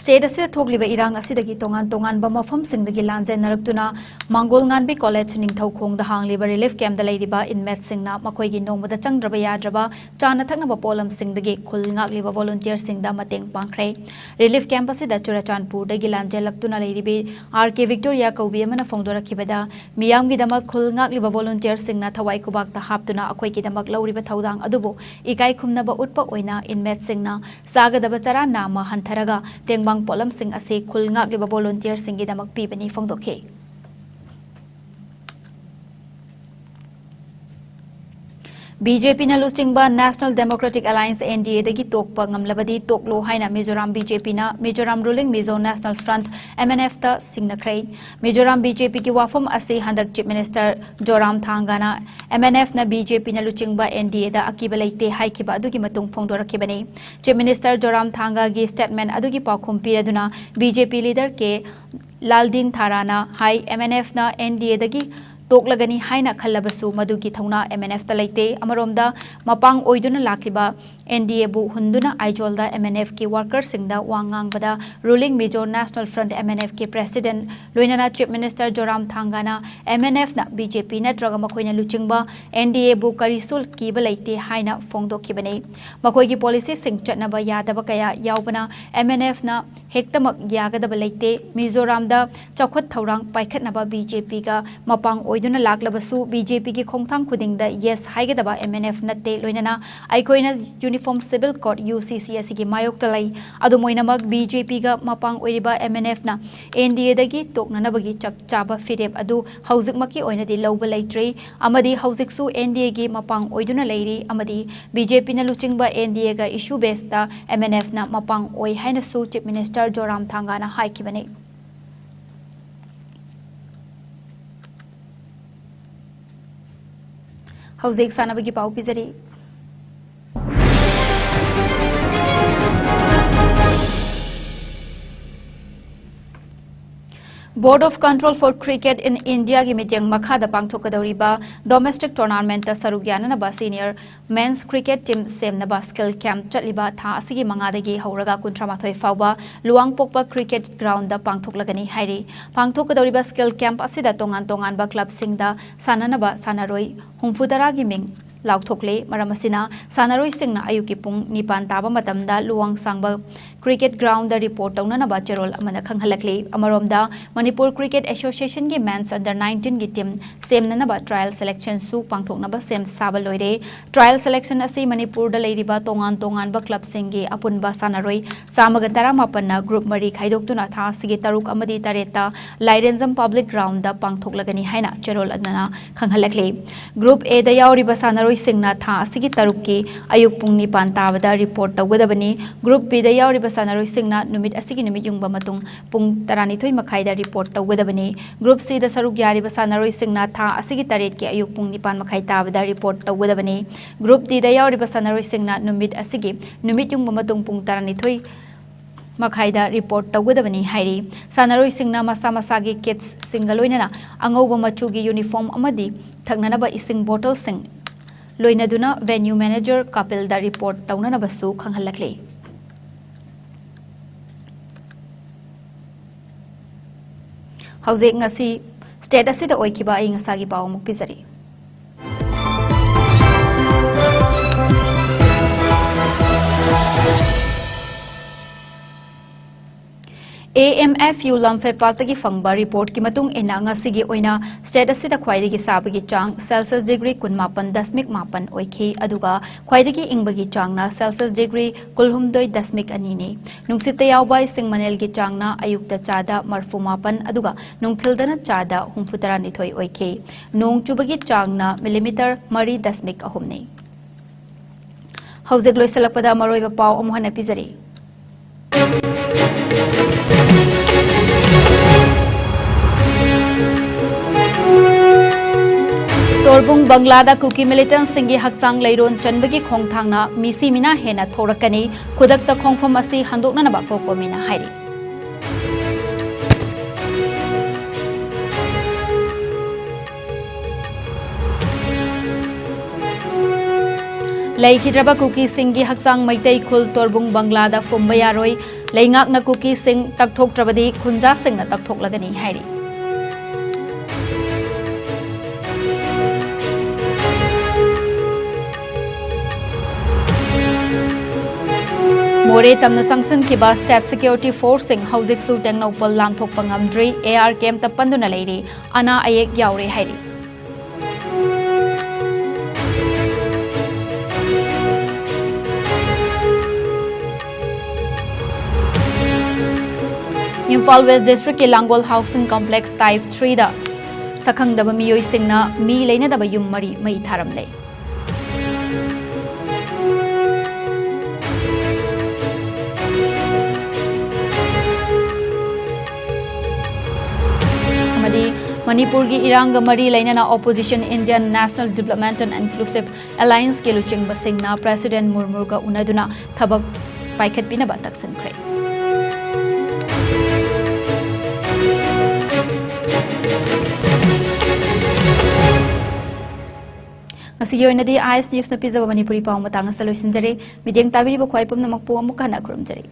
State ꯑꯁꯤꯗ ꯊꯣꯛꯂꯤꯕ ꯏꯔꯥꯡ ꯑꯁꯤꯗꯒꯤ ꯇꯣꯉꯥꯟ ꯇꯣꯉꯥꯟꯕ ꯃꯐꯝꯁꯤꯡꯗꯒꯤ ꯂꯥꯟꯖꯦꯟꯅꯔꯛꯇꯨꯅ ꯃꯥꯡꯒꯣꯜ ꯉꯥꯟꯕꯤ College ꯅꯤꯡꯊꯧꯈꯣꯡꯗ ꯍꯥꯡꯂꯤꯕ relief camp-ꯇ ꯂꯩꯔꯤꯕ inmate-ꯁꯤꯡꯅ ꯃꯈꯣꯏꯒꯤ ꯅꯣꯡꯃꯗ ꯆꯪꯗ꯭ꯔꯕ ꯌꯥꯗ꯭ꯔꯕ ꯆꯥꯅ ꯊꯛꯅꯕ ꯄꯣꯠꯂꯝꯁꯤꯡꯗꯒꯤ ꯈꯨꯜ ꯉꯥꯛꯂꯤꯕ volunteer-ꯁꯤꯡꯗ ꯃꯇꯦꯡ ꯄꯥꯡꯈ꯭ꯔꯦ꯫ Relief camp ꯑꯁꯤꯗ ꯆꯨꯔꯆꯥꯟꯄꯨꯔꯗꯒꯤ ꯂꯥꯟꯖꯦꯜꯂꯛꯇꯨꯅ ꯂꯩꯔꯤꯕꯤ R K Victoria ꯀꯧꯕꯤ ꯑꯃꯅ ꯐꯣꯡꯗꯣꯔꯛꯈꯤꯕꯗ, ꯃꯤꯌꯥꯝꯒꯤꯗꯃꯛ ꯈꯨꯜ ꯉꯥꯛꯂꯤꯕ volunteer-ꯁꯤꯡꯅ ꯊꯋꯥꯏ ꯈꯨꯕꯥꯛꯇ ꯍꯥꯞꯇꯨꯅ ꯑꯩꯈꯣꯏꯒꯤꯗꯃꯛ ꯂꯧꯔꯤꯕ ꯊꯧꯗꯥꯡ ꯑꯗꯨꯕꯨ ꯏꯀꯥꯏ ꯈꯨꯝꯅꯕ ꯎꯠꯄ ꯑꯣꯏꯅ inmate-ꯁꯤꯡꯅ ꯆꯥꯒꯗꯕ ꯆꯔꯥ ꯅꯥꯝꯃ ꯍꯟꯊꯔꯒ ꯇꯦꯡꯕꯥꯡ ꯄꯣꯠꯂꯝꯁꯤꯡ ꯑꯁꯤ ꯈꯨꯜ ꯉꯥꯛꯂꯤꯕ volunteer-ꯁꯤꯡꯒꯤꯗꯃꯛ ꯄꯤꯕꯅꯤ ꯐꯣꯡꯗꯣꯛꯈꯤ꯫ ꯕꯤ ꯖꯦ ꯄꯤꯅ ꯂꯨꯆꯤꯡꯕ National Democratic Alliance, N D A ꯗꯒꯤ ꯇꯣꯛꯄ ꯉꯝꯂꯕꯗꯤ ꯇꯣꯛꯂꯣ ꯍꯥꯏꯅ ꯃꯤꯖꯣꯔꯥꯝ ꯕꯤ ꯖꯦ ꯄꯤꯅ Mizoram Ruling Mizo National Front, M N F ꯇ ꯁꯤꯡꯅꯈ꯭ꯔꯦ꯫ ꯃꯤꯖꯣꯔꯥꯝ ꯕꯤ ꯖꯦ ꯄꯤꯒꯤ ꯋꯥꯐꯝ ꯑꯁꯤ ꯍꯟꯗꯛ Chief Minister ꯖꯣꯔꯥꯝ ꯊꯥꯡꯒꯥꯅ M N F ꯅ ꯕꯤ ꯖꯦ ꯄꯤꯅ ꯂꯨꯆꯤꯡꯕ N D A ꯗ ꯑꯀꯤꯕ ꯂꯩꯇꯦ ꯍꯥꯏꯈꯤꯕ ꯑꯗꯨꯒꯤ ꯃꯇꯨꯡ ꯐꯣꯡꯗꯣꯔꯛꯈꯤꯕꯅꯤ꯫ Chief Minister ꯖꯣꯔꯥꯝ ꯊꯥꯡꯒꯥꯒꯤ statement ꯑꯗꯨꯒꯤ ꯄꯥꯎꯈꯨꯝ ꯄꯤꯔꯗꯨꯅ B J P leader K ꯂꯥꯜꯗꯤꯟ ꯊꯥꯔꯥꯅ ꯍꯥꯏ, M N F ꯅ N D A ꯗꯒꯤ ꯇꯣꯛꯂꯒꯅꯤ ꯍꯥꯏꯅ ꯈꯜꯂꯕꯁꯨ ꯃꯗꯨꯒꯤ ꯊꯧꯅꯥ M N F ꯇ ꯂꯩꯇꯦ꯫ ꯑꯃꯔꯣꯝꯗ, ꯃꯄꯥꯡ ꯑꯣꯏꯗꯨꯅ ꯂꯥꯛꯂꯤꯕ N D A ꯕꯨ ꯍꯨꯟꯗꯨꯅ ꯑꯥꯏꯖꯣꯜꯗ M N F ꯀꯤ worker ꯁꯤꯡꯗ ꯋꯥ ꯉꯥꯡꯕꯗ Ruling Mizo National Front, M N F ꯀꯤ president ꯂꯣꯏꯅꯅ Chief Minister ꯖꯣꯔꯥꯝ ꯊꯥꯡꯒꯥꯅ M N F ꯅ B J P ꯅꯠꯇ꯭ꯔꯒ ꯃꯈꯣꯏꯅ ꯂꯨꯆꯤꯡꯕ N D A ꯕꯨ ꯀꯔꯤꯁꯨ ꯀꯤꯕ ꯂꯩꯇꯦ ꯍꯥꯏꯅ ꯐꯣꯡꯗꯣꯛꯈꯤꯕꯅꯤ꯫ ꯃꯈꯣꯏꯒꯤ policy ꯁꯤꯡ ꯆꯠꯅꯕ ꯌꯥꯗꯕ ꯀꯌꯥ ꯌꯥꯎꯕꯅ M N F ꯅ ꯍꯦꯛꯇꯃꯛ ꯌꯥꯒꯗꯕ ꯂꯩꯇꯦ꯫ ꯃꯤꯖꯣꯔꯥꯝꯗ ꯆꯥꯎꯈꯠ ꯊꯧꯔꯥꯡ ꯄꯥꯏꯈꯠꯅꯕ B J P ꯒ ꯃꯄꯥꯡ ꯑꯣꯏꯗꯨꯅ ꯂꯥꯛꯂꯕꯁꯨ B J P ꯒꯤ ꯈꯣꯡꯊꯥꯡ ꯈꯨꯗꯤꯡꯗ yes ꯍꯥꯏꯒꯗꯕ M N F ꯅꯠꯇꯦ꯫ ꯂꯣꯏꯅꯅ ꯑꯩꯈꯣꯏꯅ Uniform Civil Code, U C C, ꯑꯁꯤꯒꯤ ꯃꯥꯌꯣꯛꯇ ꯂꯩ꯫ ꯑꯗꯨꯝ ꯑꯣꯏꯅꯃꯛ, B J P ꯒ ꯃꯄꯥꯡ ꯑꯣꯏꯔꯤꯕ M N F ꯅ N D A ꯗꯒꯤ ꯇꯣꯛꯅꯅꯕꯒꯤ ꯆꯞ ꯆꯥꯕ ꯐꯤꯔꯦꯞ ꯑꯗꯨ ꯍꯧꯖꯤꯛꯃꯛꯀꯤ ꯑꯣꯏꯅꯗꯤ ꯂꯧꯕ ꯂꯩꯇ꯭ꯔꯤ ꯑꯃꯗꯤ ꯍꯧꯖꯤꯛꯁꯨ N D A ꯒꯤ ꯃꯄꯥꯡ ꯑꯣꯏꯗꯨꯅ ꯂꯩꯔꯤ ꯑꯃꯗꯤ B J P ꯅ ꯂꯨꯆꯤꯡꯕ N D A ꯒ issue base ꯇ M N F ꯅ ꯃꯄꯥꯡ ꯑꯣꯏ ꯍꯥꯏꯅꯁꯨ Chief Minister ꯖꯣꯔꯥꯝ ꯊꯥꯡꯒꯥꯅ ꯍꯥꯏꯈꯤꯕꯅꯤ꯫ ꯍꯧꯖꯤꯛ ꯁꯥꯟꯅꯕꯒꯤ ꯄꯥꯎ ꯄꯤꯖꯔꯤ꯫ Board of Control for Cricket in India ꯒꯤ ꯃꯤꯠꯌꯦꯡ ꯃꯈꯥꯗ ꯄꯥꯡꯊꯣꯛꯀꯗꯧꯔꯤꯕ domestic tournament ꯇ ꯁꯔꯨꯛ ꯌꯥꯅꯅꯕ senior men's cricket team ꯁꯦꯝꯅꯕ skill camp ꯆꯠꯂꯤꯕ ꯊꯥ ꯑꯁꯤꯒꯤ ꯃꯉꯥꯗꯒꯤ ꯍꯧꯔꯒ ꯀꯨꯟꯊ꯭ꯔꯥ ꯃꯥꯊꯣꯏ ꯐꯥꯎꯕ ꯂꯨꯋꯥꯡꯄꯣꯛꯄ cricket ground ꯗ ꯄꯥꯡꯊꯣꯛꯂꯒꯅꯤ ꯍꯥꯏꯔꯤ꯫ ꯄꯥꯡꯊꯣꯛꯀꯗꯧꯔꯤꯕ skill camp ꯑꯁꯤꯗ ꯇꯣꯉꯥꯟ ꯇꯣꯉꯥꯟꯕ club ꯁꯤꯡꯗ ꯁꯥꯟꯅꯅꯕ ꯁꯥꯟꯅꯔꯣꯏ ꯍꯨꯝꯐꯨ ꯇꯔꯥꯒꯤ ꯃꯤꯡ ꯂꯥꯎꯊꯣꯛꯂꯦ꯫ ꯃꯔꯝ ꯑꯁꯤꯅ, ꯁꯥꯟꯅꯔꯣꯏꯁꯤꯡꯅ ꯑꯌꯨꯛꯀꯤ ꯄꯨꯡ ꯅꯤꯄꯥꯟ ꯇꯥꯕ ꯃꯇꯝꯗ ꯂꯨꯋꯥꯡꯁꯥꯡꯕ ꯀ꯭ꯔꯤꯀꯦꯠ ꯒ꯭ꯔꯥꯎꯟꯗ ꯔꯤꯄꯣꯔꯠ ꯇꯧꯅꯅꯕ ꯆꯦꯔꯣꯜ ꯑꯃꯅ ꯈꯪꯍꯜꯂꯛꯂꯤ꯫ ꯑꯃꯔꯣꯝꯗ, ꯃꯅꯤꯄꯨꯔ ꯀ꯭ꯔꯤꯀꯦꯠ ꯑꯦꯁꯣꯁꯤꯌꯦꯁꯟꯒꯤ ꯃꯦꯟꯁ ꯑꯟꯗꯔ ꯅꯥꯏꯟꯇꯤꯟꯒꯤ ꯇꯤꯝ ꯁꯦꯝꯅꯅꯕ ꯇ꯭ꯔꯥꯌꯦꯜ ꯁꯦꯂꯦꯛꯁꯟꯁꯨ ꯄꯥꯡꯊꯣꯛꯅꯕ ꯁꯦꯝ ꯁꯥꯕ ꯂꯣꯏꯔꯦ꯫ ꯇ꯭ꯔꯥꯌꯦꯜ ꯁꯦꯂꯦꯛꯁꯟ ꯑꯁꯤ ꯃꯅꯤꯄꯨꯔꯗ ꯂꯩꯔꯤꯕ ꯇꯣꯉꯥꯟ ꯇꯣꯉꯥꯟꯕ ꯀ꯭ꯂꯕꯁꯤꯡꯒꯤ ꯑꯄꯨꯟꯕ ꯁꯥꯟꯅꯔꯣꯏ ꯆꯥꯝꯃꯒ ꯇꯔꯥꯃꯥꯄꯟꯅ ꯒ꯭ꯔꯨꯞ ꯃꯔꯤ ꯈꯥꯏꯗꯣꯛꯇꯨꯅ ꯊꯥ ꯑꯁꯤꯒꯤ ꯇꯔꯨꯛ ꯑꯃꯗꯤ ꯇꯔꯦꯠꯇ ꯂꯥꯏꯔꯦꯟꯖꯝ ꯄꯕ꯭ꯂꯤꯛ ꯒ꯭ꯔꯥꯎꯟꯗ ꯄꯥꯡꯊꯣꯛꯂꯒꯅꯤ ꯍꯥꯏꯅ ꯆꯦꯔꯣꯜ ꯑꯗꯨꯅ ꯈꯪꯍꯜꯂꯛꯂꯤ꯫ ꯒ꯭ꯔꯨꯞ ꯑꯦꯗ ꯌꯥꯎꯔꯤꯕ ꯁꯥꯟꯅꯔꯣꯏꯁꯤꯡꯅ ꯊꯥ ꯑꯁꯤꯒꯤ ꯇꯔꯨꯛꯀꯤ ꯑꯌꯨꯛ ꯄꯨꯡ ꯅꯤꯄꯥꯟ ꯇꯥꯕꯗ ꯔꯤꯄꯣꯔꯠ ꯇꯧꯒꯗꯕꯅꯤ꯫ ꯒ꯭ꯔꯨꯞ ꯕꯤꯗ ꯌꯥꯎꯔꯤꯕ ꯁꯥꯟꯅꯔꯣꯏꯁꯤꯡꯅ ꯅꯨꯃꯤꯠ ꯑꯁꯤꯒꯤ ꯅꯨꯃꯤꯠ ꯌꯨꯡꯕ ꯃꯇꯨꯡ ꯄꯨꯡ ꯇꯔꯥꯅꯤꯊꯣꯏ ꯃꯈꯥꯏꯗ ꯔꯤꯄꯣꯔꯠ ꯇꯧꯒꯗꯕꯅꯤ꯫ ꯒ꯭ꯔꯨꯞ ꯁꯤꯗ ꯁꯔꯨꯛ ꯌꯥꯔꯤꯕ ꯁꯥꯟꯅꯔꯣꯏꯁꯤꯡꯅ ꯊꯥ ꯑꯁꯤꯒꯤ ꯇꯔꯦꯠꯀꯤ ꯑꯌꯨꯛ ꯄꯨꯡ ꯅꯤꯄꯥꯟ ꯃꯈꯥꯏ ꯇꯥꯕꯗ ꯔꯤꯄꯣꯔꯠ ꯇꯧꯒꯗꯕꯅꯤ꯫ ꯒ꯭ꯔꯨꯞ ꯗꯤꯗ ꯌꯥꯎꯔꯤꯕ ꯁꯥꯟꯅꯔꯣꯏꯁꯤꯡꯅ ꯅꯨꯃꯤꯠ ꯑꯁꯤꯒꯤ ꯅꯨꯃꯤꯠ ꯌꯨꯡꯕ ꯃꯇꯨꯡ ꯄꯨꯡ ꯇꯔꯥꯅꯤꯊꯣꯏ ꯃꯈꯥꯏꯗ ꯔꯤꯄꯣꯔꯠ ꯇꯧꯒꯗꯕꯅꯤ ꯍꯥꯏꯔꯤ꯫ ꯁꯥꯟꯅꯔꯣꯏꯁꯤꯡꯅ ꯃꯁꯥ ꯃꯁꯥꯒꯤ ꯀꯤꯠꯁꯁꯤꯡꯒ ꯂꯣꯏꯅꯅ ꯑꯉꯧꯕ ꯃꯆꯨꯒꯤ ꯌꯨꯅꯤꯐꯣꯔꯝ ꯑꯃꯗꯤ ꯊꯛꯅꯅꯕ ꯏꯁꯤꯡ ꯕꯣꯇꯜꯁꯤꯡ ꯂꯣꯏꯅꯗꯨꯅ ꯚꯦꯅ꯭ꯌꯨ ꯃꯦꯅꯦꯖꯔ ꯀꯥꯄꯤꯜꯗ ꯔꯤꯄꯣꯔꯠ ꯇꯧꯅꯅꯕꯁꯨ ꯈꯪꯍꯜꯂꯛꯂꯤ꯫ ꯍꯧꯖꯤꯛ ꯉꯁꯤ ꯁ꯭ꯇꯦꯠ ꯑꯁꯤꯗ ꯑꯣꯏꯈꯤꯕ ꯑꯏꯪ ꯑꯁꯥꯒꯤ ꯄꯥꯎ ꯑꯃꯨꯛ ꯄꯤꯖꯔꯤ꯫ ꯑꯦ ꯑꯦꯝ ꯑꯦꯐ ꯌꯨ ꯂꯝꯐꯦꯜꯄꯥꯛꯇꯒꯤ ꯐꯪꯕ ꯔꯤꯄꯣꯔꯠꯀꯤ ꯃꯇꯨꯡ ꯏꯟꯅ, ꯉꯁꯤꯒꯤ ꯑꯣꯏꯅ ꯁ꯭ꯇꯦꯠ ꯑꯁꯤꯗ ꯈ꯭ꯋꯥꯏꯗꯒꯤ ꯁꯥꯕꯒꯤ ꯆꯥꯡ ꯁꯦꯜꯁꯤꯌꯁ ꯗꯤꯒ꯭ꯔꯤ ꯀꯨꯟꯃꯥꯄꯟ ꯗꯁꯃꯤꯛ ꯃꯥꯄꯟ ꯑꯣꯏꯈꯤ, ꯑꯗꯨꯒ ꯈ꯭ꯋꯥꯏꯗꯒꯤ ꯏꯪꯕꯒꯤ ꯆꯥꯡꯅ ꯁꯦꯜꯁꯤꯌꯁ ꯗꯤꯒ꯭ꯔꯤ ꯀꯨꯟꯍꯨꯝꯗꯣꯏ ꯗꯁꯃꯤꯛ ꯑꯅꯤꯅꯤ꯫ ꯅꯨꯡꯁꯤꯠꯇ ꯌꯥꯎꯕ ꯏꯁꯤꯡ ꯃꯅꯤꯜꯒꯤ ꯆꯥꯡꯅ ꯑꯌꯨꯛꯇ ꯆꯥꯗ ꯃꯔꯐꯨ ꯃꯥꯄꯟ ꯑꯗꯨꯒ ꯅꯨꯡꯊꯤꯜꯗꯅ ꯆꯥꯗ ꯍꯨꯝꯐꯨ ꯇꯔꯥꯅꯤꯊꯣꯏ ꯑꯣꯏꯈꯤ꯫ ꯅꯣꯡ ꯆꯨꯕꯒꯤ ꯆꯥꯡꯅ ꯃꯤꯂꯤꯃꯤꯇꯔ ꯃꯔꯤ ꯗꯁꯃꯤꯛ ꯑꯍꯨꯝꯅꯤ꯫ ꯍꯧꯖꯤꯛ ꯂꯣꯏꯁꯤꯜꯂꯛꯄꯗ ꯃꯔꯨꯑꯣꯏꯕ ꯄꯥꯎ ꯑꯃꯨꯛ ꯍꯟꯅ ꯄꯤꯖꯔꯤ꯫ ꯇꯣꯔꯕꯨꯡ ꯕꯪꯒ꯭ꯂꯥꯗ ꯀꯨꯀꯤ ꯃꯤꯂꯤꯇꯦꯟꯠꯁꯤꯡꯒꯤ ꯍꯛꯆꯥꯡ ꯂꯩꯔꯣꯟ ꯆꯟꯕꯒꯤ ꯈꯣꯡꯊꯥꯡꯅ ꯃꯤꯁꯤ ꯃꯤꯅꯥ ꯍꯦꯟꯅ ꯊꯣꯔꯛꯀꯅꯤ꯫ ꯈꯨꯗꯛꯇ ꯈꯣꯡꯐꯝ ꯑꯁꯤ ꯍꯟꯗꯣꯛꯅꯅꯕ ꯀꯣꯀꯣꯃꯤꯅ ꯍꯥꯏꯔꯤ꯫ ꯂꯩꯈꯤꯗ꯭ꯔꯕ ꯀꯨꯀꯤꯁꯤꯡꯒꯤ ꯍꯛꯆꯥꯡ ꯃꯩꯇꯩ ꯈꯨꯜ ꯇꯣꯔꯕꯨꯡ ꯕꯪꯒ꯭ꯂꯥꯗ ꯐꯨꯝꯕ ꯌꯥꯔꯣꯏ꯫ ꯂꯩꯉꯥꯛꯅ ꯀꯨꯀꯤꯁꯤꯡ ꯇꯛꯊꯣꯛꯇ꯭ꯔꯕꯗꯤ ꯈꯨꯟꯖꯥꯁꯤꯡꯅ ꯇꯛꯊꯣꯛꯂꯒꯅꯤ ꯍꯥꯏꯔꯤ꯫ ꯃꯣꯔꯦ ꯇꯝꯅ ꯆꯪꯁꯤꯟꯈꯤꯕ state security forceꯁꯤꯡ ꯍꯧꯖꯤꯛꯁꯨ ꯇꯦꯡꯅꯧꯄꯜ ꯂꯥꯟꯊꯣꯛꯄ ꯉꯝꯗ꯭ꯔꯤ, AR campꯇ ꯄꯟꯗꯨꯅ ꯂꯩꯔꯤ, ꯑꯅꯥ ꯑꯌꯦꯛ ꯌꯥꯎꯔꯦ ꯍꯥꯏꯔꯤ꯫ ꯏꯝꯐꯥꯜ West Districtꯀꯤ ꯂꯥꯡꯒꯣꯜ Housing Complex Type threeꯗ ꯁꯛꯈꯪꯗꯕ ꯃꯤꯑꯣꯏꯁꯤꯡꯅ ꯃꯤ ꯂꯩꯅꯗꯕ ꯌꯨꯝ ꯃꯔꯤ ꯃꯩ ꯊꯥꯔꯝꯂꯦ꯫ ꯑꯃꯗꯤ ꯃꯅꯤꯄꯨꯔꯒꯤ ꯏꯔꯥꯡꯒ ꯃꯔꯤ ꯂꯩꯅꯅ opposition Indian National Development and Inclusive Allianceꯀꯤ ꯂꯨꯆꯤꯡꯕꯁꯤꯡꯅ President ꯃꯨꯔꯃꯨꯒ ꯎꯅꯗꯨꯅ ꯊꯕꯛ ꯄꯥꯏꯈꯠꯄꯤꯅꯕ ꯇꯛꯁꯤꯟꯈ꯭ꯔꯦ꯫ ꯉꯁꯤꯒꯤ ꯑꯣꯏꯅꯗꯤ IS Newsꯅ ꯄꯤꯖꯕ ꯃꯅꯤꯄꯨꯔꯤ ꯄꯥꯎ ꯃꯇꯥꯡ ꯑꯁꯤꯗ ꯂꯣꯏꯁꯤꯟꯖꯔꯦ꯫ ꯃꯤꯠꯌꯦꯡ ꯇꯥꯕꯤꯔꯤꯕ ꯈ꯭ꯋꯥꯏ ꯄꯨꯝꯅꯃꯛꯄꯨ ꯑꯃꯨꯛ ꯍꯟꯅ ꯈꯨꯔꯨꯝꯖꯔꯤ꯫